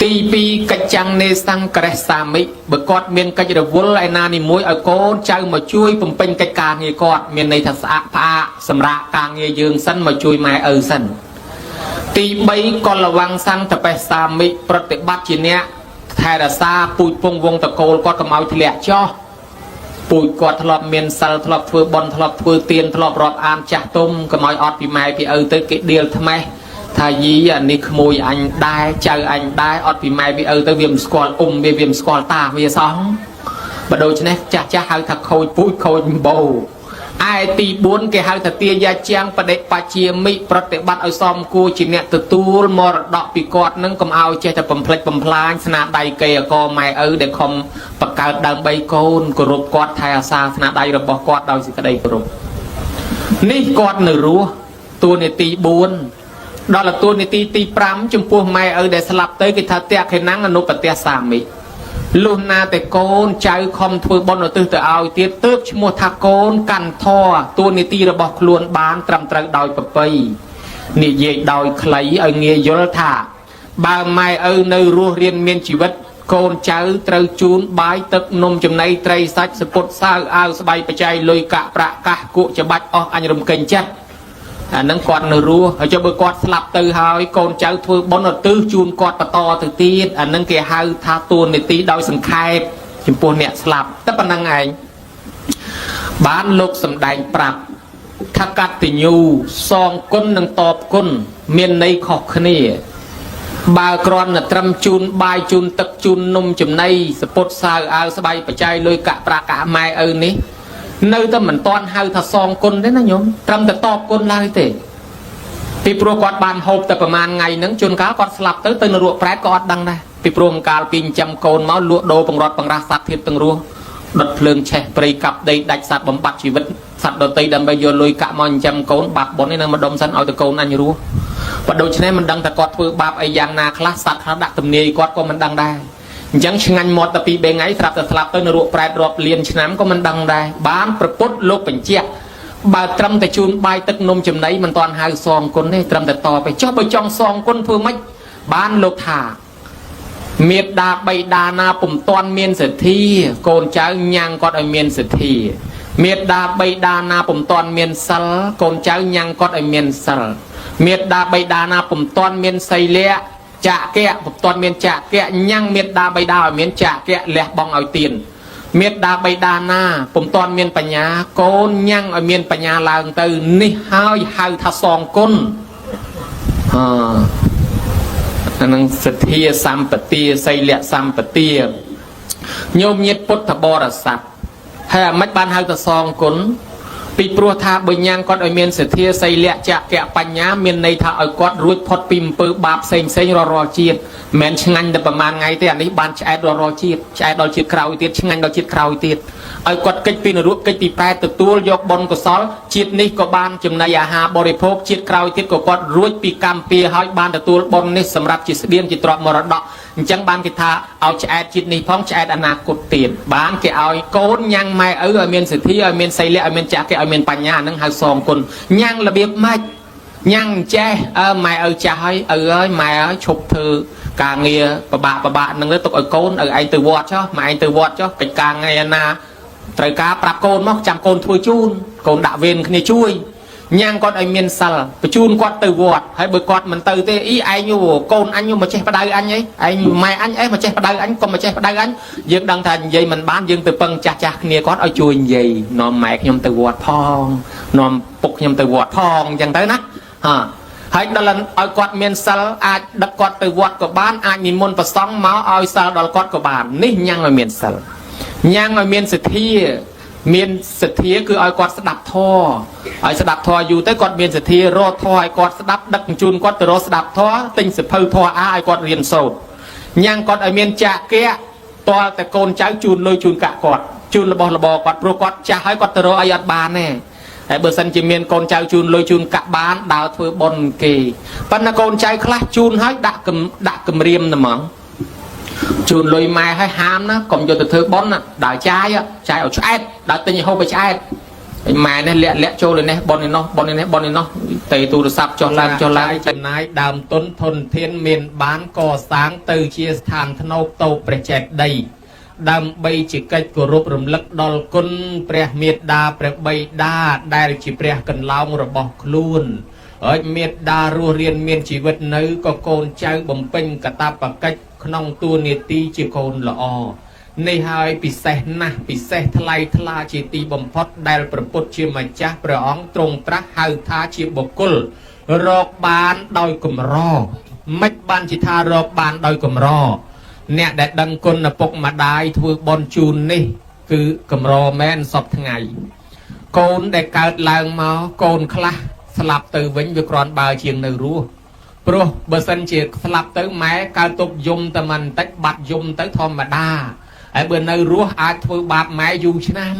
ទី2កិច្ចចាំងនេសង្ក្រេសាមិបើគាត់មានកិច្ចរវល់ឯណានីមួយឲ្យកូនចៅមកជួយបំពេញកិច្ចការងារគាត់មានន័យថាស្អាកផ្អាកសម្រាប់ការងារយើងសិនមកជួយម៉ែឪសិនទី3កលវੰសង្តបេសាមិប្រតិបត្តិជាអ្នកថែរក្សាពូជពងវងតកូលគាត់កុំឲ្យធ្លាក់ចុះពូជគាត់ធ្លាប់មានសិលធ្លាប់ធ្វើបុណ្យធ្លាប់ធ្វើទានធ្លាប់រាប់អានចាស់ទុំកុំឲ្យអត់ពីម៉ែពីឪទៅគេដៀលថ្មេះថាយីអានេះក្មួយអញដែរចៅអញដែរអត់ពីម៉ែពីឪទៅវាមិនស្គាល់អ៊ំវាមិនស្គាល់តាវាសោះបើដូច្នេះចាស់ចាស់ហៅថាខូចពូជខូចអំបូរឯទី4គេហៅថាទាយាជាងបដិបជាមិប្រតិបត្តិឲ្យសមគួរជាអ្នកទទួលមរតកពីគាត់នឹងកុំឲ្យចេះតែបំផ្លិចបំផ្លាញស្នាដៃគេអកម៉ែឪដែលខំបង្កើតដើម្បីកូនគោរពគាត់ថែអាសាស្នាដៃរបស់គាត់ដោយសេចក្តីគោរពនេះគាត់នៅរស់តួនាទី4ដល់តួនាទីទី5ចំពោះម៉ែឪដែលស្លាប់ទៅគេថាតេខេណាំងអនុបទសាមិលុះណាតែកូនចៅខំធ្វើបុណ្យឧទ្ទិសទៅឲ្យទៀតទើបឈ្មោះថាកូនកាន់ធរតួនាទីរបស់ខ្លួនបានត្រឹមត្រូវដោយប្រពៃនិយាយដោយខ្លីឲ្យងាយយល់ថាបើម៉ែឪនៅរស់រៀនមានជីវិតកូនចៅត្រូវជូនបាយទឹកនំចំណីត្រីសាច់សពុតសាវអាវស្បៃបច្ច័យលុយកាក់ប្រាក់កាសគក់ច្បាច់អស់អញរំកេញចេះអានឹងគាត់នៅរស់ហើយចុះបើគាត់ស្លាប់ទៅហើយកូនចៅធ្វើបុណ្យឧទ្ទិសជូនគាត់បន្តទៅទៀតអានឹងគេហៅថាតួនាទីដោយសង្ខេបចំពោះអ្នកស្លាប់តែប៉ុណ្្នឹងឯងបានលោកសម្ដែងប្រាប់ថាកតញ្ញូសងគុណនិងតបគុណមានន័យខុសគ្នាបើគ្រាន់តែត្រឹមជូនបាយជូនទឹកជូននំចំណីសពុតសាវអាវស្បៃបច្ច័យលុយកាក់ប្រាក់កាក់ម៉ែឪនេះនៅតែមិនទាន់ហៅថាសងគុណទេណាញោមត្រឹមតែតបគុណឡើយទេពីព្រោះគាត់បានហូបតែប្រហែលថ្ងៃហ្នឹងជួនកាលគាត់ស្លាប់ទៅទៅនរកប្រែតក៏អត់ដឹងដែរពីព្រោះកាលពីចិញ្ចឹមកូនមកលក់ដូរបង្រត់បង្រាស់សត្វធាតុទាំងរស់ដុតភ្លើងឆេះព្រៃកាប់ដីដាច់សត្វបំបត្តិជីវិតសត្វដទៃដើម្បីយកលុយកាក់មកចិញ្ចឹមកូនបាបបុណ្យនេះនៅម្ដុំសិនឲ្យតែកូនអញរស់បើដូច្នេះមិនដឹងថាគាត់ធ្វើបាបអីយ៉ាងណាខ្លះសត្វខ្លះដាក់ទំនាយគាត់ក៏មិនដឹងដែរអញ្ចឹងឆ្ងាញ់មាត់តែពីរបីថ្ងៃស្រាប់តែស្លាប់ទៅនរកប្រែតរាប់លានឆ្នាំក៏មិនដឹងដែរបានប្រពុតលោកបញ្ជាក់បើត្រឹមតែជូនបាយទឹកនំចំណីមិនទាន់ហៅសងគុណទេត្រឹមតែតបឯចុះបើចង់សងគុណធ្វើម៉េចបានលោកថាមេដាបៃតាណាពុំទាន់មានសទ្ធាកូនចៅញ៉ាំងគាត់ឲ្យមានសទ្ធាមេដាបៃតាណាពុំទាន់មានសិលកូនចៅញ៉ាំងគាត់ឲ្យមានសិលមេដាបៃតាណាពុំទាន់មានសីលៈចកៈពុំទាន់មានចកៈញ៉ាំងមេដាបៃតាឲ្យមានចកៈលះបង់ឲ្យទៀនមេដាបៃតាណាពុំទាន់មានបញ្ញាកូនញ៉ាំងឲ្យមានបញ្ញាឡើងទៅនេះហើយហៅថាសងគុណអអានឹងសទ្ធាសម្បទាសីលៈសម្បទាញោមញាតពុទ្ធបរិស័ទហើយអាម៉េចបានហៅថាសងគុណពីព្រោះថាបើញ៉ាំងគាត់ឲ្យមានសទ្ធាសីលៈចកៈបញ្ញាមានន័យថាឲ្យគាត់រួចផុតពីអំពើបាបផ្សេងផ្សេងរាល់ជាតិមិនមែនឆ្ងាញ់តែប្រហែលថ្ងៃទេអានេះបានឆ្អែតរាល់ជាតិឆ្អែតដល់ជាតិក្រោយទៀតឆ្ងាញ់ដល់ជាតិក្រោយទៀតឲ្យគាត់កិច្ចពីនរកកិច្ចពីប្រែតទទួលយកបុណ្យកុសលជាតិនេះក៏បានចំណីអាហារបរិភោគជាតិក្រោយទៀតក៏គាត់រួចពីកម្មពៀហើយបានទទួលបុណ្យនេះសម្រាប់ជាស្បៀងជាទ្រព្យមរតកអញ្ចឹងបានគេថាឲ្យឆ្អែតជាតិនេះផងឆ្អែតអនាគតទៀតបានគេឲ្យកូនញ៉ាំងម៉ែឪឲ្យមានសទ្ធាឲ្យមានសីលៈឲ្យមានចកៈឲ្យមានបញ្ញាហ្នឹងហៅសងគុណញ៉ាំងរបៀបម៉េចញ៉ាំងចេះអើម៉ែឪចាស់ហើយឪហើយម៉ែហើយឈប់ធ្វើការងារប្របាក់ប្របាក់ហ្នឹងទៅទុកឲ្យកូនឲ្យឯងទៅវត្តចុះម៉ែឯងទៅវត្តចុះកិច្ចការថ្ងៃណាត្រូវការប្រាប់កូនមកចាំកូនធ្វើជូនកូនដាក់វេនគ្នាជួយញ៉ាំងគាត់ឲ្យមានសិលបញ្ជូនគាត់ទៅវត្តហើយបើគាត់មិនទៅទេអីឯងកូនអញមកចេះបដៅអញអីឯងម៉ែអញអីមកចេះបដៅអញកុំមកចេះបដៅអញយើងដឹងថានិយាយមិនបានយើងទៅពឹងចាស់ចាស់គ្នាគាត់ឲ្យជួយនិយាយនាំម៉ែខ្ញុំទៅវត្តផងនាំពុកខ្ញុំទៅវត្តផងអញ្ចឹងទៅណាហាហើយដល់ឲ្យគាត់មានសិលអាចដឹកគាត់ទៅវត្តក៏បានអាចនិមន្តប្រសង់មកឲ្យសិលដល់គាត់ក៏បាននេះញ៉ាំងឲ្យមានសិលញ៉ាំងឲ្យមានសទ្ធា មានសទ្ធាគឺឲ្យគាត់ស្ដាប់ធម៌ឲ្យស្ដាប់ធម៌យូរទៅគាត់មានសទ្ធារកធម៌ឲ្យគាត់ស្ដាប់ដឹកជញ្ជូនគាត់ទៅរកស្ដាប់ធម៌ទិញសភៅធម៌អាឲ្យគាត់រៀនសូត្រញ៉ាំងគាត់ឲ្យមានចាគៈតលតែកូនចៅជូនលុយជូនកាក់គាត់ជូនរបស់របរគាត់ព្រោះគាត់ចាស់ហើយគាត់ទៅរកអីអត់បានទេហើយបើសិនជាមានកូនចៅជូនលុយជូនកាក់បានដើរធ្វើបុណ្យគេប៉ុន្តែកូនចៅខ្លះជូនហើយដាក់គំដាក់គម្រាមតែហ្មង ជូនលុយម៉ែឲ្យហាមណាកុំយកទៅធ្វើប៉ុនណាដើរចាយចាយឲ្យឆ្អែតដើរទិញឲ្យហូបឲ្យឆ្អែតហើយម៉ែនេះលាក់លាក់ចូលលើនេះប៉ុននេះនោះប៉ុននេះប៉ុននេះនោះទេទូរស័ព្ទចុះឡើងចុះឡើងចំណាយដើមទុនធនធានមានបានកសាងទៅជាស្ថានធ្នូបតូបព្រះចេតិយដើម្បីជាកិច្ចគោរពរំលឹកដល់គុណព្រះមេត្តាព្រះបិតាដែលជាព្រះកន្លោងរបស់ខ្លួនហើយមេត្តារស់រានមានជីវិតនៅក៏កូនចៅបំពេញកតបកិច្ចក្នុងតួនាទីជាកូនល្អនេះហើយពិសេសណាស់ពិសេសថ្លៃថ្លាជាទីបំផុតដែលព្រះពុទ្ធជាម្ចាស់ព្រះអង្គទ្រង់ត្រាស់ហៅថាជាបុគ្គលរកបានដោយកម្រមិនបានជាថារកបានដោយកម្រអ្នកដែលដឹងគុណឪពុកម្ដាយធ្វើបុណ្យជូននេះគឺកម្រមែនសពថ្ងៃកូនដែលកើតឡើងមកកូនខ្លះស្លាប់ទៅវិញវាគ្រាន់បើជាងនៅរស់ព្រោះបើសិនជាស្លាប់ទៅម៉ែកើតទុកយំតែមិនបន្តិចបាត់យំទៅធម្មតាហើយបើនៅរស់អាចធ្វើបាបម៉ែយូរឆ្នាំ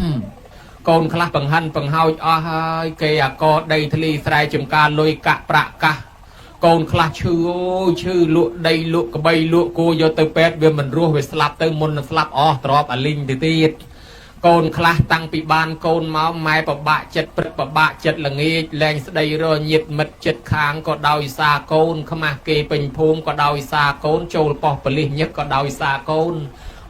កូនខ្លះបង្ហិនបង្ហោចអស់ហើយគេអាកដីធ្លីស្រែចំការលុយកាក់ប្រាក់កាសកូនខ្លះឈឺអូយឈឺលក់ដីលក់ក្បីលក់គោយកទៅពេទ្យវាមិនរស់វាស្លាប់ទៅមុននឹងស្លាប់អស់ទ្របអាលីងទៅទៀតកូនខ្លះតាំងពីបានកូនមកម៉ែប្របាក់ចិត្តព្រឹកប្របាក់ចិត្តល្ងាចលែងស្ដីរញាតមិត្តចិត្តខាងក៏ដោយសារកូនខ្មាស់គេពេញភូមិក៏ដោយសារកូនចូលប៉ុស្តិ៍ប៉ូលីសញឹកក៏ដោយសារកូន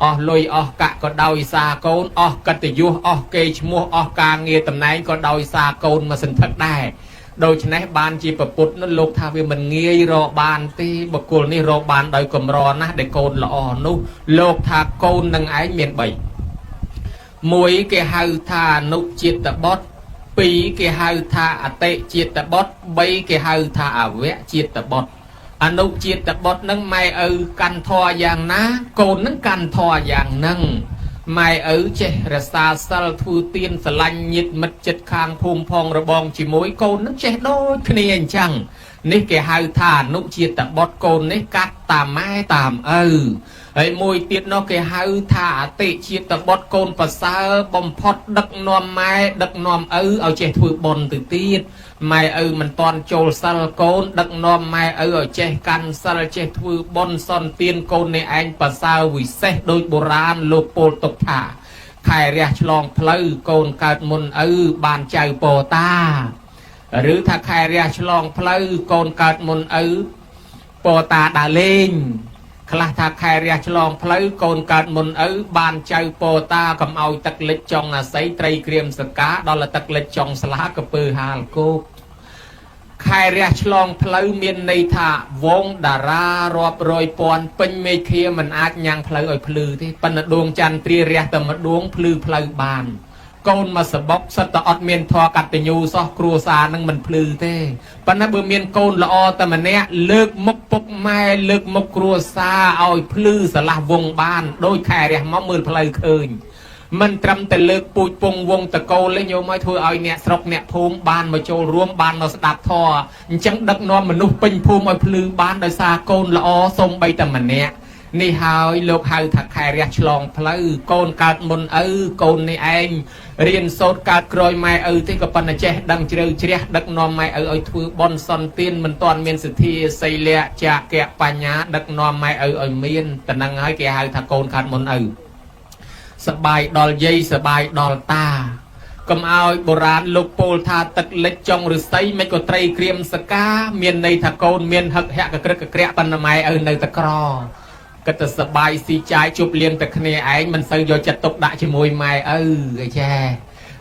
អស់លុយអស់កាក់ក៏ដោយសារកូនអស់កិត្តិយសអស់គេឈ្មោះអស់ការងារតំណែងក៏ដោយសារកូនមកសន្ធឹកដែរដូច្នេះបានជាប្រពុតនោះលោកថាវាមិនងាយរកបានទេបុគ្គលនេះរកបានដោយកម្រណាស់ដែលកូនល្អនោះលោកថាកូននឹងឯងមាន3មួយគេហៅថាអនុជាតិបុត្រ2គេហៅថាអតិជាតិបុត្រ3គេហៅថាអវជាតិបុត្រអនុជាតិបុត្រនឹងម៉ែឪកាន់ធរយ៉ាងណាកូននឹងកាន់ធរយ៉ាងហ្នឹងម៉ែឪចេះរសាសិលធ្វើទានស្រឡាញ់ញាតិមិត្តចិត្តខាងភូមិផងរបងជាមួយកូននឹងចេះដូចគ្នាអញ្ចឹងនេះគេហៅថាអនុជាតិបុត្រកូននេះកាត់តាមម៉ែតាមឪហើយមួយទៀតនោះគេហៅថាអតិជាតិបុត្រកូនប្រសើរបំផុតដឹកនាំម៉ែដឹកនាំឪឲ្យចេះធ្វើបុណ្យទៅទៀតម៉ែឪមិនតន់ចូលសិលកូនដឹកនាំម៉ែឪឲ្យចេះកាន់សិលចេះធ្វើបុណ្យសន្ទានកូននេះឯងប្រសើរវិសេសដោយបុរាណលោកពោលទុកថាខែរះឆ្លងផ្លូវកូនកើតមុនឪបានចៅពោតាឬថាខែរះឆ្លងផ្លូវកូនកើតមុនឪពោតាដើរលេងខ្លះថាខែរះឆ្លងផ្លូវកូនកើតមុនឪបានចៅពោតាកុំឲ្យទឹកលិចចុងអាស័យត្រីក្រៀមសកាដល់ទឹកលិចចុងស្លាកពើហាលគោកខែរះឆ្លងផ្លូវមានន័យថាវងតារារាប់រយពាន់ពេញមេឃាមិនអាចញ៉ាំងផ្លូវឲ្យភ្លឺទេប៉ុន្តែដួងចន្ទ្រារះតែមួយដួងភ្លឺផ្លូវបានកូនមកសបុកសិតតែអត់មានធម៌កតញ្ញូសោះគ្រួសារនឹងមិនភ្លឺទេប៉ុន្តែបើមានកូនល្អតែម្នាក់លើកមុខពុកម៉ែលើកមុខគ្រួសារឲ្យភ្លឺស្រឡះវងបានដោយខែរះមកមើលផ្លូវឃើញមិនត្រឹមតែលើកពូជពងវងតកូលទេញោមឲ្យធ្វើឲ្យអ្នកស្រុកអ្នកភូមិបានមកចូលរួមបានមកស្ដាប់ធម៌អញ្ចឹងដឹកនាំមនុស្សពេញភូមិឲ្យភ្លឺបានដោយសារកូនល្អសូម្បីតែម្នាក់នេះហើយលោកហៅថាខែរះឆ្លងផ្លូវកូនកើតមុនឪកូននេះឯងរៀនសូត្រកើតក្រោយម៉ែឪទេក៏ប៉ុន្តែចេះដឹងជ្រៅជ្រះដឹកនាំម៉ែឪឲ្យធ្វើបុណ្យសន្ទានមិនទាន់មានសទ្ធាសីលៈចាគៈបញ្ញាដឹកនាំម៉ែឪឲ្យមានតំណឹងហើយគេហៅថាកូនកើតមុនឪសបាយដល់យាយសបាយដល់តាកុំឲ្យបុរាណលោកពោលថាទឹកលិចចុងឫស្សីមិនក៏ត្រីក្រៀមសកាមានន័យថាកូនមានហឹកហកក្រឹកក្រាក់ប៉ុន្តែម៉ែឪនៅតែក្រគិតតែសបាយស៊ីចាយជប់លៀងតែគ្នាឯងមិនសូវយកចិត្តទុកដាក់ជាមួយម៉ែឪអីចេះ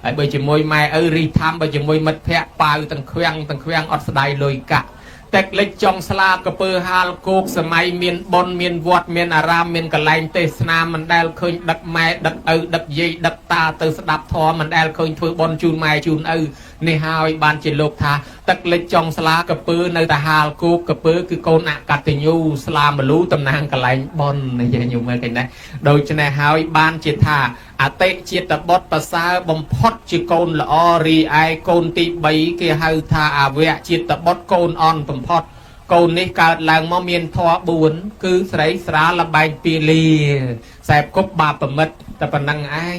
ហើយបើជាមួយម៉ែឪរីធំបើជាមួយមិត្តភ័ក្តិប៉ាវទាំងខ្វាំងទាំងខ្វាំងអត់ស្ដាយលុយកាក់ទឹកលិចចុងស្លាកពើហាលគោកសម័យមានបុណ្យមានវត្តមានអារាមមានកន្លែងទេសនាមិនដែលឃើញដឹកម៉ែដឹកឪដឹកយាយដឹកតាទៅស្ដាប់ធម៌មិនដែលឃើញធ្វើបុណ្យជូនម៉ែជូនឪនេះហើយបានជាលោកថាទឹកលិចចុងស្លាកពើនៅតែហាលគោកកពើគឺកូនអកតញ្ញូស្លាមលូតំណាងកន្លែងបុណ្យនេះយើងមើលឃើញដែរដូច្នេះហើយបានជាថាអ អតិជាតិបុត្រប្រសើរបំផុតជាកូនល្អរីឯកូនទី3គេហៅថាអវៈជាតិបុត្រកូនអន់បំផុតកូននេះកើតឡើងមកមានធម៌4គឺស្រីស្រាលបែងពីលាសែបគប់បាបប្រមិតតែប៉ុណ្ណឹងឯង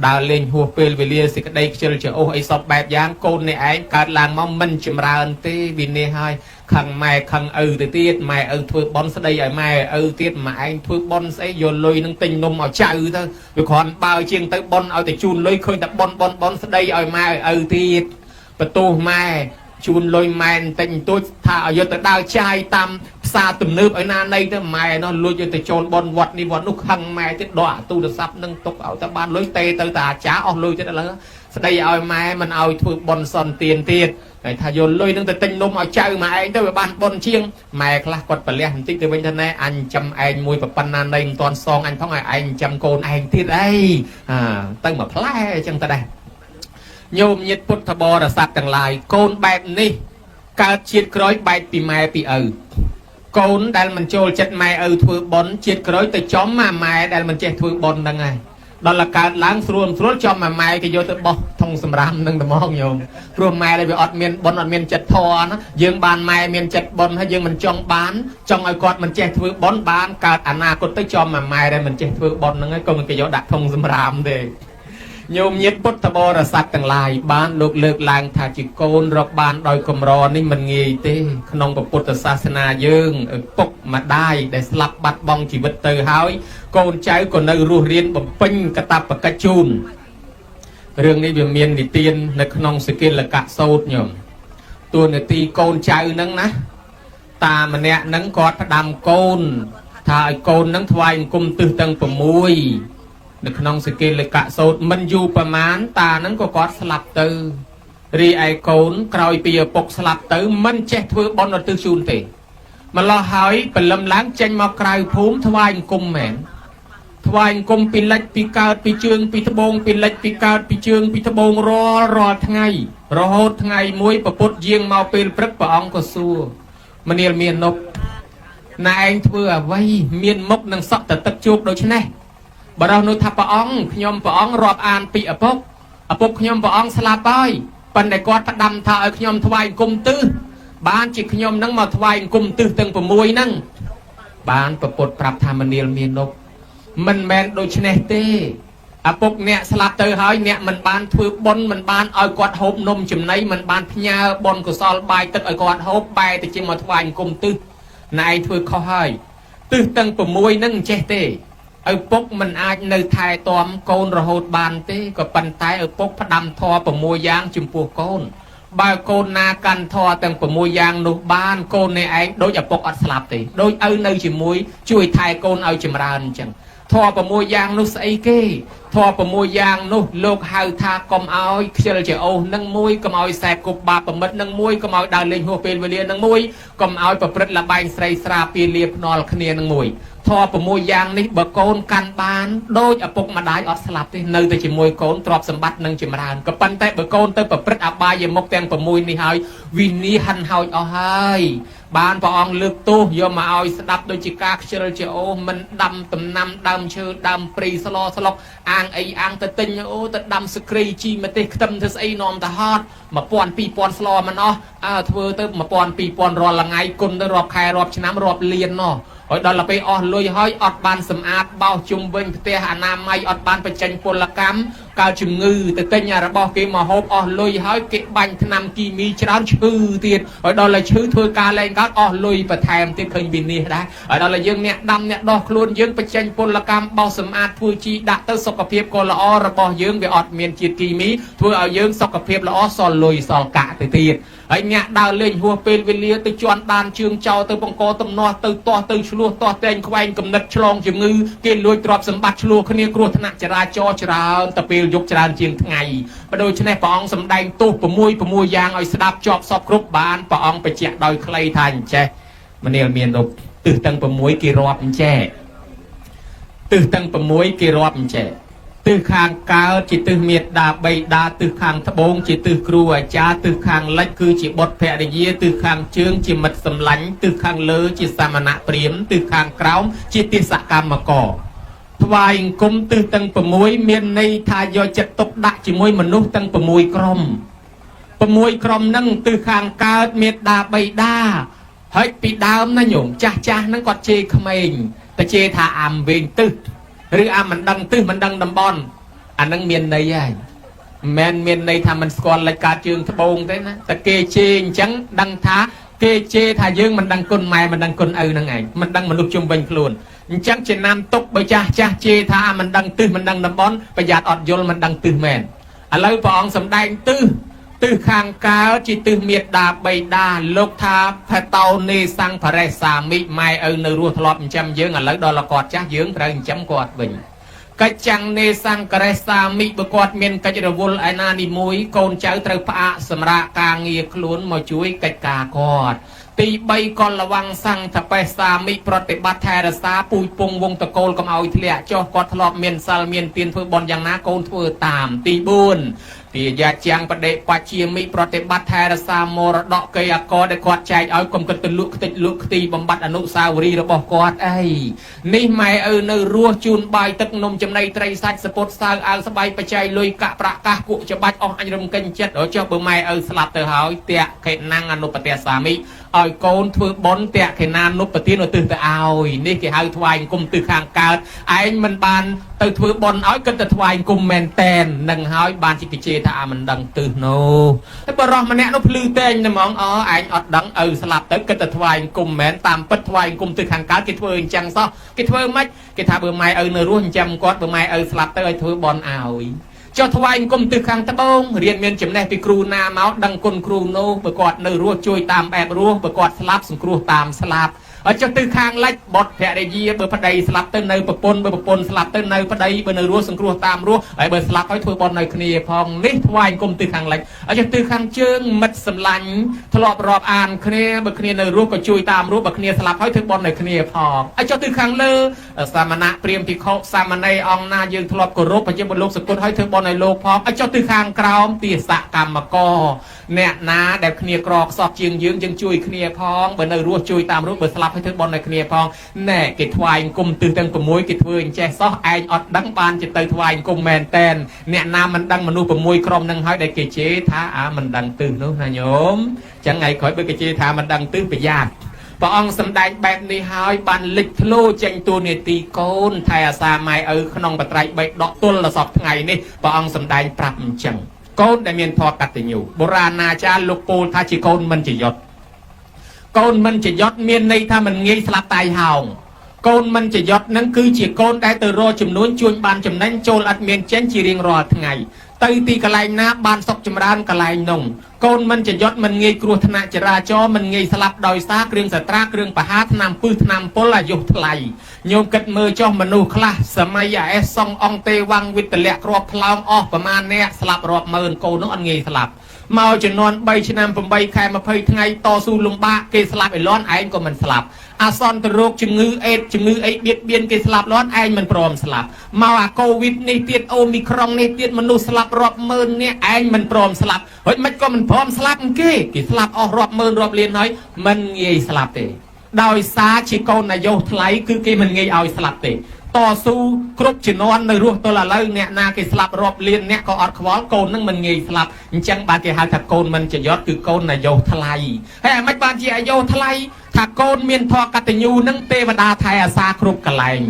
ដើរលេងហួសពេលវេលាសេចក្តីខ្ជិលច្រអូសអីសពបែបយ៉ាងកូននេះឯងកើតឡើងមកមិនចម្រើនទេវិនិច្ឆ័យហើយខឹងម៉ែខឹងឪទៅទៀតម៉ែឪធ្វើបន់ស្ដីឲ្យម៉ែឪទៀតម៉ែឯងធ្វើបន់ស្អីយកលុយនឹងទិញនំឲ្យចៅទៅវាគ្រាន់បើជាងទៅបន់ឲ្យតែជូនលុយឃើញតែបន់បន់បន់ស្ដីឲ្យម៉ែឲ្យឪទៀតបន្ទោសម៉ែជូនលុយម៉ែបន្តិចបន្តួចថាឲ្យយកទៅដើរចាយតាមផ្សារទំនើបឲ្យណាណីទៅម៉ែនោះលួចយកទៅចូលបន់វត្តនេះវត្តនោះខឹងម៉ែទៀតដកអាទូរស័ព្ទនឹងទុកឲ្យតែបានលុយទេទៅតាអាចារ្យអស់លុយទៀតឥឡូវស្ដីឲ្យម៉ែមិនឲ្យធ្វើបន់សន្ទានទៀតហើយថាយកលុយនឹងទៅទិញនំឲ្យចៅម៉ែឯងទៅវាបានបន់ជាងម៉ែខ្លះគាត់ប្រលះបន្តិចទៅវិញថាណែអញចាំឯងមួយប៉ុណ្ណាណីមិនតាន់សងអញផងឲ្យឯងចាំកូនឯងទៀតអីអាទៅមួយផ្លែអញ្ចឹងទៅដែរញោមញាតិពុទ្ធបរិស័ទទាំងឡាយកូនបែបនេះកើតជាតិក្រោយបែកពីម៉ែពីឪកូនដែលមិនចូលចិត្តម៉ែឪធ្វើបន់ជាតិក្រោយទៅចំម៉ាម៉ែដែលមិនចេះធ្វើបន់ហ្នឹងហើយដល់តែកើតឡើងស្រួលស្រួលចំម៉ាម៉ែគេយកទៅបោះធុងសម្រាមនឹងត្មងញោមព្រោះម៉ែដែលវាអត់មានបន់អត់មានចិត្តធម៌ណាយើងបានម៉ែមានចិត្តបន់ហើយយើងមិនចង់បានចង់ឲ្យគាត់មិនចេះធ្វើបន់បានកើតអនាគតទៅចំម៉ាម៉ែដែលមិនចេះធ្វើបន់ហ្នឹងហើយកុំគេយកដាក់ធុងសម្រាមទេញោមញាតិពុទ្ធបរិស័ទទាំងឡាយបានលោកលើកឡើងថាជាកូនរកបានដោយកម្រនេះមិនងាយទេក្នុងពុទ្ធសាសនាយើងឪពុកម្ដាយដែលស្លាប់បាត់បង់ជីវិតទៅហើយកូនចៅក៏នៅរស់រានបំពេញកតបកិច្ចជូនរឿងនេះវាមាននិទាននៅក្នុងសកិលកៈសោតញោមតួនាទីកូនចៅហ្នឹងណាតាម្នាក់ហ្នឹងគាត់ផ្ដាំកូនថាឲ្យកូនហ្នឹងថ្វាយអង្គមទិសទាំង6នៅក្នុងសកិលកៈសោតមិនយូរប្រមាណតាហ្នឹងក៏គាត់ស្លាប់ទៅរីឯកូនក្រោយពីឪពុកស្លាប់ទៅមិនចេះធ្វើបុណ្យឧទ្ទិសជូនទេម្លោះហើយព្រលឹមឡើងចេញមកក្រៅភូមិថ្វាយអង្គមមែនថ្វាយអង្គមពីលិចពីកើតពីជើងពីត្បូងពីលិចពីកើតពីជើងពីត្បូងរាល់រាល់ថ្ងៃរហូតថ្ងៃមួយពពុទ្ធយាងមកពេលព្រឹកព្រះអង្គក៏សួរមនាលមាននប់ណែឯងធ្វើអ្វីមានមុខនឹងសក់តទឹកជោគដូច្នេះបរោះនោះថាព្រះអង្គខ្ញុំព្រះអង្គរាប់អានពីឪពុកឪពុកខ្ញុំព្រះអង្គស្លាប់ហើយប៉ុន្តែគាត់ផ្ដាំថាឲ្យខ្ញុំថ្វាយអង្គមទិសបានជាខ្ញុំនឹងមកថ្វាយអង្គមទិសទាំង6ហ្នឹងបានពពុទ្ធប្រាប់ថាមនាលមាននប់មិនមែនដូច្នេះទេឪពុកអ្នកស្លាប់ទៅហើយអ្នកមិនបានធ្វើបុណ្យមិនបានឲ្យគាត់ហូបនំចំណីមិនបានផ្ញើបុណ្យកុសលបាយទឹកឲ្យគាត់ហូបបែរទៅជាមកថ្វាយអង្គមទិសណែឯងធ្វើខុសហើយទិសទាំង6ហ្នឹងមិនចេះទេឪពុកមិនអាចនៅថែទាំកូនរហូតបានទេក៏ប៉ុន្តែឪពុកផ្ដាំធម៌6យ៉ាងចំពោះកូនបើកូនណាកាន់ធម៌ទាំង6យ៉ាងនោះបានកូននេះឯងដូចឪពុកអត់ស្លាប់ទេដូចឪនៅជាមួយជួយថែកូនឲ្យចម្រើនអញ្ចឹងធម៌6យ៉ាងនោះស្អីគេធម៌6យ៉ាងនោះលោកហៅថាកុំឲ្យខ្ជិលជាអូសនឹងមួយកុំឲ្យសែបគប់បាបប្រមិតនឹងមួយកុំឲ្យដើរលេងហួសពេលវេលានឹងមួយកុំឲ្យប្រព្រឹត្តលបែងស្រីស្រាពីលាភ្នាល់គ្នានឹងមួយធម៌6យ៉ាងនេះបើកូនកាន់បានដូចឪពុកម្ដាយអត់ស្លាប់ទេនៅតែជាមួយកូនទ្រព្យសម្បត្តិនឹងចម្រើនក៏ប៉ុន្តែបើកូនទៅប្រព្រឹត្តអបាយមុខទាំង6នេះហើយវិនាសហិនហោចអស់ហើយបានព្រះអង្គលើកទោសយកមកឲ្យស្ដាប់ដូចជាការខ្ជិលជាអូសមិនដាំដំណាំដើមឈើដើមព្រៃស្លស្លុកអាងអីអាងទៅទិញអូទៅដាំសក្រីជីម្ទេសខ្ទឹមធ្វើស្អីនាំទៅហត់1000 2000ស្លមិនអស់អើធ្វើទៅ1000 2000រាល់ថ្ងៃគុណទៅរាប់ខែរាប់ឆ្នាំរាប់លានណោះហើយដល់ទៅពេលអស់លុយហើយអត់បានសម្អាតបោសជុំវិញផ្ទះអនាម័យអត់បានបញ្ចេញពលកម្មកើតជំងឺទៅទិញអារបស់គេមកហូបអស់លុយហើយគេបាញ់ថ្នាំគីមីច្រើនឈឺទៀតហើយដល់តែឈឺធ្វើការលែងកើតអស់លុយបន្ថែមទៀតឃើញវិនិច្ឆ័យដែរហើយដល់តែយើងអ្នកដាំអ្នកដោះខ្លួនយើងបញ្ចេញពលកម្មបោសសម្អាតធ្វើជីដាក់ទៅសុខភាពក៏ល្អរបស់យើងវាអត់មានជាតិគីមីធ្វើឲ្យយើងសុខភាពល្អសល់លុយសល់កាក់ទៅទៀតហើយអ្នកដើរលេងហួសពេលវេលាទៅជន់ដានជើងចោលទៅបង្កទំនាស់ទៅទាស់ទៅឆ្លោះទាស់តែងខ្វែងកំណត់ឆ្លងជំងឺគេលួចទ្រព្យសម្បត្តិឆ្លោះគ្នាគ្រោះថ្នាក់ចរាចរណ៍ច្រើនទៅពេលយប់ច្រើនជាងថ្ងៃបើដូច្នេះព្រះអង្គសម្ដែងទោស6យ៉ាងឲ្យស្ដាប់ជាប់សពគ្រប់បានព្រះអង្គបញ្ជាក់ដោយខ្លីថាអញ្ចេះមនាលមានរូបទិសទាំង6គេរាប់អញ្ចេះទិសទាំង6គេរាប់អញ្ចេះទិសខាងកើតជាទិសមេត្តាបិតាទិសខាងត្បូងជាទិសគ្រូអាចារ្យទិសខាងលិចគឺជាបុត្រភរិយាទិសខាងជើងជាមិត្តសម្លាញ់ទិសខាងលើជាសមណៈព្រាហ្មណ៍ទិសខាងក្រោមជាទិសកម្មករធ ថ្វាយអង្គមទិសទាំង6មានន័យថាយកចិត្តទុកដាក់ជាមួយមនុស្សទាំង6ក្រុម6ក្រុមហ្នឹងទិសខាងកើតមេដាបៃតាហើយពីដើមណាញោមចាស់ចាស់ហ្នឹងគាត់ជេរក្មេងតែជេរថាអាំវែងទិសឬអាមិនដឹងទិសមិនដឹងតំបន់អាហ្នឹងមានន័យហើយមិនមែនមានន័យថាមិនស្គាល់លិចកើតជើងត្បូងទេណាតែគេជេរអញ្ចឹងដឹងថាគេជេរថាយើងមិនដឹងគុណម៉ែមិនដឹងគុណឪហ្នឹងឯងមិនដឹងមនុស្សជុំវិញខ្លួនអញ្ចឹងជាណាំទុកបើចាស់ចាស់ជេរថាអាមិនដឹងទិសមិនដឹងតំបន់ប្រយ័ត្នអត់យល់មិនដឹងទិសមែនឥឡូវព្រះអង្គសម្ដែងទិសទិសខាងកើតជាទិសមេដាបៃតាលោកថាផតោនេសង្ភរិសាមិម៉ែឪនៅរស់ធ្លាប់ចិញ្ចឹមយើងឥឡូវដល់គាត់ចាស់យើងត្រូវចិញ្ចឹមគាត់វិញកិច្ចចាំងនេសង្ករិសាមិបើគាត់មានកិច្ចរវល់ឯណានីមួយកូនចៅត្រូវផ្អាកសម្រាប់ការងារខ្លួនមកជួយកិច្ចការគាត់ទី3កលវੰសង្ឃបេសាមិប្រតិបត្តិថែរក្សាពូជពងវងតកូលកុំឲ្យធ្លាក់ចុះគាត់ធ្លាប់មានសិលមានទានធ្វើបុណ្យយ៉ាងណាកូនធ្វើតាមទី4ទាយាចាំងបដិបជាមិប្រតិបត្តិថែរក្សាមរតកគេអកដែលគាត់ចែកឲ្យកុំគិតទៅលក់ខ្ទេចលក់ខ្ទីបំបត្តិអនុស្សាវរីយ៍របស់គាត់អីនេះម៉ែឪនៅរស់ជូនបាយទឹកនំចំណីត្រីសាច់សពុតសៅអាវស្បៃបច្ច័យលុយកាក់ប្រាក់កាសគក់ច្បាច់អស់អញរំកិញចិត្តដល់ចុះបើម៉ែឪស្លាប់ទៅហើយតេខេណាំងអនុបតិសាមិឲ្យកូនធ្វើបុណ្យតេខេណានុបទានឧទ្ទិសទៅឲ្យនេះគេហៅថ្វាយអង្គមទិសខាងកើតឯងមិនបានទៅធ្វើបុណ្យឲ្យគិតតែថ្វាយអង្គមមែនតែននឹងហើយបានជាគេជេរថាអាមិនដឹងទិសនោះតែបរោះម្នាក់នោះភ្លឺតែងតែហ្មងអឯងអត់ដឹងឪស្លាប់ទៅគិតតែថ្វាយអង្គមមែនតាមពិតថ្វាយអង្គមទិសខាងកើតគេធ្វើអញ្ចឹងសោះគេធ្វើម៉េចគេថាបើម៉ែឪនៅរស់ចិញ្ចឹមគាត់បើម៉ែឪស្លាប់ទៅឲ្យធ្វើបុណ្យឲ្យចុះថ្វាយអង្គមទិសខាងត្បូងរៀនមានចំណេះពីគ្រូណាមកដឹងគុណគ្រូនោះបើគាត់នៅរស់ជួយតាមបែបរស់បើគាត់ស្លាប់សង្គ្រោះតាមស្លាប់ហើយចុះទិសខាងលិចបុត្រភរិយាបើប្តីស្លាប់ទៅនៅប្រពន្ធបើប្រពន្ធស្លាប់ទៅនៅប្តីបើនៅរស់សង្គ្រោះតាមរស់ហើយបើស្លាប់ហើយធ្វើបុណ្យនៅគ្នាផងនេះថ្វាយអង្គមទិសខាងលិចហើយចុះទិសខាងជើងមិត្តសម្លាញ់ធ្លាប់រាប់អានគ្នាបើគ្នានៅរស់ក៏ជួយតាមរស់បើគ្នាស្លាប់ហើយធ្វើបុណ្យនៅគ្នាផងហើយចុះទិសខាងលើសាមណៈព្រាហ្មណ៍ភិក្ខុសាមណេរអង្គណាយើងធ្លាប់គោរពប្រជាពលលោកសគុណហើយធ្វើបុណ្យឲ្យលោកផងហើយចុះទិសខាងក្រោមទាសកម្មករអ្នកណាដែលគ្នាក្រខ្សោះជាងយើងយើងជួយគ្នាផងបើនៅរស់ជួយតាមរស់បើស្លាប់ហើយធ្វើបុណ្យឲ្យគ្នាផងណែគេថ្វាយអង្គមទិសទាំង6គេធ្វើអញ្ចេះសោះឯងអត់ដឹងបានជាទៅថ្វាយអង្គមមែនតែនអ្នកណាមិនដឹងមនុស្ស6ក្រុមនឹងហើយដែលគេជេរថាអាមិនដឹងទិសនោះណាញោមចឹងថ្ងៃក្រោយបើគេជេរថាមិនដឹងទិសប្រយ័ត្នព្រះអង្គសម្ដែងបែបនេះហើយបានលេចធ្លោចេញតួនាទីកូនថែអាសាម៉ែឪក្នុងបត្រៃបីដកទល់ដល់សពថ្ងៃនេះព្រះអង្គសម្ដែងប្រាប់អញ្ចឹងកូនដែលមានធម៌កតញ្ញូបុរាណាចារ្យលោកពោលថាជាកូនមិនជាយត់កូនមិនជាយត់មានន័យថាមិនងាយស្លាប់តៃហោងកូនមិនជាយត់នឹងគឺជាកូនដែលទៅរកចំនួនជួញបានចំណេញចូលអត់មានចេញជារៀងរាល់ថ្ងៃទៅទីកន្លែងណាបានសុខចម្រើនកន្លែងនោះកូនមិនជាយត់មិនងាយគ្រោះថ្នាក់ចរាចរណ៍មិនងាយស្លាប់ដោយសារគ្រឿងសត្រាគ្រឿងបហាថ្នាំពឹសថ្នាំពុលអាយុថ្លៃញោមគិតមើលចុះមនុស្សខ្លះសម័យអាអេសសុងអង្គទេវងវិទ្យលៈគ្រាប់ផ្លោងអស់ប្រមាណអ្នកស្លាប់រាប់ម៉ឺនកូននោះអត់ងាយស្លាប់មកចំនួន3ឆ្នាំ8ខែ20ថ្ងៃតស៊ូលំបាកគេស្លាប់ឲ្យលន់ឯងក៏មិនស្លាប់អាសន្នរោគជំងឺអេដជំងឺអីបៀតបៀនគេស្លាប់លន់ឯងមិនព្រមស្លាប់មកអាកូវីដនេះទៀតអូមីក្រុងនេះទៀតមនុស្សស្លាប់រាប់ម៉ឺននាក់ឯងមិនព្រមស្លាប់ហើយមិនក៏មិនព្រមស្លាប់គេគេស្លាប់អស់រាប់ម៉ឺនរាប់លានហើយមិនងាយស្លាប់ទេដោយសារជាកូនអាយុថ្លៃគឺគេមិនងាយឲ្យស្លាប់ទេតស៊ូគ្រប់ជំនាន់នៅរស់ទល់ឥឡូវអ្នកណាគេស្លាប់រាប់លានអ្នកក៏អត់ខ្វល់កូននឹងមិនងាយស្លាប់អញ្ចឹងបានគេហៅថាកូនមិនចយត់គឺកូនអាយុថ្លៃហើយអាមិនបានជាអាយុថ្លៃថាកូនមានធម៌កតញ្ញូនឹងទេវតាថែអាសាគ្រប់កន្លែង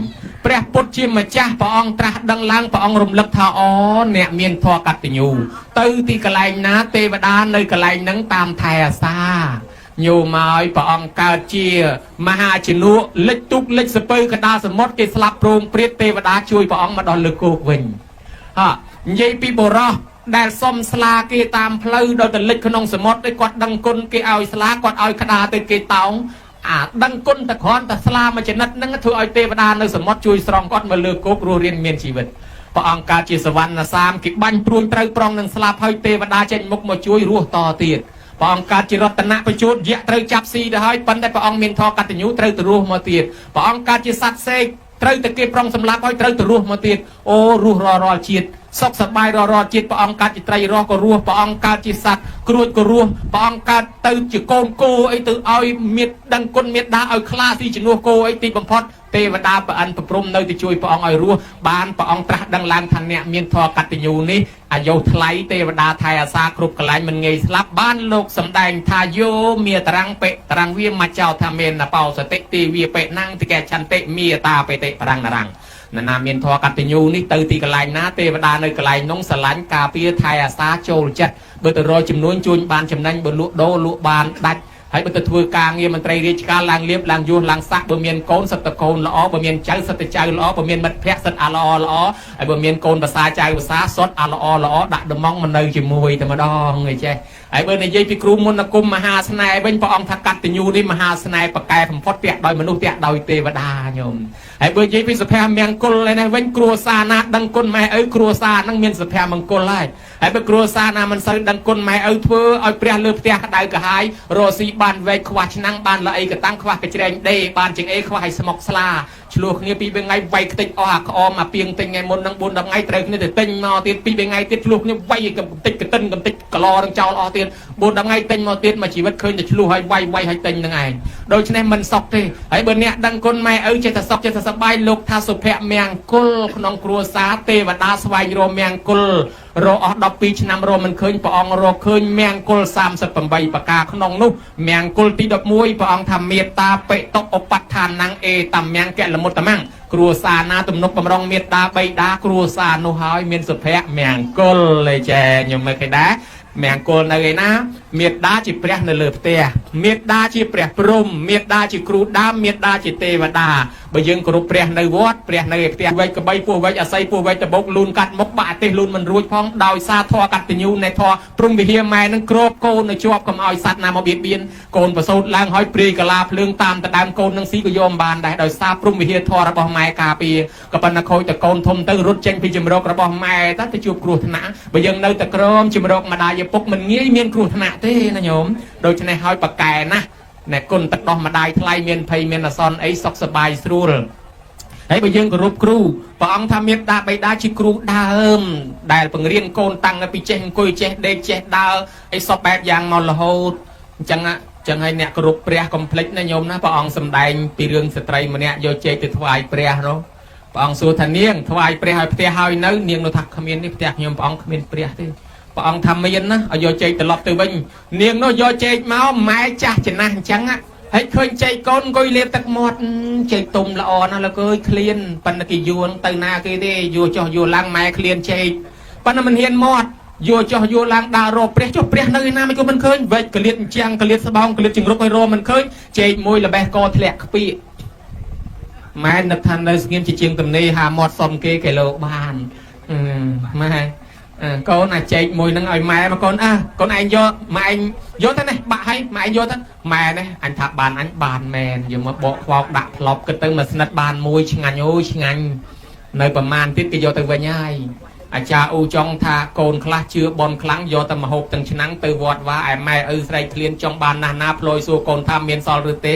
ព្រះពុទ្ធជាម្ចាស់ព្រះអង្គត្រាស់ដឹងឡើងព្រះអង្គរំលឹកថាអូអ្នកមានធម៌កតញ្ញូទៅទីកន្លែងណាទេវតានៅកន្លែងហ្នឹងតាមថែអាសាញោមឲ្យព្រះអង្គកើតជាមហាជំនួលិចទូកលិចសពៅកដាលសមុទ្រគេស្លាប់ប្រងព្រាតទេវតាជួយព្រះអង្គមកដល់លើគោកវិញហ่ะនិយាយពីបុរសដែលសុំស្លាគេតាមផ្លូវដល់ទៅលិចក្នុងសមុទ្រឯគាត់ដឹងគុណគេឲ្យស្លាគាត់ឲ្យក្តារទៅគេតោងអាដឹងគុណតែគ្រាន់តែស្លាមួយចំណិតហ្នឹងធ្វើឲ្យទេវតានៅសមុទ្រជួយស្រង់គាត់មកលើគោករស់រៀនមានជីវិតព្រះអង្គកើតជាសវណ្ណសាមគេបាញ់ព្រួញត្រូវប្រងនឹងស្លាប់ហើយទេវតាចេញមុខមកជួយរស់តទៀតព្រះអង្គកើតជារតនៈបញ្ជូតយៈត្រូវចាប់ស៊ីទៅហើយប៉ុន្តែព្រះអង្គមានធម៌កតញ្ញូត្រូវទៅរស់មកទៀតព្រះអង្គកើតជាសត្វសេកត្រូវតែគេប្រុងសម្លាប់ហើយត្រូវទៅរស់មកទៀតអូរស់រាល់រាល់ជាតិ សុខសប្បាយរាល់រាល់ជាតិព្រះអង្គកើតជាត្រីរស់ក៏រស់ព្រះអង្គកើតជាសត្វគ្រួចក៏រស់ព្រះអង្គកើតទៅជាកូនគោអីទៅឲ្យមេដឹងគុណមេដាឲ្យខ្លាស៊ីជំនួសគោអីទីបំផុតទេវតាប្រអិនប្រព្រំនៅទៅជួយព្រះអង្គឲ្យរស់បានព្រះអង្គត្រាស់ដឹងឡើងថាអ្នកមានធម៌កតញ្ញូនេះអាយុថ្លៃទេវតាថែអាសាគ្រប់កន្លែងមិនងាយស្លាប់បានលោកសំដែងថាយោមេតរាំងបិតរាំងវាមចោថាមេនបោសតិទីវាបិណាំងតិកេឆន្តិមេតាបិតិបរាំងនរាំងណានាមានធម៌កតញ្ញូនេះទៅទីកន្លែងណាទេវតានៅកន្លែងនោះស្រឡាញ់ការពារថែអាសាចូលចិត្តបើទៅរកចំនួនជួញបានចំណេញបើលក់ដូរលក់បានដាច់ហើយបើទៅធ្វើការងារមន្ត្រីរាជការឡើងលៀបឡើងយោះឡើងសាក់បើមានកូនសិតតកូនល្អបើមានចៅសិតតចៅល្អបើមានមិត្តភក្តិសិតអាល្អល្អហើយបើមានកូនភាសាចៅភាសាសុតអាល្អល្អដាក់ដំងមកនៅជាមួយតែម្ដងអីចេះហើយបើនិយាយពីគ្រូមុនគុំមហាស្នេហ៍វិញព្រះអង្គថាកតញ្ញូនេះមហាស្នេហ៍ប្រកែបំផុតផ្ទះដោយមនុស្សផ្ទះដោយទេវតាញោមហើយបើនិយាយពីសុភមង្គលឯនេះវិញគ្រួសារណាដឹងគុណម៉ែឪគ្រួសារហ្នឹងមានសុភមង្គលហើយហើយបើគ្រួសារណាមិនសូវដឹងគុណម៉ែឪធ្វើឲ្យព្រះលើផ្ទះក្តៅក្រហាយរស់ស៊ីបានវែកខ្វះឆ្នាំងបានល្អីកតាំងខ្វះកច្រែងដេបានចង្អេខ្វះឲ្យស្មុកស្លាឆ្លោះគ្នាពីរថ្ងៃវាយខ្ទេចអស់អាក្អមអាពីងទិញថ្ងៃមុននឹង4 10ថ្ងៃត្រូវគ្នាទៅទិញមកទៀតពីរថ្ងៃទៀតឆ្លោះគ្នាវាយកំតិចកតិនកំតិចកឡនឹងចោលអស់ទៀត4 10ថ្ងៃទិញមកទៀតមកជីវិតឃើញតែឆ្លោះឲ្យវាយវាយឲ្យទិញនឹងឯងដូច្នេះមិនសុខទេហើយបើអ្នកដឹងគុណម៉ែឪចេះតែសុខចេះតែសប្បាយលោកថាសុភមង្គលក្នុងគ្រួសារទេវតាស្វែងរកមង្គលរកអស់12ឆ្នាំរកមិនឃើញព្រះអង្គរកឃើញមង្គល38ប្រការក្នុងនោះមង្គលទី11ព្រះអង្គថាមេត្តាបិតុឧបដ្ឋានំអេតមង្គលមុត្តមង្គគ្រួសារណាទំនុកបំរុងមេត្តាបិតាគ្រួសារនោះហើយមានសុភមង្គលឯចែខ្ញុំមើលឃើញដែរមង្គលនៅឯណាមេត្តាជាព្រះនៅលើផ្ទះមេត្តាជាព្រះព្រំមេត្តាជាគ្រូដើមមេត្តាជាទេវតាបើយើងគោរពព្រះនៅវត្តព្រះនៅឯផ្ទះវែកកបីពោះវែកអស័យពោះវែកតបោកលូនកាត់មុខបាក់ទេសលូនមិនរួចផងដោយសារធម៌កតញ្ញូនៃធម៌ព្រំវិហារម៉ែនឹងគ្របកូននៅជាប់កុំឲ្យសត្វណាមកបៀតបៀនកូនប្រសូតឡើងហើយព្រាយកលាភ្លើងតាមដដើមកូននឹងស៊ីក៏យកមិនបានដែរដោយសារព្រំវិហារធម៌របស់ម៉ែការពារក៏ប៉ុន្តែខូចតកូនធំទៅរត់ចេញពីជំរករបស់ម៉ែទៅទៅជួបគ្រោះថ្នាក់បើយើងនៅតែក្រមជំរកម្ដាយឪពុកមិនងាយមានគ្រោះថ្នាក់ទេណាញោមដូច្នេះហើយប្រកែណាស់ណែគុណទឹកដោះម្ដាយថ្លៃមានភ័យមានអសន្នអីសុខសប្បាយស្រួលហើយបើយើងគោរពគ្រូព្រះអង្គថាមេត្តាបិតាជាគ្រូដើមដែលបង្រៀនកូនតាំងពីចេះអង្គុយចេះដេកចេះដើរអីសពបែបយ៉ាងមករហូតអញ្ចឹងចឹងហើយអ្នកគោរពព្រះកុំភ្លេចណាញោមណាព្រះអង្គសម្ដែងពីរឿងស្ត្រីម្នាក់យកចេកទៅថ្វាយព្រះនោះព្រះអង្គសួរថានាងថ្វាយព្រះឲ្យផ្ទះហើយនៅនាងនោះថាគ្មានទេផ្ទះខ្ញុំព្រះអង្គគ្មានព្រះទេព្រះអង្គថាមានណាឲ្យយកចេកត្រឡប់ទៅវិញនាងនោះយកចេកមកម៉ែចាស់ចំណាស់អញ្ចឹងហើយឃើញចេកកូនអង្គុយលេបទឹកមាត់ចេកទុំល្អណាស់លោកអើយឃ្លានប៉ុន្តែគេយួនទៅណាគេទេយួរចុះយួរឡើងម៉ែឃ្លានចេកប៉ុន្តែមិនហ៊ានមាត់យួរចុះយួរឡើងដើររកព្រះចុះព្រះនៅឯណាមិនក៏មិនឃើញវែកកលៀតអញ្ចាំងកលៀតស្បោងកលៀតចង្រុកឲ្យរកមិនឃើញចេកមួយល្បេះកធ្លាក់ខ្ពៀកម៉ែនឹកថានៅស្ងៀមជាជាងទំនេរហាមាត់សុំគេគេលោកបានម៉ែកូនអាចេកមួយនឹងឲ្យម៉ែមកកូនអើកូនឯងយកម៉ែឯងយកទៅនេះបាក់ឲ្យម៉ែឯងយកទៅម៉ែនេះអញថាបានអញបានមែនយកមកបកខ្វោកដាក់ផ្លប់គិតទៅមកស្និតបានមួយឆ្ងាញ់អូយឆ្ងាញ់នៅប្រមាណទៀតគេយកទៅវិញហើយអាចារ្យអ៊ូចង់ថាកូនខ្លះជឿបនខ្លាំងយកតែមកហូបទាំងឆ្នាំងទៅវត្តវ៉ាឯម៉ែឪស្រែកឃ្លានចង់បានណាស់ណាផ្លយសួរកូនថាមានសល់ឬទេ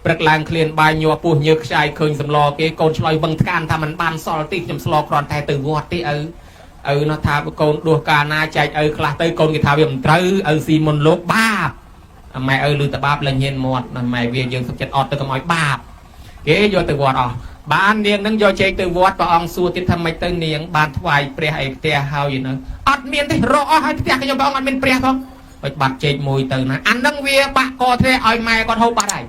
ព្រឹកឡើងឃ្លានបាយញ័រពោះញើសខ្ចាយឃើញសម្លគេកូនឆ្លើយវឹងថ្កានថាมันបានសល់ទេខ្ញុំស្លគ្រាន់តែទៅវត្តទេឪឪនោះថាកូនដួសកាលណាចែកឪខ្លះទៅកូនគេថាវាមិនត្រូវឪស៊ីមុនលោកបាបម៉ែឪលឺតបាបលែងហ៊ានមាត់ម៉ែវាយើងសុខចិត្តអត់ទៅកុំឲ្យបាបគេយកទៅវត្តអស់បាននាងនឹងយកចេកទៅវត្តព្រះអង្គសួរទៀតថាម៉េចទៅនាងបានថ្វាយព្រះអីផ្ទះហើយនៅអត់មានទេរកអស់ហើយផ្ទះខ្ញុំព្រះអង្គអត់មានព្រះផងបាច់បាត់ចេកមួយទៅណាអានឹងវាបាក់កធ្លាក់ឲ្យម៉ែគាត់ហូបបាត់ហើយ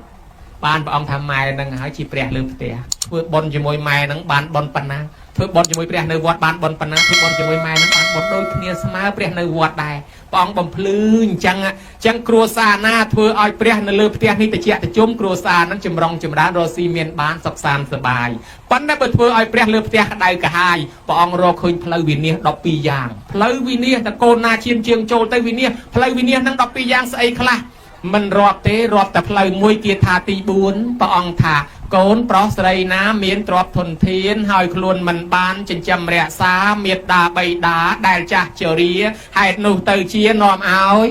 បានព្រះអង្គថាម៉ែនឹងហើយជាព្រះលើផ្ទះធ្វើបុណ្យជាមួយម៉ែនឹងបានបុណ្យប៉ុណ្ណាធ្វើបុណ្យជាមួយព្រះនៅវត្តបានបុណ្យប៉ុណ្ណាធ្វើបុណ្យជាមួយម៉ែនឹងបានបុណ្យដូចគ្នាស្មើព្រះនៅវត្តដែរព្រះអង្គបំភ្លឺអញ្ចឹងអញ្ចឹងគ្រួសារណាធ្វើឲ្យព្រះនៅលើផ្ទះនេះតិចតិជុំគ្រួសារនឹងចម្រុងចម្រើនរស់ស៊ីមានបានសុខសាន្តសប្បាយប៉ុន្តែបើធ្វើឲ្យព្រះលើផ្ទះក្តៅក្រហាយព្រះអង្គរកឃើញផ្លូវវិនាស12យ៉ាងផ្លូវវិនាសតកូនណាឈានជើងចូលទៅវិនាសផ្លូវវិនាសនឹង12យ៉ាងស្អីខ្លះមិនរាប់ទេរាប់តែផ្លូវមួយគាថាទី4ព្រះអង្គថាកូនប្រុសស្រីណាមានទ្រព្យធនធានហើយខ្លួនមិនបានចិញ្ចឹមរក្សាមេត្តាបិតាដែលចាស់ជរាហេតុនោះទៅជានាំឲ្យ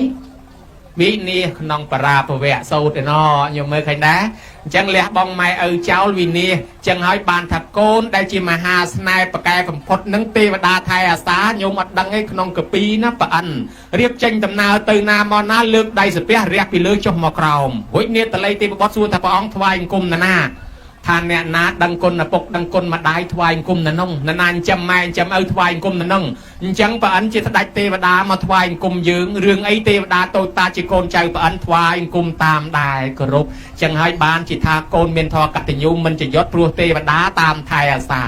វិនាសក្នុងបរាភវៈសូត្រឯណោញោមមើលឃើញដែរអញ្ចឹងលះបង់ម៉ែឪចោលវិនាសអញ្ចឹងហើយបានថាកូនដែលជាមហាស្នេហ៍ប្រកែបំផុតនឹងទេវតាថែអាសាញោមអត់ដឹងឯក្នុងកពីណាប្រអិនរៀបចេញដំណើរទៅណាមកណាលើកដៃសាពះរះពីលើចុះមកក្រោមរួចនេតល័យទេវបុត្រសួរថាព្រះអង្គថ្វាយអង្គមណានាថាអ្នកណាដឹងគុណឪពុកដឹងគុណម្ដាយថ្វាយអង្គមណនងណានាចិញ្ចឹមម៉ែចិញ្ចឹមឪថ្វាយអង្គមណនងអញ្ចឹងប្រអិនជាស្ដេចទេវតាមកថ្វាយអង្គមយើងរឿងអីទេវតាតូចតាជាកូនចៅប្រអិនថ្វាយអង្គមតាមដែរគោរពអញ្ចឹងហើយបានជាថាកូនមានធម៌កតញ្ញូមិនចយត់ព្រោះទេវតាតាមថែអាសាឥ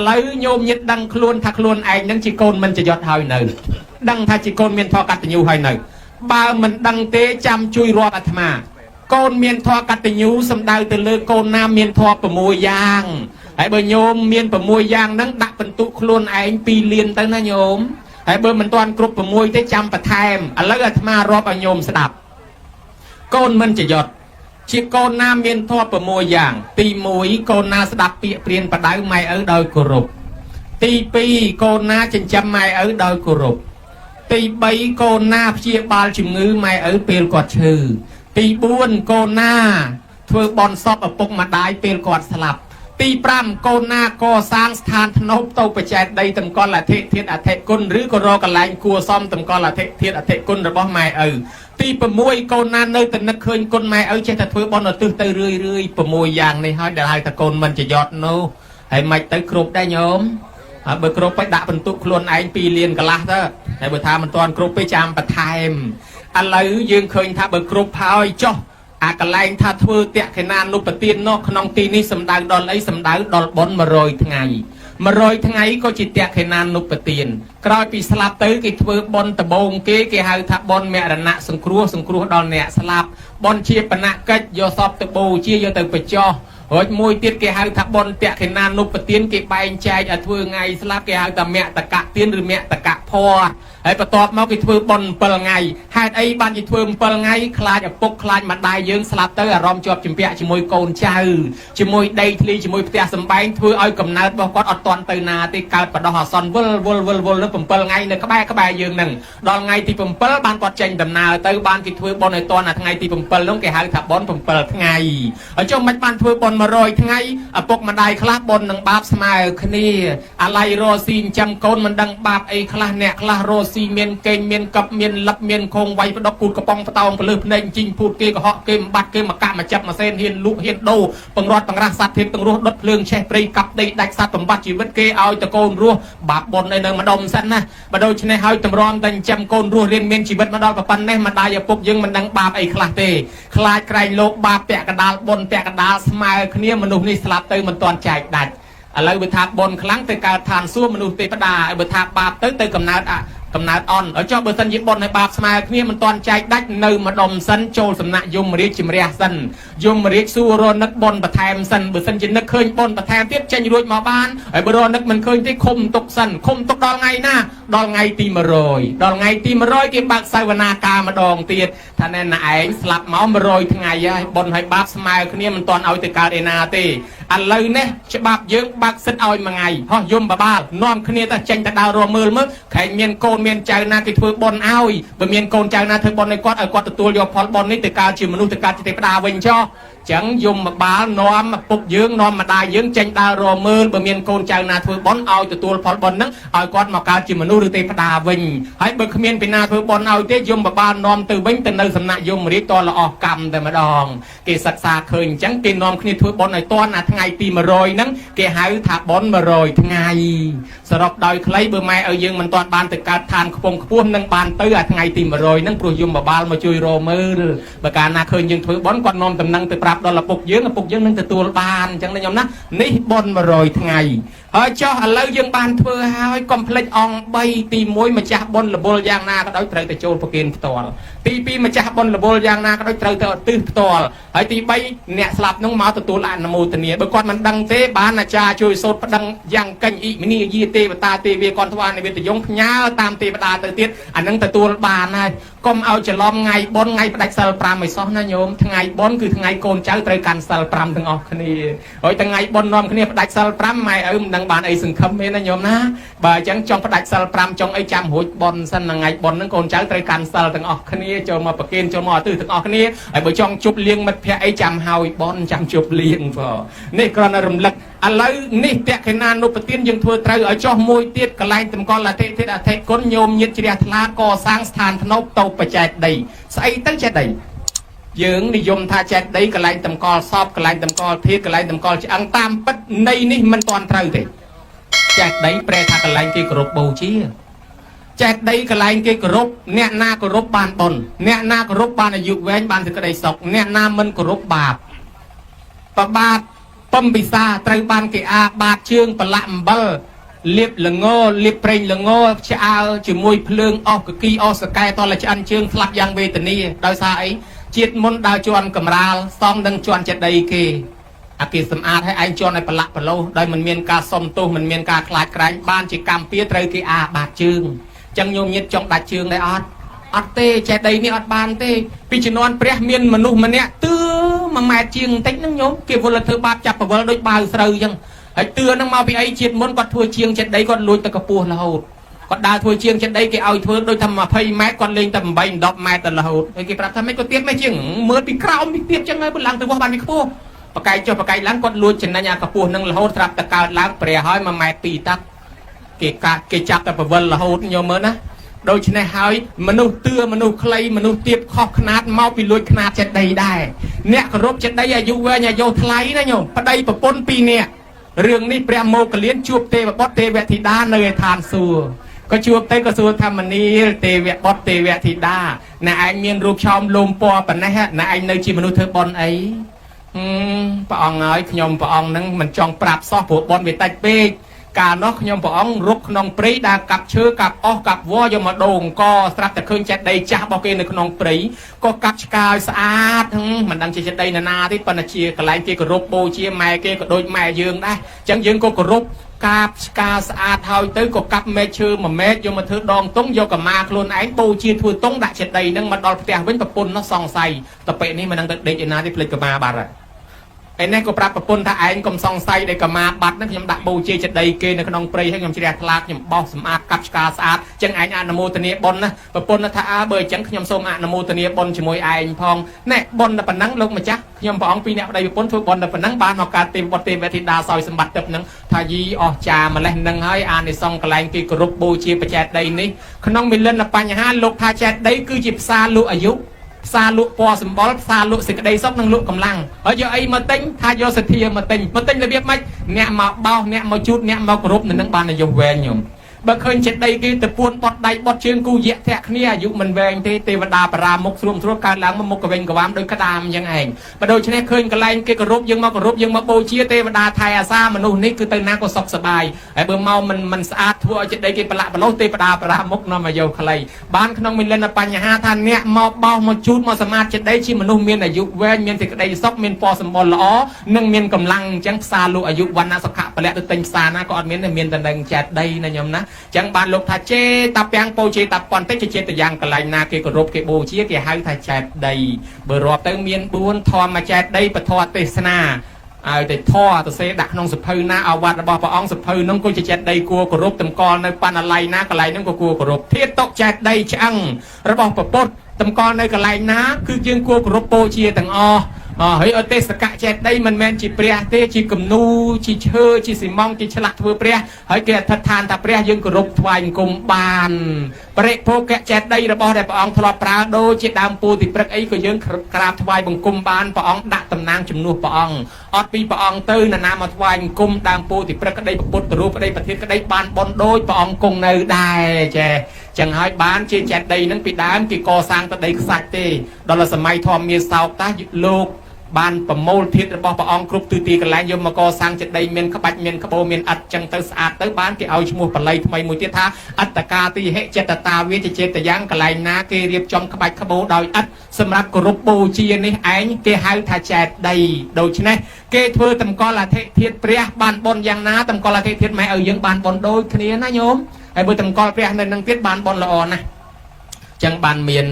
ឡូវញោមញាតដឹងខ្លួនថាខ្លួនឯងនឹងជាកូនមិនចយត់ហើយនៅដឹងថាជាកូនមានធម៌កតញ្ញូហើយនៅបើមិនដឹងទេចាំជួយរាប់អាត្មា កូនមានធម៌កតញ្ញូសំដៅទៅលើកូនណាមានធម៌6យ៉ាងហើយបើញោមមាន6យ៉ាងហ្នឹងដាក់បន្ទុកខ្លួនឯង2លានទៅណាញោមហើយបើមិនទាន់គ្រប់6ទេចាំបន្ថែមឥឡូវអាត្មារាប់ឲ្យញោមស្ដាប់កូនមិនចយត់ជាកូនណាមានធម៌6យ៉ាងទី1កូនណាស្ដាប់ពាក្យព្រានបដៅម៉ែឪដោយគោរពទី2កូនណាចិញ្ចឹមម៉ែឪដោយគោរពទី3កូនណាព្យាបាលជំងឺម៉ែឪពេលគាត់ឈឺទី4កូនណាធ្វើបន់សពឪពុកម្ដាយពេលគាត់ស្លាប់ទី5កូនណាកសាងស្ថានធ្នប់ទៅបច្ចេកដីតម្កល់អធិធាតអធិគុណឬក៏រកកន្លែងគួសមតម្កល់អធិធាតអធិគុណរបស់ម៉ែឪទី6កូនណានៅតែនឹកឃើញគុណម៉ែឪចេះតែធ្វើបន់ឧទ្ទិសទៅរឿយរឿយ6យ៉ាងនេះហើយដែលហៅថាកូនមិនចយត់នោះហើយមិនទៅគ្រប់ដែរញោមហើយបើគ្រប់ទៅដាក់បន្ទុកខ្លួនឯង2លានកន្លះទៅហើយបើថាមិនទាន់គ្រប់ទេចាំបន្ថែមឥឡូវយើងឃើញថាបើគ្រប់ហើយចុះអាកន្លែងថាធ្វើតក្កណានុបទាននោះក្នុងទីនេះសំដៅដល់អីសំដៅដល់បុណ្យ100ថ្ងៃ100ថ្ងៃក៏ជាតក្កណានុបទានក្រោយពីស្លាប់ទៅគេធ្វើបុណ្យដបងគេគេហៅថាបុណ្យមរណៈសង្គ្រោះសង្គ្រោះដល់អ្នកស្លាប់បុណ្យជាបណកិច្ចយកសពទៅបូជាយកទៅបញ្ចុះរួចមួយទៀតគេហៅថាបុណ្យតក្កណានុបទានគេបែងចែកឲ្យធ្វើថ្ងៃស្លាប់គេហៅថាមតកទានឬមតកភ័ណ្ឌហើយបន្ទាប់មកគេធ្វើបុណ្យ7ថ្ងៃហេតុអីបានគេធ្វើ7ថ្ងៃខ្លាចឪពុកខ្លាចម្ដាយយើងស្លាប់ទៅអារម្មណ៍ជាប់ជំពាក់ជាមួយកូនចៅជាមួយដីធ្លីជាមួយផ្ទះសម្បែងធ្វើឲ្យកំណើតរបស់គាត់អត់ទាន់ទៅណាទេកើតបដោះអាសន្នវិលវិលវិលវិលនៅ7ថ្ងៃនៅក្បែរក្បែរយើងនឹងដល់ថ្ងៃទី7បានគាត់ចេញដំណើរទៅបានគេធ្វើបុណ្យឲ្យទាន់អាថ្ងៃទី7នោះគេហៅថាបុណ្យ7ថ្ងៃហើយចុះមិនបានធ្វើបុណ្យ100ថ្ងៃឪពុកម្ដាយខ្លះបុណ្យនឹងបាបស្មើគ្នាអាឡ័យរស់ស៊ីចិញ្ចឹមកូនមិនដឹងបាបអីខ្លះអ្នកខ្លះរស់ស៊ីមានកេងមានកឹបមានលឹបមានខងវាយផ្ដុកគូតកំប៉ុងផ្តោងពលឹះភ្នែកជីងភូតគេកុហកគេបំបាត់គេមកកាក់មកចាប់មកសេនហ៊ានលក់ហ៊ានដូរបង្រត់បង្រាស់សត្វធាតទាំងរស់ដុតភ្លើងឆេះព្រៃកាប់ដីដាច់សត្វបំបាត់ជីវិតគេឲ្យតកូនរស់បាបបុណ្យអីនៅម្ដុំសិនណាបើដូច្នេះហើយតម្រាំតែចិញ្ចឹមកូនរស់រៀនមានជីវិតមកដល់ប៉ុណ្ណេះម្ដាយឪពុកយើងមិនដឹងបាបអីខ្លះទេខ្លាចក្រែងលោកបាបពាក់កណ្ដាលបុណ្យពាក់កណ្ដាលស្មើគ្នាមនុស្សនេះស្លាប់ទៅមិនទាន់ចែកដាច់ឥឡូវបើថាបុណ្យខ្លាំងទៅកើតឋានសួគ៌មនុស្សទេវតាហើយបើថាបាបទៅទៅកំណើតកំណើតអន់ឲ្យចុះបើសិនជាបុណ្យហើយបាបស្មើគ្នាមិនទាន់ចែកដាច់នៅម្ដុំសិនចូលសំណាក់យមរាជជំរះសិនយមរាជសួររនឹកបុណ្យបន្ថែមសិនបើសិនជានឹកឃើញបុណ្យបន្ថែមទៀតចេញរួចមកបានហើយបើរនឹកមិនឃើញទេឃុំទុកសិនឃុំទុកដល់ថ្ងៃណាដល់ថ្ងៃទី100ដល់ថ្ងៃទី100គេបើកសវនាការម្ដងទៀតថាណែណាឯងស្លាប់មក100ថ្ងៃហើយបុណ្យហើយបាបស្មើគ្នាមិនទាន់ឲ្យទៅកើតឯណាទេឥឡូវនេះច្បាប់យើងបើកសិទ្ធឲ្យមួយថ្ងៃហោះយមបបាលនាំគ្នាទៅចេញទៅដើររមើលមើលក្រែងមានកូនមានចៅណាគេធ្វើបុណ្យឲ្យបើមានកូនចៅណាធ្វើបុណ្យឲ្យគាត់ឲ្យគាត់ទទួលយកផលបុណ្យនេះទៅកើតជាមនុស្សទៅកើតជាទេវតាវិញចុះចឹងយមបាលនាំឪពុកយើងនាំម្ដាយយើងចេញដើររមើលបើមានកូនចៅណាធ្វើបុណ្យឲ្យទទួលផលបុណ្យហ្នឹងឲ្យគាត់មកកើតជាមនុស្សឬទេវតាវិញហើយបើគ្មានពីណាធ្វើបុណ្យឲ្យទេយមបាលនាំទៅវិញទៅនៅសំណាក់យមរាជតល្អស់កម្មតែម្ដងគេសិក្សាឃើញអញ្ចឹងគេនាំគ្នាធ្វើបុណ្យឲ្យតាន់អាថ្ងៃទី100ហ្នឹងគេហៅថាបុណ្យ100ថ្ងៃសរុបដោយខ្លីបើម៉ែឲ្យយើងមិនទាន់បានទៅកើតឋានខ្ពង់ខ្ពស់នឹងបានទៅអាថ្ងៃទី100ហ្នឹងព្រោះយមបាលមកជួយរមើលបើកាលណាឃើញយើងធ្វើបុណ្យគាត់នាំតំណែងទៅប្រាប់ដល់ឪពុកយើងឪពុកយើងនឹងទទួលបានអញ្ចឹងណាខ្ញុំណានេះបុណ្យ100ថ្ងៃហើយចុះឥឡូវយើងបានធ្វើហើយកុំភ្លេចអង្គ3ទី1ម្ចាស់បុណ្យរវល់យ៉ាងណាក៏ដោយត្រូវតែចូលប្រគេនផ្ទាល់ទី2ម្ចាស់បុណ្យរវល់យ៉ាងណាក៏ដោយត្រូវតែឧទ្ទិសផ្ទាល់ហើយទី3អ្នកស្លាប់នោះមកទទួលអនុមោទនាបើគាត់មិនដឹងទេបានអាចារ្យជួយសូត្រប្តឹងយ៉ាងកេញអ៊ិមនីយាទេវតាទេវាកនថ្វានិវេតយងផ្ញើតាមទេវតាទៅទៀតអានឹងទទួលបានហើយកុំឲ្យច្រឡំថ្ងៃបុណ្យថ្ងៃផ្ដាច់សិល5ឲ្យសោះណាញោមថ្ងៃបុណ្យគឺថ្ងៃកូនចៅត្រូវកាន់សិល5ទាំងអស់គ្នាហើយថ្ងៃបុណ្យនាំគ្នាផ្ដាច់សិល5ម៉ែឪមិនដឹង បានអីសង្ឃឹមទេណាញោមណាបើអញ្ចឹងចង់ផ្ដាច់សិល5ចង់អីចាំរួចប៉ុនសិនថ្ងៃប៉ុនហ្នឹងកូនចៅត្រូវកាន់សិលទាំងអស់គ្នាចូលមកប្រគេនចូលមកអទិទាំងអស់គ្នាហើយបើចង់ជប់លៀងមិត្តភ័ក្តិអីចាំហើយប៉ុនចាំជប់លៀងផងនេះគ្រាន់តែរំលឹកឥឡូវនេះតក្កណានុប្រទានយើងធ្វើត្រូវឲ្យចោះមួយទៀតកន្លែងតម្កល់អធិធិអធិគុណញោមញាតជ្រះថ្លាកសាងស្ថានធ្នប់តូបបច្ចេកដីស្អីទៅចេះដីយើងនិយមថាចេះដីកន្លែងតម្កល់សពកន្លែងតម្កល់ធាតុកន្លែងតម្កល់ឆ្អឹងតាមពិតនៃនេះមិនទាន់ត្រូវទេចេះដីប្រែថាកន្លែងគេគោរពបូជាចេះដីកន្លែងគេគោរពអ្នកណាគោរពបានបុណ្យអ្នកណាគោរពបានអាយុវែងបានសេចក្តីសុខអ្នកណាមិនគោរពបាបប្របាទពំពិសាត្រូវបានគេអាបាតជើងប្រឡាក់អំបិលលៀបល្ងលៀបប្រេងល្ងឆ្អើជាមួយភ្លើងអស់កគីអស់សកែតលឆ្អិនជើងស្លាប់យ៉ាងវេទនាដោយសារអីជាតិមុនដើរជន់កំរាលសំនឹងជន់ចេតីគេអាគេសម្អាតឲ្យឯងជន់ឲ្យប្រឡាក់ប្រឡោសដោយមិនមានការសុំទោសមិនមានការខ្លាចក្រែងបានជាកម្មពៀត្រូវគេអាបាតជើងចឹងញោមញាតចង់ដាច់ជើងដែរអត់អត់ទេចេតីនេះអត់បានទេពីជំនាន់ព្រះមានមនុស្សម្នាក់ទឿ1ម៉ែត្រជាងបន្តិចហ្នឹងញោមគេវល់ធ្វើបាបចាប់ពវលដូចបាវស្រូវចឹងហើយទឿហ្នឹងមកពីអីជាតិមុនគាត់ធ្វើជាងចេតីគាត់លួចទៅកពស់រហូតគាត់ដើរធ្វើជាងចេតីគេឲ្យធ្វើដូចថា20ម៉ែត្រគាត់លេងតែ8 10ម៉ែត្រទៅរហូតហើយគេប្រាប់ថាមិនក៏ទៀតមិនជាងមើលពីក្រោមពីទៀតចឹងហើយឡើងទៅវាស់បានវាខ្ពស់បកែកចុះបកែកឡើងគាត់លួចចំណេញអាកពស់នឹងរហូតស្រាប់តែកើតឡើងព្រះហើយ1ម៉ែត្រ2តាក់គេកាគេចាប់តែពវលរហូតញោមមើលណាដូច្នេះហើយមនុស្សទឿមនុស្សខ្លីមនុស្សទៀបខុសខ្នាតមកពីលួចខ្នាតចេតីដែរអ្នកគោរពចេតីអាយុវែងអាយុថ្លៃណាញោមប្តីប្រពន្ធពីរនាក់រឿងនេះព្រះមោគលានជួបទេវបុត្រទេវធីតានៅឯឋានសួគ៌ក៏ជួបទៅក៏សួរថាមនាលទេវបុត្រទេវធីតាអ្នកឯងមានរូបឆោមលោមពណ៌ប៉ុណ្ណេះអ្នកឯងនៅជាមនុស្សធ្វើបុណ្យអីព្រះអង្គហើយខ្ញុំព្រះអង្គនឹងមិនចង់ប្រាប់សោះព្រោះបុណ្យវាតិចពេកកាលនោះខ្ញុំព្រះអង្គរុកក្នុងព្រៃដើរកាប់ឈើកាប់អស់កាប់វល្លិយកមកដូងកស្រាប់តែឃើញចេតីចាស់របស់គេនៅក្នុងព្រៃក៏កាប់ឆ្កាឲ្យស្អាតមិនដឹងជាចេតីណានាទេប៉ុន្តែជាកន្លែងគេគោរពបូជាម៉ែគេក៏ដូចម៉ែយើងដែរអញ្ចឹងយើងក៏គោរពកាប់ឆ្កាស្អាតហើយទៅក៏កាប់មែកឈើមួយមែកយកមកធ្វើដងតុងយកកម្មាខ្លួនឯងបូជាធ្វើតុងដាក់ចេតីនឹងមកដល់ផ្ទះវិញប្រពន្ធនោះសង្ស័យតពេលនេះមិនដឹងទៅដេកឯណាទេភ្លេចកម្មាបាត់ហើយឯនេះក៏ប្រាប់ប្រពន្ធថាឯងកុំសង្ស័យដែលកម្មាបាត់ហ្នឹងខ្ញុំដាក់បូជាចេតីគេនៅក្នុងព្រៃហើយខ្ញុំជ្រះថ្លាខ្ញុំបោសសម្អាតកាប់ឆ្កាស្អាតចឹងឯងអនុមោទនាបុណ្យណាប្រពន្ធថាអើបើអញ្ចឹងខ្ញុំសូមអនុមោទនាបុណ្យជាមួយឯងផងណែបុណ្យតែប៉ុណ្ណឹងលោកម្ចាស់ខ្ញុំព្រះអង្គពីរអ្នកប្តីប្រពន្ធធ្វើបុណ្យតែប៉ុណ្ណឹងបានមកកើតទេវបុត្រទេវធីតាសោយសម្បត្តិទឹកហ្នឹងថាយីអស់ចាម្លេះនឹងហើយអានិសង្សកន្លែងគេគោរពបូជាបច្ចេតីនេះក្នុងមិលិនបញ្ហាលោកថាចេតីគឺជាផ្សារលក់អាយុផ្សារលក់ពណ៌សម្បុរផ្សារលក់សេចក្តីសុខនិងលក់កម្លាំងហើយយកអីមកទិញថាយកសទ្ធាមកទិញមកទិញរបៀបម៉េចអ្នកមកបោសអ្នកមកជូតអ្នកមកគោរពនឹងបានអាយុវែងញោមបើឃើញចេតីគេទៅពួនបត់ដៃបត់ជើងគូយៈធាក់គ្នាអាយុមិនវែងទេទេវតាបរាមុខស្រួមស្រួលកើតឡើងមកមុខកវិញកវាមដោយក្តាមយ៉ាងឯងបើដូច្នេះឃើញកន្លែងគេគោរពយើងមកគោរពយើងមកបូជាទេវតាថែអាសាមនុស្សនេះគឺទៅណាក៏សុខសប្បាយហើយបើមកមិនស្អាតធ្វើឲ្យចេតីគេប្រឡាក់ប្រឡោះទេវតាបរាមុខនាំអាយុខ្លីបានក្នុងមិលិនបញ្ហាថាអ្នកមកបោសមកជូតមកសមាធចេតីជាមនុស្សមានអាយុវែងមានសេចក្តីសុខមានពណ៌សម្បុរល្អនិងមានកម្លាំងអញ្ចឹងផ្សារលក់អាយុវណ្ណៈសុខៈពលៈទៅទិញផ្សារណាក៏អត់មានមានតែនឹងចេតីណាញោមណាចឹងបានលោកថាចេតាពាំងពោចេតាប៉ុន្តិចចេតយ៉ាងកន្លែងណាគេគោរពគេបូជាគេហៅថាចេតីបើរាប់ទៅមាន4ធម្មចេតីពធទេសនាឲ្យតែធរទៅសេដាក់ក្នុងសភៅណាអវត្តរបស់ព្រះអង្គសភៅនោះក៏ជាចេតីគួរគោរពតម្កល់នៅបណ្ណាល័យណាកន្លែងនោះក៏គួរគោរពធាតុចេតីឆ្អឹងរបស់ព្រះពុទ្ធតម្កល់នៅកន្លែងណាគឺយើងគួរគោរពបូជាទាំងអស់ហើយអទេសកៈចេតីមិនមែនជាព្រះទេជាគំនូជាឈើជាស៊ីម៉ងជាឆ្លាក់ធ្វើព្រះហើយគេអធិដ្ឋានថាព្រះយើងគោរពថ្វាយបង្គំបានបរិភោគៈចេតីរបស់ដែលព្រះអង្គធ្លាប់ប្រើដូចជាដើមពោធិព្រឹកអីក៏យើងក្រាបថ្វាយបង្គំបានព្រះអង្គដាក់តំណាងជំនួសព្រះអង្គអត់ពីព្រះអង្គទៅនរណាមកថ្វាយបង្គំដើមពោធិព្រឹកក្តីពុទ្ធរូបក្តីប្រធានក្តីបានបុណ្យដូចព្រះអង្គគង់នៅដែរចេះចឹងហើយបានជាចេតីនឹងពីដើមគេកសាងទៅដីខ្សាច់ទេដល់សម័យធម្មមាសោកតាលោកបានប្រមូលធាតុរបស់ព្រះអង្គគ្រប់ទិសទីកន្លែងយកមកកសាងចេតីមានក្បាច់មានក្បូរមានអិតចឹងទៅស្អាតទៅបានគេឲ្យឈ្មោះបល័យថ្មីមួយទៀតថាអត្តកាទីហិចេតតាវាជាចេតយ៉ាងកន្លែងណាគេរៀបចំក្បាច់ក្បូរដោយអិតសម្រាប់គោរពបូជានេះឯងគេហៅថាចេតីដូច្នេះគេធ្វើតម្កល់អធិធាតុព្រះបានបុណ្យយ៉ាងណាតម្កល់អធិធាតុម៉ែឲ្យយើងបានបុណ្យដូចគ្នាណាញោមហើយបើតម្កល់ព្រះនៅនឹងទៀតបានបុណ្យល្អណាស់ចឹងបានមាន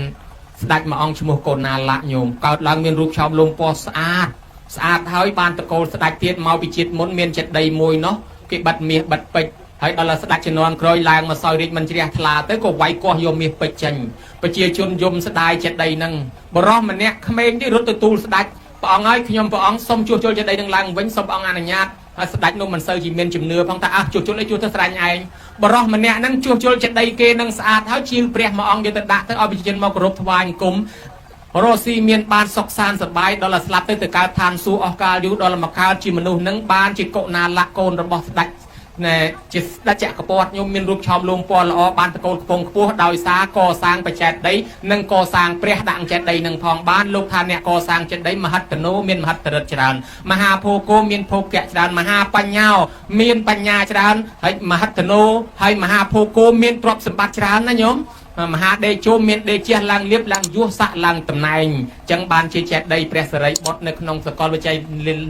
ស្ដេចមួយអង្គឈ្មោះកូណាលៈញោមកើតឡើងមានរូបឆោមលោមពណ៌ស្អាតស្អាតហើយបានតកូលស្ដេចទៀតមកពីជាតិមុនមានចេតីមួយនោះគេ គេបិទមាសបិទពេជ្រហើយដល់ស្ដេចជំនាន់ក្រោយឡើងមកសោយរាជមិនជ្រះថ្លាទៅក៏វាយកោះយកមាសពេជ្រចេញប្រជាជនយំស្ដាយចេតីហ្នឹងបរោះម្នាក់ក្មេងទេរត់ទៅទូលស្ដេចព្រះអង្គហើយខ្ញុំព្រះអង្គសុំជួសជុលចេតីនឹងឡើងវិញសូមព្រះអង្គអនុញ្ញាតហើយស្ដេចនោះមិនសូវជាមានជំនឿផងថាអះជួសជុលអីជួសទៅស្រេចឯងបរោះម្នាក់ហ្នឹងជួសជុលចេតីគេនឹងស្អាតហើយជាវព្រះមួយអង្គយកទៅដាក់ទៅឲ្យប្រជាជនមកគោរពថ្វាយអង្គមរស់ស៊ីមានបានសុខសាន្តសប្បាយដល់ស្លាប់ទៅទៅកើតឋានសួគ៌អស់កាលយូរដល់មកកើតជាមនុស្សនឹងបានជាកុណាលៈកូនរបស់ស្ដេចណែជាស្ដេចចក្រពត្តិខ្ញុំមានរូបឆោមលោមពណ៌ល្អបានតកូលខ្ពង់ខ្ពស់ដោយសារកសាងបច្ចេតដីនិងកសាងព្រះដាក់ចេតីនឹងផងបានលោកថាអ្នកកសាងចេតីមហិទ្ធនោមានមហិទ្ធិរិទ្ធច្រើនមហាភោគោមានភោគៈច្រើនមហាបញ្ញោមានបញ្ញាច្រើនហើយមហិទ្ធនោហើយមហាភោគោមានទ្រព្យសម្បត្តិច្រើនណាញោមមហាដេជោមានដេជះឡើងលៀបឡើងយោះសាក់ឡើងតំណែងចឹងបានជាចេតីព្រះសិរីបុត្រនៅក្នុងសកលវិទ្យាល័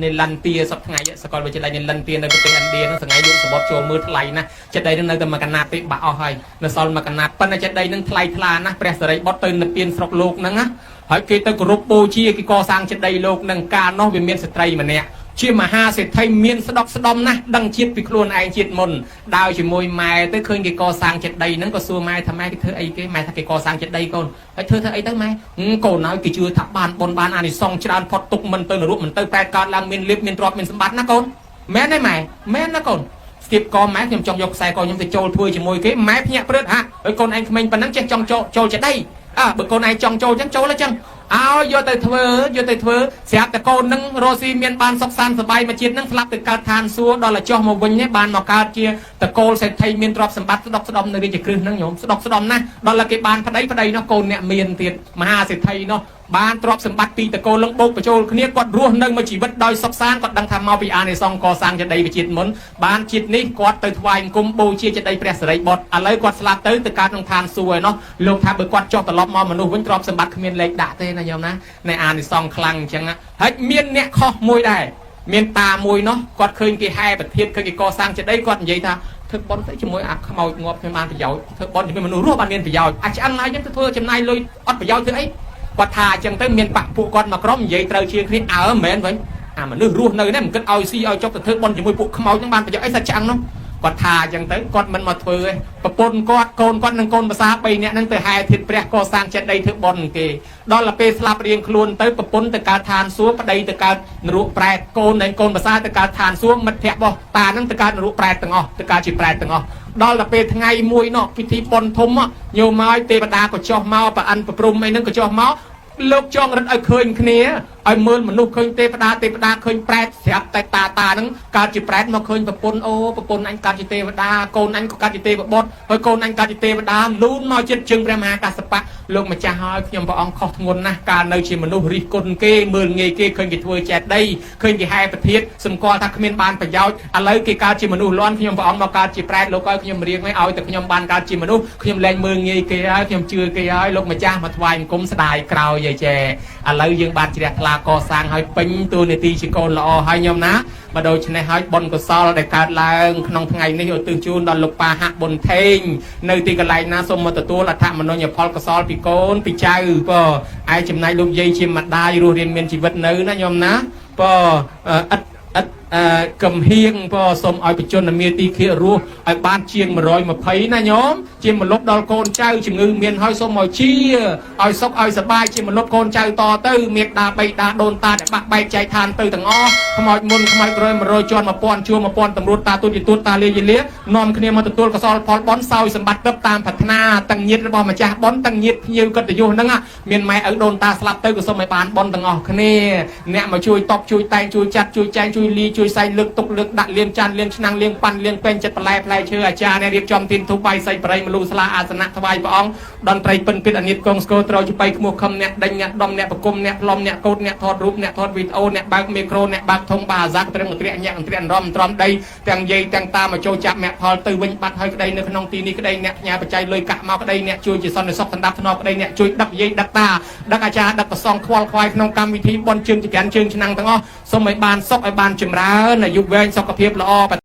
យលន្ទាសប្ថ្ងៃសកលវិទ្យាល័យលន្ទានៅប្រទេសឥណ្ឌាហ្នឹងថ្ងៃលោកសបុតចូលមើលថ្លៃណាស់ចេតីហ្នឹងនៅតែមួយកណាត់ទេបាក់អស់ហើយនៅសល់មួយកណាត់ប៉ុន្តែចេតីហ្នឹងថ្លៃថ្លាណាស់ព្រះសិរីបុត្រទៅនិព្វានស្រុកលោកហ្នឹងណាហើយគេទៅគោរពបូជាគេកសាងចេតីលោកហ្នឹងកាលនោះវាមានស្ត្រីម្នាក់ជាមហាសេដ្ឋីមានស្ដុកស្ដំណាស់ដឹងជាតិពីខ្លួនឯងជាតិមុនដើរជាមួយម៉ែទៅឃើញគេកសាងចេតីហ្នឹងក៏សួរម៉ែថាម៉ែគេធ្វើអីគេម៉ែថាគេកសាងចេតីកូនហើយធ្វើធ្វើអីទៅម៉ែកូនហើយគេជឿថាបានបុណ្យបានអានិសង្សច្រើនផុតទុកមិនទៅនរកមិនទៅប្រែតកើតឡើងមានលៀបមានទ្រព្យមានសម្បត្តិណាកូនមែនទេម៉ែមែនណាកូនស្ទាបកម៉ែខ្ញុំចង់យកខ្សែកខ្ញុំទៅចូលធ្វើជាមួយគេម៉ែភ្ញាក់ព្រឹតហាហើយកូនឯងក្មេងប៉ុណ្ណឹងចេះចង់ចូលចេតីអើបើកូនឯងចង់ចូលចឹងចូលចឹងឲ្យយកទៅធ្វើយកទៅធ្វើស្រាប់តែកូននឹងរស់ស៊ីមានបានសុខសាន្តសប្បាយមួយជាតិនឹងស្លាប់ទៅកើតឋានសួគ៌ដល់តែចុះមកវិញនេះបានមកកើតជាតកូលសេដ្ឋីមានទ្រព្យសម្បត្តិស្ដុកស្ដំនៅរាជក្រឹសហ្នឹងញោមស្ដុកស្ដំណាស់ដល់តែគេបានប្តីប្តីនោះកូនអ្នកមានទៀតមហាសេដ្ឋីនោះបានទ្រព្យសម្បត្តិពីតកូលនឹងបូកបញ្ចូលគ្នាគាត់រស់នៅមួយជីវិតដោយសុខសាន្តគាត់ដឹងថាមកពីអានិសង្សកសាងចេតិយវិជាតិមុនបានជាតិនេះគាត់ទៅថ្វាយអង្គមបូជាចេតិយព្រះសិរីបុត្រឥឡូវគាត់ស្លាប់ទៅទៅកើតក្នុងឋានសួគ៌ឯនោះលោកថាបើគាត់ចុះត្រឡប់មកមនុស្សវិញទ្រព្យសម្បត្តិគ្មានលេខដាក់ទេណាញោមណានៃអានិសង្សខ្លាំងអញ្ចឹងហើយមានអ្នកខុសមួយដែរមានតាមួយនោះគាត់ឃើញគេហែប្រធានឃើញគេកសាងចេតិយគាត់និយាយថាធ្វើប៉ុនទៅជាមួយអាខ្មោចងាប់ខ្ញុំបានប្រយោជន៍ធ្វើប៉ុនជាមួយមនុស្សរស់បានមានប្រយោជន៍អាចឆ្អឹងហើយខ្ញុំទៅធ្វើចំណាយលុយអត់ប្រយោជន៍ធ្វើអីគាត់ថាអញ្ចឹងទៅមានបាក់ពួកគាត់មកក្រុមនិយាយត្រូវជាងគ្នាអើមិនមែនវិញអាមនុស្សរស់នៅនេះមិនគិតឲ្យស៊ីឲ្យចុកទៅធ្វើប៉ុនជាមួយពួកខ្មោចហ្នឹងបានប្រយោជន៍អីសាច់ឆ្អឹងនោះគាត់ថាអញ្ចឹងទៅគាត់មិនមកធ្វើទេប្រពន្ធគាត់កូនគាត់និងកូនប្រសា3នាក់ហ្នឹងទៅហែធាតុព្រះកសាងចេតិយធ្វើប៉ុនគេដល់ទៅពេលស្លាប់រៀងខ្លួនទៅប្រពន្ធទៅកើតឋានសួគ៌ប្តីទៅកើតនរកប្រែតកូននិងកូនប្រសាទៅកើតឋានសួគ៌មិត្តភក្តិរបស់តាហ្នឹងទៅកើតនរកប្រែតទាំងអស់ទៅកើតជាប្រែតទាំងអស់ដល់ទៅពេលថ្ងៃមួយនោះពិធីបុណ្យធំញោមមកទេវតាក៏ចុះមកប្រអិនប្រព្រំអីហ្នឹងក៏ចុះមកលោកចងរិទ្ធឲ្យឃើញគ្នាឲ្យមើលមនុស្សឃើញទេវតាទេវតាឃើញប្រែតស្រាប់តែតាតាហ្នឹងកើតជាប្រែតមកឃើញប្រពន្ធអូប្រពន្ធអញកើតជាទេវតាកូនអញក៏កើតជាទេវបុត្រហើយកូនអញកើតជាទេវតាលូនមកចិត្តជើងព្រះមហាកស្សបៈលោកម្ចាស់ហើយខ្ញុំព្រះអង្គខុសធ្ងន់ណាស់កាលនៅជាមនុស្សរិះគន់គេមើលងាយគេឃើញគេធ្វើចេតិយឃើញគេហែប្រធាតសម្គាល់ថាគ្មានបានប្រយោជន៍ឥឡូវគេកើតជាមនុស្សលាន់ខ្ញុំព្រះអង្គមកកើតជាប្រែតលោកឲ្យខ្ញុំរៀងឲ្យតែខ្ញុំបានកើតជាមនុស្សខ្ញុំលែងមើលងាយគេហើយខ្ញុំជឿគេហើយលោកម្ចាស់មកថ្វាយអង្គមស្ដាយក្រោយយីចេឥឡូវយើងបានជ្រះថ្លាកសាងឲ្យពេញតួនាទីជាកូនល្អហើយញោមណាបើដូច្នេះហើយបុណ្យកុសលដែលកើតឡើងក្នុងថ្ងៃនេះឧទ្ទិសជូនដល់លោកប៉ាហាក់ប៊ុនថេងនៅទីកន្លែងណាសូមមកទទួលអដ្ឋមនុញ្ញផលកុសលពីកូនពីចៅបើឯចំណែកលោកយាយជាម្ដាយរស់រានមានជីវិតនៅណាញោមណាបើឥតឥតកំហៀងបើសូមឲ្យបជនមាទីខិរស់ឲ្យបានជាង120ណាញោមជាមលុបដល់កូនចៅជំងឺមានហើយសូមឲ្យជាឲ្យសុខឲ្យសប្បាយជាមលុបកូនចៅតទៅមេដាបៃតាដូនតាដែលបាក់បែកចែកឋានទៅទាំងអស់ខ្មោចមុនខ្មោចក្រោយ100ជាន់1000ជួ1000តម្រួតតាទូចទូតតាលាយលានាំគ្នាមកទទួលកសលផលបុណ្យសោយសម្បត្តិទឹកតាមប្រាថ្នាទាំងញាតិរបស់ម្ចាស់បុណ្យទាំងញាតិភ្ញៀវកិត្តិយសហ្នឹងមានម៉ែឪដូនតាស្លាប់ទៅក៏សូមឲ្យបានបុណ្យទាំងអស់គ្នាអ្នកមកជួយតបជួយតែងជួយចាត់ជួយចែងជួយលីជួយសែងលើកទុកលើកដាក់លៀនចានលៀនឆ្នាំងលៀងប៉ាន់លៀងពេញចិត្តបន្លែផ្លែឈើអាចារ្យអ្នករៀបចំទានធូបបាយសីប្រៃមលូស្លាអាសនៈថ្វាយព្រះអង្គតន្ត្រីពិនពិតអនិតកងស្គរត្រូវចបៃខ្មោះខំអ្នកដេញអ្នកដំអ្នកប្រគុំអ្នកផ្លុំអ្នកកោតអ្នកថតរូបអ្នកថតវីដេអូអ្នកបើកមីក្រូអ្នកបើកធុងបាអាសាត្រឹមត្រាក់ញាក់ត្រាក់រំត្រំដីទាំងយាយទាំងតាមកចូលចាប់អ្នកផលទៅវិញបាត់ហើយក្តីនៅក្នុងទីនេះក្តីអ្នកផ្ញើបច្ច័យលុយកាក់មកក្តីអ្នកជួយជាសន្តិសុខសន្តាប់ធ្នាប់ក្តីអ្នកជួយដឹកយាយដឹកតាដឹកអាចារ្យដឹកប្រសងខ្វល់ខ្វាយក្នុងកម្មវិធីបុណ្យជើងចក្រានជើងឆ្នាំងទាំងអស់សូមឲ្យបានសុខឲ្យបានចម្រើនអាយុវែងសុខភាពល្អ